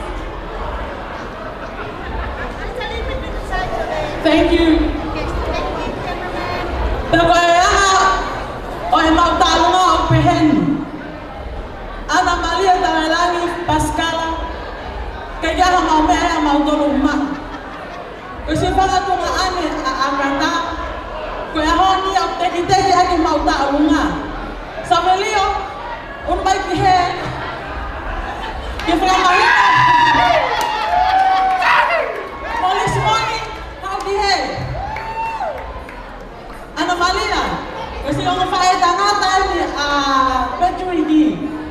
Thank you. Pea ko e ʻaho ʻo ʻemau taʻalunga ʻoku pehē ni. ʻAna Malia Talailangi Pasikala, ʻikai ha mau meʻa ia ʻa mautolu ʻe maʻu. Ko e siʻi fanga tuongaʻane ʻa ʻAkata, ko e ʻaho ni ʻoku tekiteki ʻaki ʻemau taʻalunga. Savelio, unu mai ki hē. Ke fakamahino. Molisi moni, haʻu ki hē. ʻAna Malia, ko e siʻi ongo faʻē tangata eni ʻa Petuiki.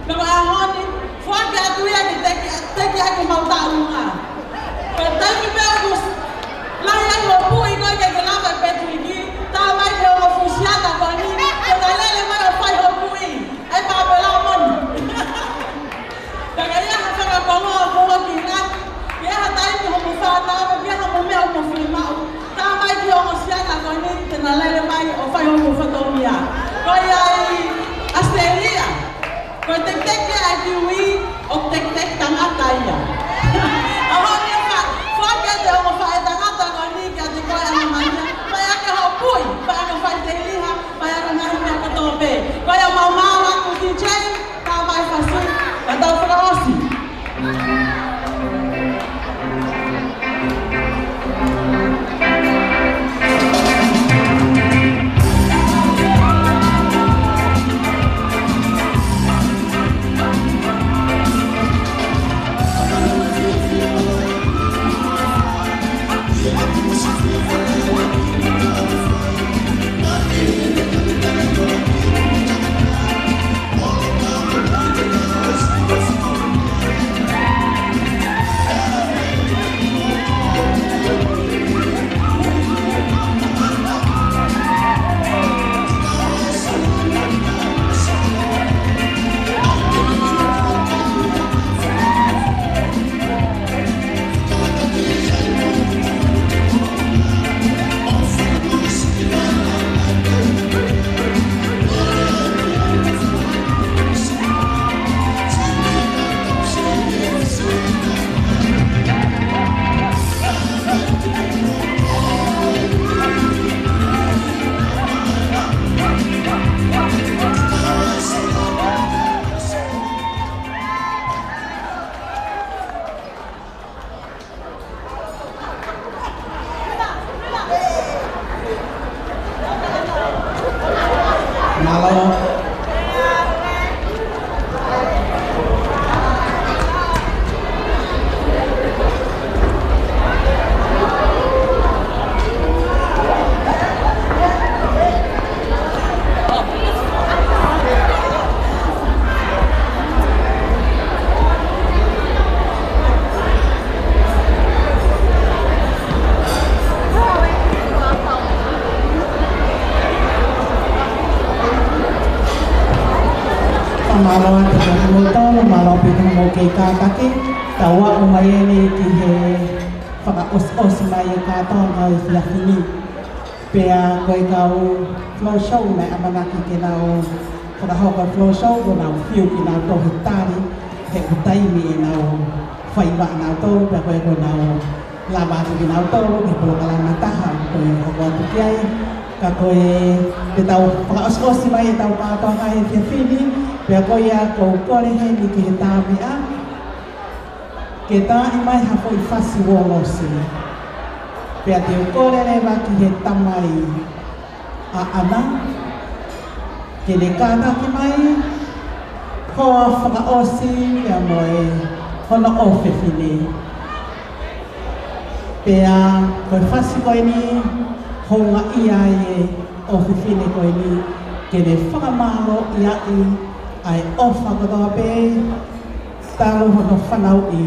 Pea ko e ʻaho ni, foaki atu ia ke teki, teki ʻaki ʻemau taʻalunga. Ko e taimi pē ʻoku lahi ai hoʻo puʻi ko ē ke ke lava ʻe Petuiki, tā mai ki he ongo fuʻu siana ko eni, ke na lele mai ʻo fai hoʻo puʻi. ʻAi pāpela moni. Ka ʻikai ha fakakoloa ko ē ki ngā, ʻikai ha taimi hoʻomo fānau, ʻikai ha mo meʻa hoʻomo fiemaʻu. Tā mai ki he ongo siana ko eni te na lele mai ʻo fai hoʻomo fatongia. Ko ia ʻi ʻAositelēlia, ko e tekiteki ʻa e kiwi, ʻoku tekiteki tangata ia. ʻAho ni ʻoku fa-, foaki atu e ongo faʻē tangata ko eni kiate koe ʻAna Malia, fai ʻaki hoʻo puʻi, fai ʻaki faʻiteliha, fai ʻaki ngaahi meʻa kotoa pē. Ko ia mau mālō atu D J, tā mai fasi, ka tau fakaʻosi. Mālō atu kia kimoutolu, mālō pē ki hoʻomou kei kātaki, tau aʻu mai eni ki he fakaʻosiʻosi mai e kātoanga ʻo e efiafi ni. Pea ko e kau floor show naʻe ʻamanaki ke nau fakahoko e floor show, kuo nau fiu kinautolu he tali, he ʻoku taimi ʻenau faiva ʻanautolu, pea ko e kuo nau lava atu kinautolu ki he polokalama ʻe taha, ko e hoko atu ki ai. Ka ko e, te tau fakaʻosiʻosi mai ʻetau kātoanga he efiafi ni, pea ko ia ʻoku ou kole heni ki he tā meʻa, ke taaʻi mai ha foʻi fasi uolosi. Pea te u kole leva ki he tamai ʻaʻana, ke ne kātaki mai, hoa fakaʻosi pea mo e hono ʻofefine. Pea ko e fasi ko eni, houngaʻia ai e ʻofefine ko eni, ke ne fakamālōʻia ʻi ai ʻofa kotoa pē, talu hono fanauʻi.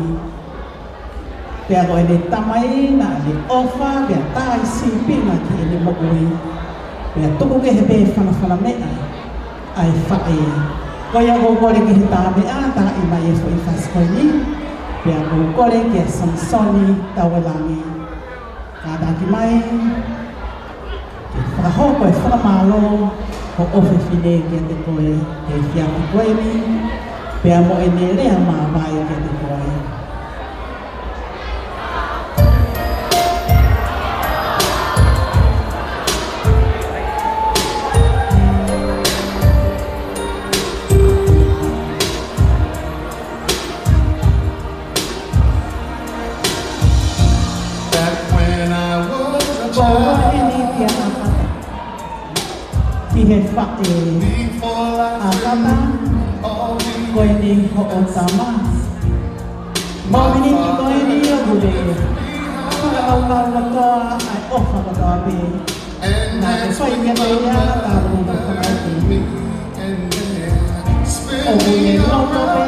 Pea ko ʻene tamai naʻa ne ʻofa, pea tā e sīpinga ki heʻene moʻui. Pea tuku kehe pē fanafana meʻa ʻa e faʻē. Ko ia ʻoku ou kole ki he tā meʻa, taaʻi mai e foʻi fasi ko eni. Pea ʻoku ou kole kia Samisoni Tauelangi. Kātaki mai. Ke fakahoko e fakamālō hoʻo ʻofefine kiate koe he efiafi ko eni, pea mo ʻene lea māvae kiate koe. Back when I was a child, ʻi he faʻē ʻa Kata, ko eni hoʻo tama. Mo e miniti ko eni ʻoku te fakakaukau kotoa ʻa e ʻofa kotoa pē naʻa ke fai kiate ia, ka ʻoku te fakaʻosi. ʻOku ne loto pē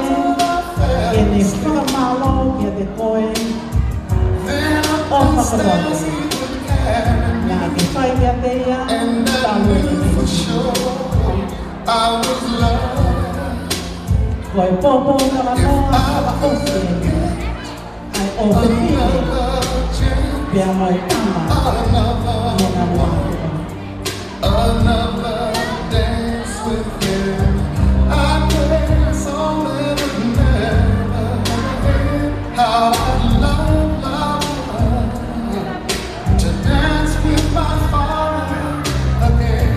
ke ne fakamālō kiate koe. ʻOfa kotoa pē naʻa ke fai kiate ia, ka ʻoku te fakaʻosi. Ko e poupou talanoa fakaʻosi eni ʻa e ʻofefine pea mo e tama ʻi heʻena motuʻa. Another dance with him. I guess I'll never, never forget how I love, love, love to dance with my father again.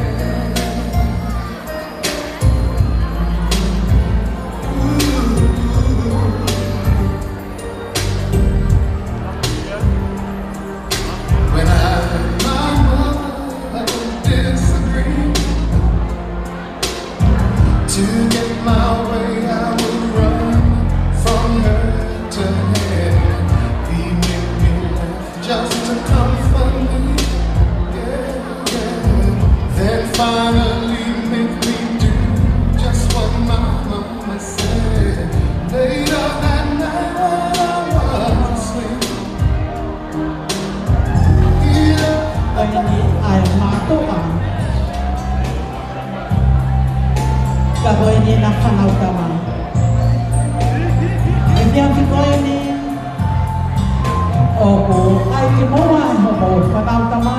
When I and my mother disagree, to get my way, I would run from head to head. He made me laugh just to comfort me. Yeah, yeah. Then finally make me do just what my mama said. Later that night while I was asleep, ʻa eni ʻa e mātuʻa. Ka ko eni ʻena fānau tama. Efiafi ko eni, ʻoku ʻai kimoua ʻe hoʻomou fānau tama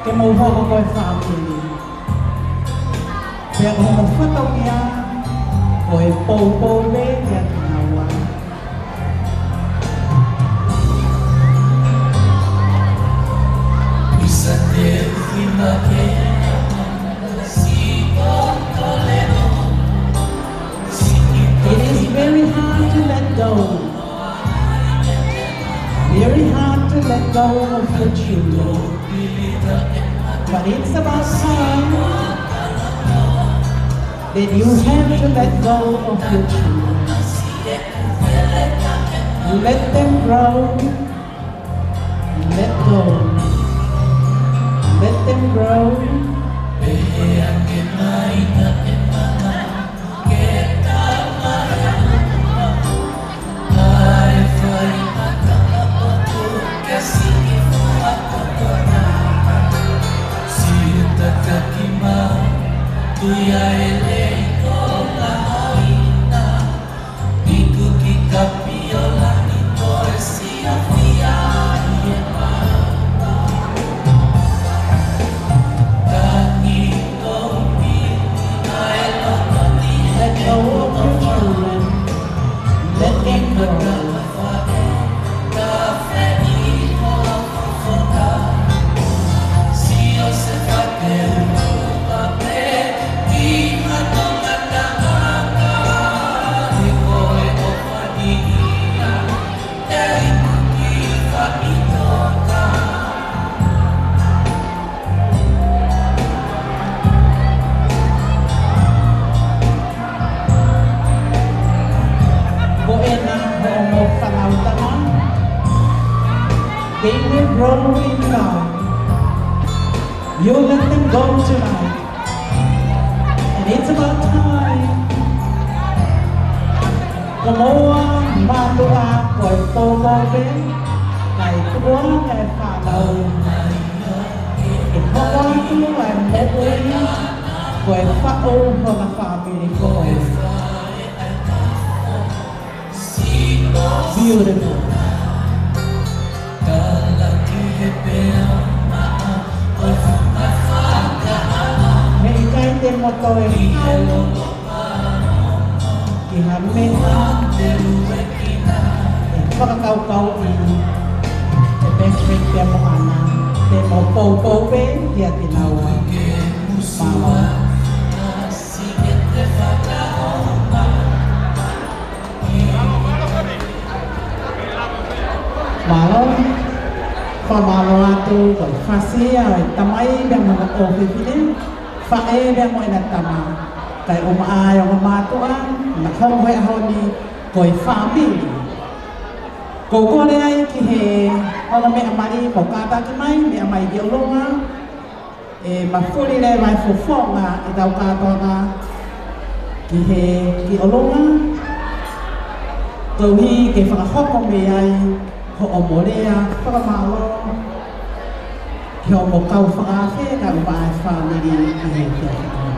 ke mou hoko ko e fāmili. Pea ko hono fatongia, ko e poupou pē kiate kinaua. It is very hard to let go. Very hard to let go of your children. But it's about time that you have to let go of your children. Let them grow. Let go. Let them grow. They will grow in God. You let them go tonight. And it's about time. Ko moua mātuʻa ko e poupou pē, kae tuʻu ange e fānau. ʻE hoko atu ʻa e moʻui, ko e faʻu hona fāmili ko ē. Beautiful. He ʻikai te mo toe hau ki ha meʻa ʻe fakakaukauʻi ʻe Patrick pea mo ʻAna, te mo poupou pē kiate kinaua. Mālō. Mālō. Fakamālō atu, ko e fasi ia ʻo e tamai pea mo hono ʻofefine, faʻē pea mo ʻena tama, kae ʻumaʻā ʻa e ongo mātuʻa naʻe hoko he ʻaho ni, ko e fāmili. Ko u kole ai ki he ongo meʻa mali, ko e kātaki mai, meʻa mai ki ʻolunga, ʻe mafuli leva e fofonga ʻetau kātoanga ki he, ki ʻolunga, koeʻuhi ke fakahoko mei ai hoʻomo lea fakamālō ki hoʻomo kau fakaafe kae ʻumaʻā e fāmili ʻi he efiafi ko eni.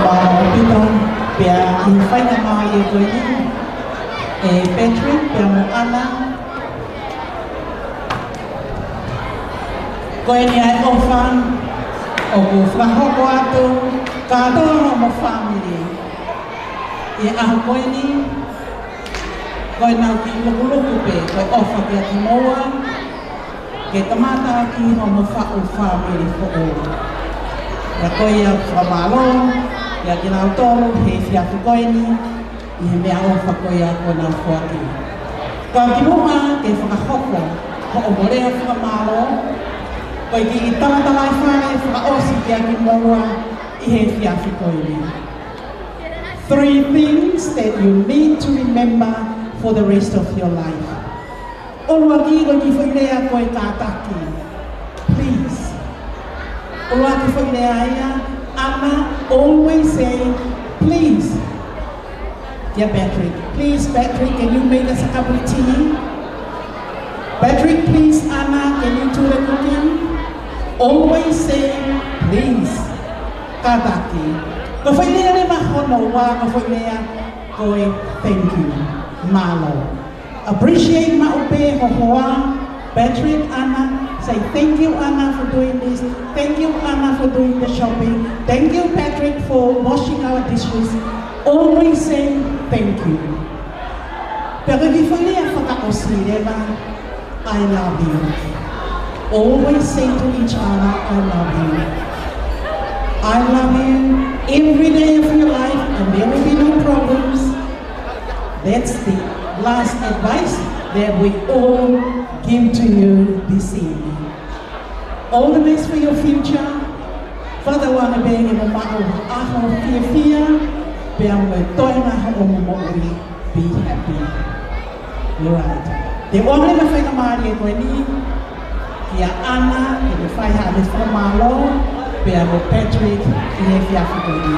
Mālō ʻaupito, pea ʻi he faingamālie ko eni, ʻe Patrick pea mo ʻAna, ko eni ʻa e ʻofa ʻoku fakahoko atu kātoa mo e fāmili ʻi he ʻaho ko eni. Ko ʻenau kiʻi lukuluku pē, ko e ʻofa kiate kimoua, ke kamata ʻaki hoʻomo faʻu fāmili foʻou. Pea ko ia fakamālō kiate kinautolu he efiafi ko eni, ʻi he meʻaʻofa ko ia kuo nau foaki. Ka kimuʻa ke fakahoko hoʻomo lea fakamālō, ko e kiʻi talatalaifale fakaʻosi kiate kimoua ʻi he efiafi ko eni. Three things that you need to remember for the rest of your life. ʻUluaki, ko e kiʻi foʻi lea ko e kātaki. Please. ʻUluaki foʻi lea ia, ʻAna, always say, please. Kia Patrick. Please, Patrick, can you make us a cup of tea? Patrick, please, ʻAna, can you do the cooking? Always say, please. Kātaki. Ko e foʻi lea leva hono ua, ko e foʻi lea ko e thank you. Mālō. Appreciate maʻu pē ho hoa, Patrick, ʻAna. Say, thank you, ʻAna, for doing this. Thank you, ʻAna, for doing the shopping. Thank you, Patrick, for washing our dishes. Always say thank you. Pea ko e kiʻi foʻi lea fakaʻosi leva, I love you. Always say to each other, I love you. I love you every day of your life, and there will be no problems. That's the last advice that we all give to you this evening. All the best for your future. Father, want to be in the maʻu ʻaho fiefia, pea mo e toenga hoʻomo moʻui. Be happy. Right. Te u ʻoange e faingamālie ko eni kia ʻAna, ke ne fai haʻane fakamālō, pea mo Patrick ʻi he efiafi ko eni.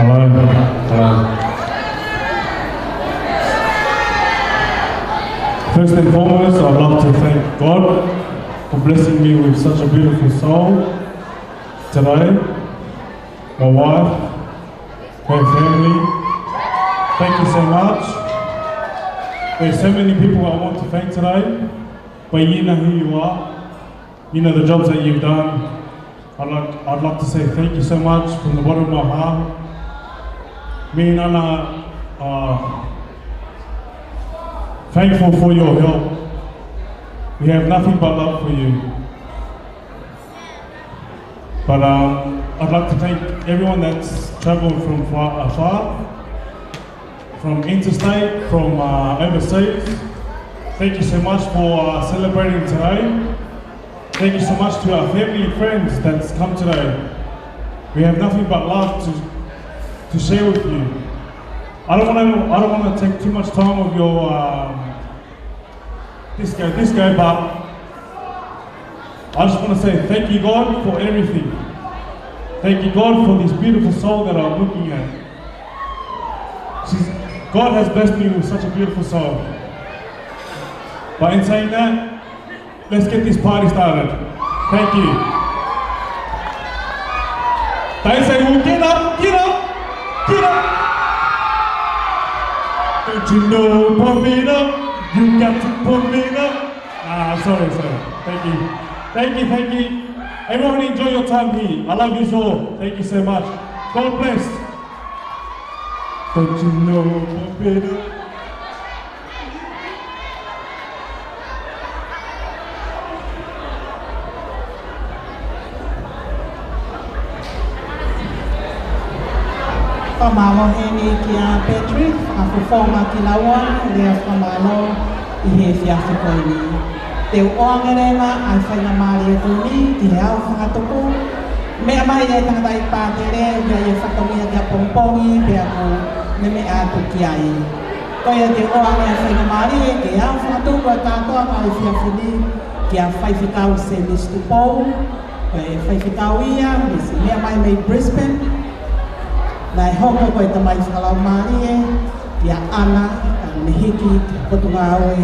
Hello. Hello. First and foremost, I'd love to thank God for blessing me with such a beautiful soul. Today, my wife, her family, thank you so much. There's so many people I want to thank today, but you know who you are. You know the jobs that you've done. I'd like, I'd like to say thank you so much from the bottom of my heart. Me and Ana are thankful for your help. We have nothing but love for you. But um, I'd like to thank everyone that's traveled from far, afar, from interstate, from uh, overseas. Thank you so much for uh, celebrating today. Thank you so much to our family and friends that's come today. We have nothing but love to, to share with you. I don't want to, I don't want to take too much time of your um, this guy, this guy, but I just want to say thank you, God, for everything. Thank you, God, for this beautiful soul that I'm looking at. She's, God has blessed me with such a beautiful soul. But in saying that, let's get this party started. Thank you. They say, well, get up, get up, get up. Don't you know, pump it up? You got to pump it up. Ah, sorry, sorry. Thank you. Thank you, thank you. Everyone enjoy your time here. I love you all. Thank you so much. God bless. Don't you know, pump it up? Fakamālō heni kia Patrick, fakafofonga ki laua, lea fakamālō ʻi he efiafi ko eni. Te u ʻoange leva ʻa e faingamālie ko eni ki he ʻao fakatupu. Meʻa mai e tangataʻeiki pātele, ʻoku ʻi ai e fatongia ki ʻapongipongi, pea kuo ne meʻa atu ki ai. Ko ia te u ʻoange ʻa e faingamālie ki he ʻao fakatupu ʻa e kātoanga ʻo e efiafi ni, kia Faifekau Semisi Tupou, ko e faifekau ia, misi meʻa mai mei Brisbane. Naʻe hoko ko e tamai fakalaumālie, kia Ana, ka ne hiki ki he potungāue,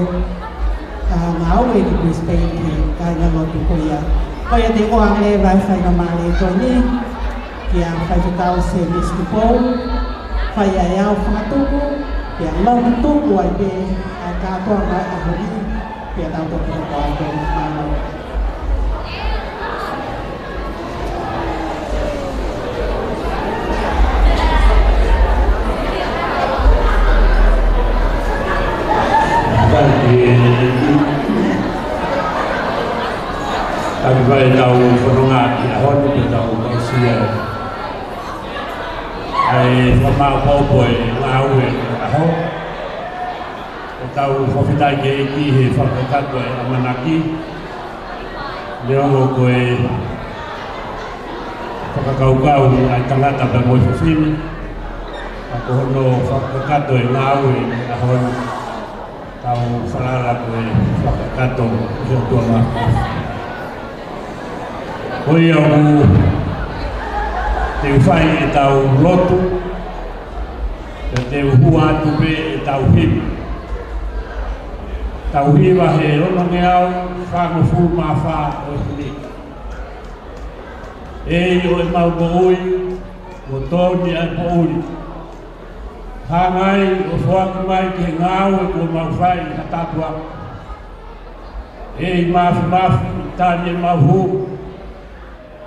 ʻa e ngāue ki Brisbane ki he kāingalotu ko ia. Ko ia te u ʻoange leva ʻa e faingamālie ko eni, kia Faifekau Semisi Tupou, fai ʻa e ʻao fakatupu, pea lotu tupu ai pē ʻa e kātoanga ʻo e ʻaho ni, pea tau toki hoko atu. Mālō. Thank you. Tau fai ʻetau fononga ki he ʻaho ni pea tau aʻusia ʻa e fakamaʻopoʻopo e ngāue ʻo e ʻaho. ʻOku tau fakafetaʻi ki he ʻEiki he fakakakato e ʻamanaki. Neongo ko e fakakaukau ʻa e tangata pea mo e fefine, ka ko hono fakakakato e ngāue ʻo e ʻaho ni. Tau falala ko e fakakakato ʻi he ʻOtua Māfimafi. Ko ia ʻoku te u fai ʻetau lotu, pea te u hua atu pē ʻetau hiva. Tau hiva he onongeau fāngofulu mā fā ʻo e hili. ʻEiki ʻo ʻemau moʻui, kuo tō ni ʻa e poʻuli. Hanga ai ʻo foaki mai ki he ngāue kuo mau fai ha tāpuaki. ʻEiki Māfimafi, tali ʻemau hū.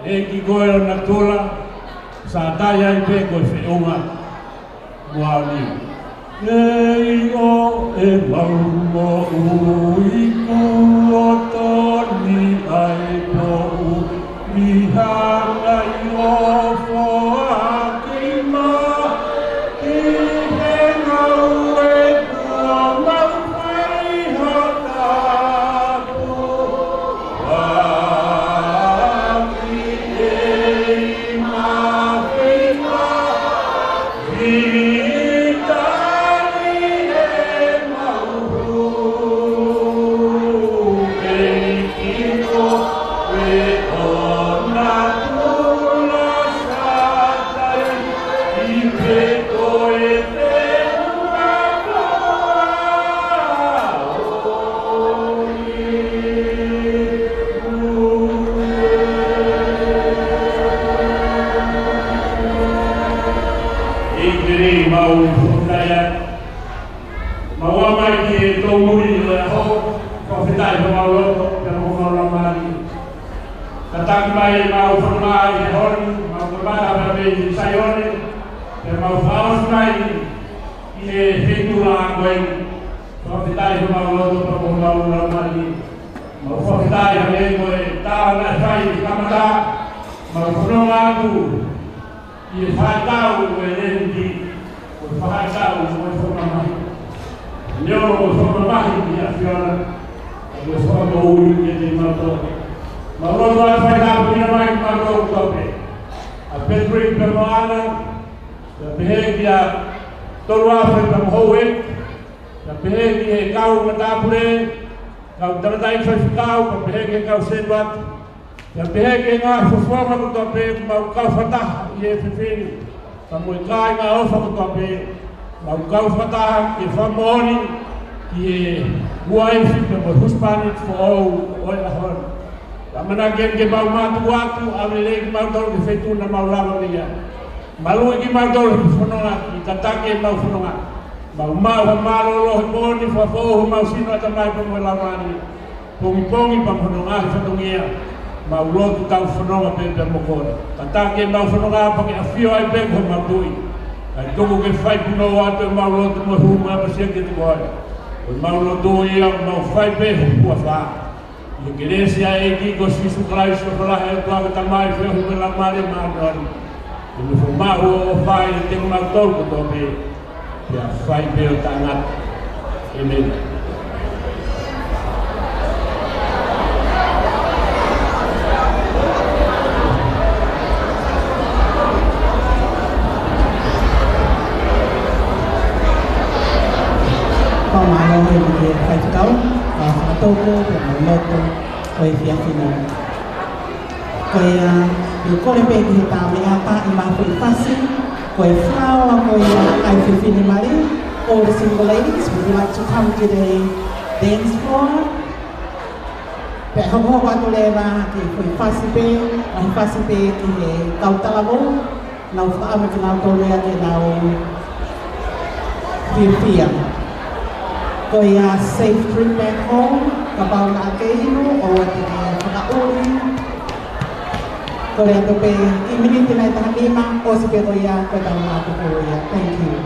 ʻEiki ko e ʻOtua natula, sa tai ai pē ko e feʻunga mo e ʻaonga. ʻEiki ʻo ʻemau moʻui, kuo tō ni ʻa e poʻuli. Hanga ai ʻo foaki mai ki he ngāue kuo mau fai ha tāpuaki, ʻEiki Māfimafi, tali ʻemau hū. ʻEiki ko e ʻOtua natula, Mau fakafetaʻi. Mau ō mai ki he tōmui ʻo e ʻaho, fakafetaʻi homau loto, pea mo homau laumālie. Tataki mai ʻemau fononga ʻi he ʻaho ni, mau kamata pē mei Saione, pea mau fakaʻosi mai ʻi he feituʻu ko eni. Fakafetaʻi homau loto pea mo homau laumālie. Mau fakafetaʻi hangē ko e tala naʻe fai ʻi he kamata, mau fononga atu ʻi he faʻahitaʻu ʻo e leniti, ko e faʻahitaʻu ʻo e fakamamahi. Neongo ko e fakamamahi ʻa e ʻAfiona, ka ko e fakamoʻui kiate kimautolu. Mau lotu atu fakatapu mai kimautolu kotoa pē. ʻA Patrick pea mo ʻAna, pea pehē kia Toluafe pea mo Houʻeiki, pea pehē ki he kau matāpule, kau tangataʻeiki faifekau, pea pehē ki he kau sētuata, pea pehē ki he ngaahi fakafofonga kotoa pē, mau kau fakataha ʻi he efiafi ni, pea mo e kāinga ʻofa kotoa pē, mau kau fakataha ke fakamoʻoni ki he uaifi pea mo e husepāniti foʻou ʻo e ʻaho ni. Pea ʻamanaki ke mau mātuku atu, ʻave lelei kimautolu ki he feituʻu naʻa mau lava mei ai. Maluʻi kimautolu he fononga, ʻi he tataki ʻemau fononga. Mau maʻu ha mālōlō he pō ni, fakafoʻou homau sino, ʻatamai pea mo e laumālie. Pongipongi pea mo hono ngaahi fatongia, mau lotu tau fononga pē pea mo koe. Tataki ʻemau fononga pea ke ʻafio ai pē ko homau Tuʻi. Kae tuku ke fai punou atu ʻemau lotu mo e hū mo e ʻapasia kiate koe. Ko ʻemau lotu ia, mau fai pē ho huafa. ʻI he kelesi ʻa e ʻEiki ko Sīsū Kalaisi, ʻofa lahi ʻa e ʻOtua ko e Tamai, feohi mo e Laumālie Māʻoniʻoni, ke nofo maʻu ʻo ʻofa ʻiate kimautolu kotoa pē, pea fai pē ʻo taʻengata. ʻĒmeni. Pea mālō e faifekau, ʻa e fakatouʻosi, pea mo e lotu ʻo e efiafi ni. Ko ia, ʻe kole pē ki he tama ia ʻe taha ʻi he foʻi fasi, ko e fakaʻosi ko ia ʻa e fefine mali, all the single ladies, would you like to come to the dance floor? Pea hokohoko atu leva ki he foʻi fasi pē, ʻa e fasi pē ki he kau talavou, nau fakaʻamu kinautolu ia ke nau fiefia. Ko ia safe trip back home, kapau naʻa ke inu, ʻoua te ke fakaʻuli. Kole atu pē ʻi he miniti nai taha nima, ʻosi pē ko ia, ko e tau mātuku ia. Thank you.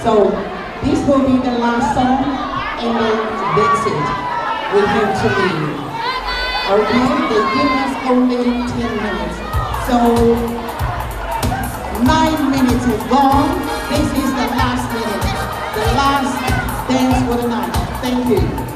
So this will be the last song, and then that's it. We have to leave. Okay, they give us only ten minutes. So nine minutes is gone. This is the last minute, the last dance for the night. Thank you.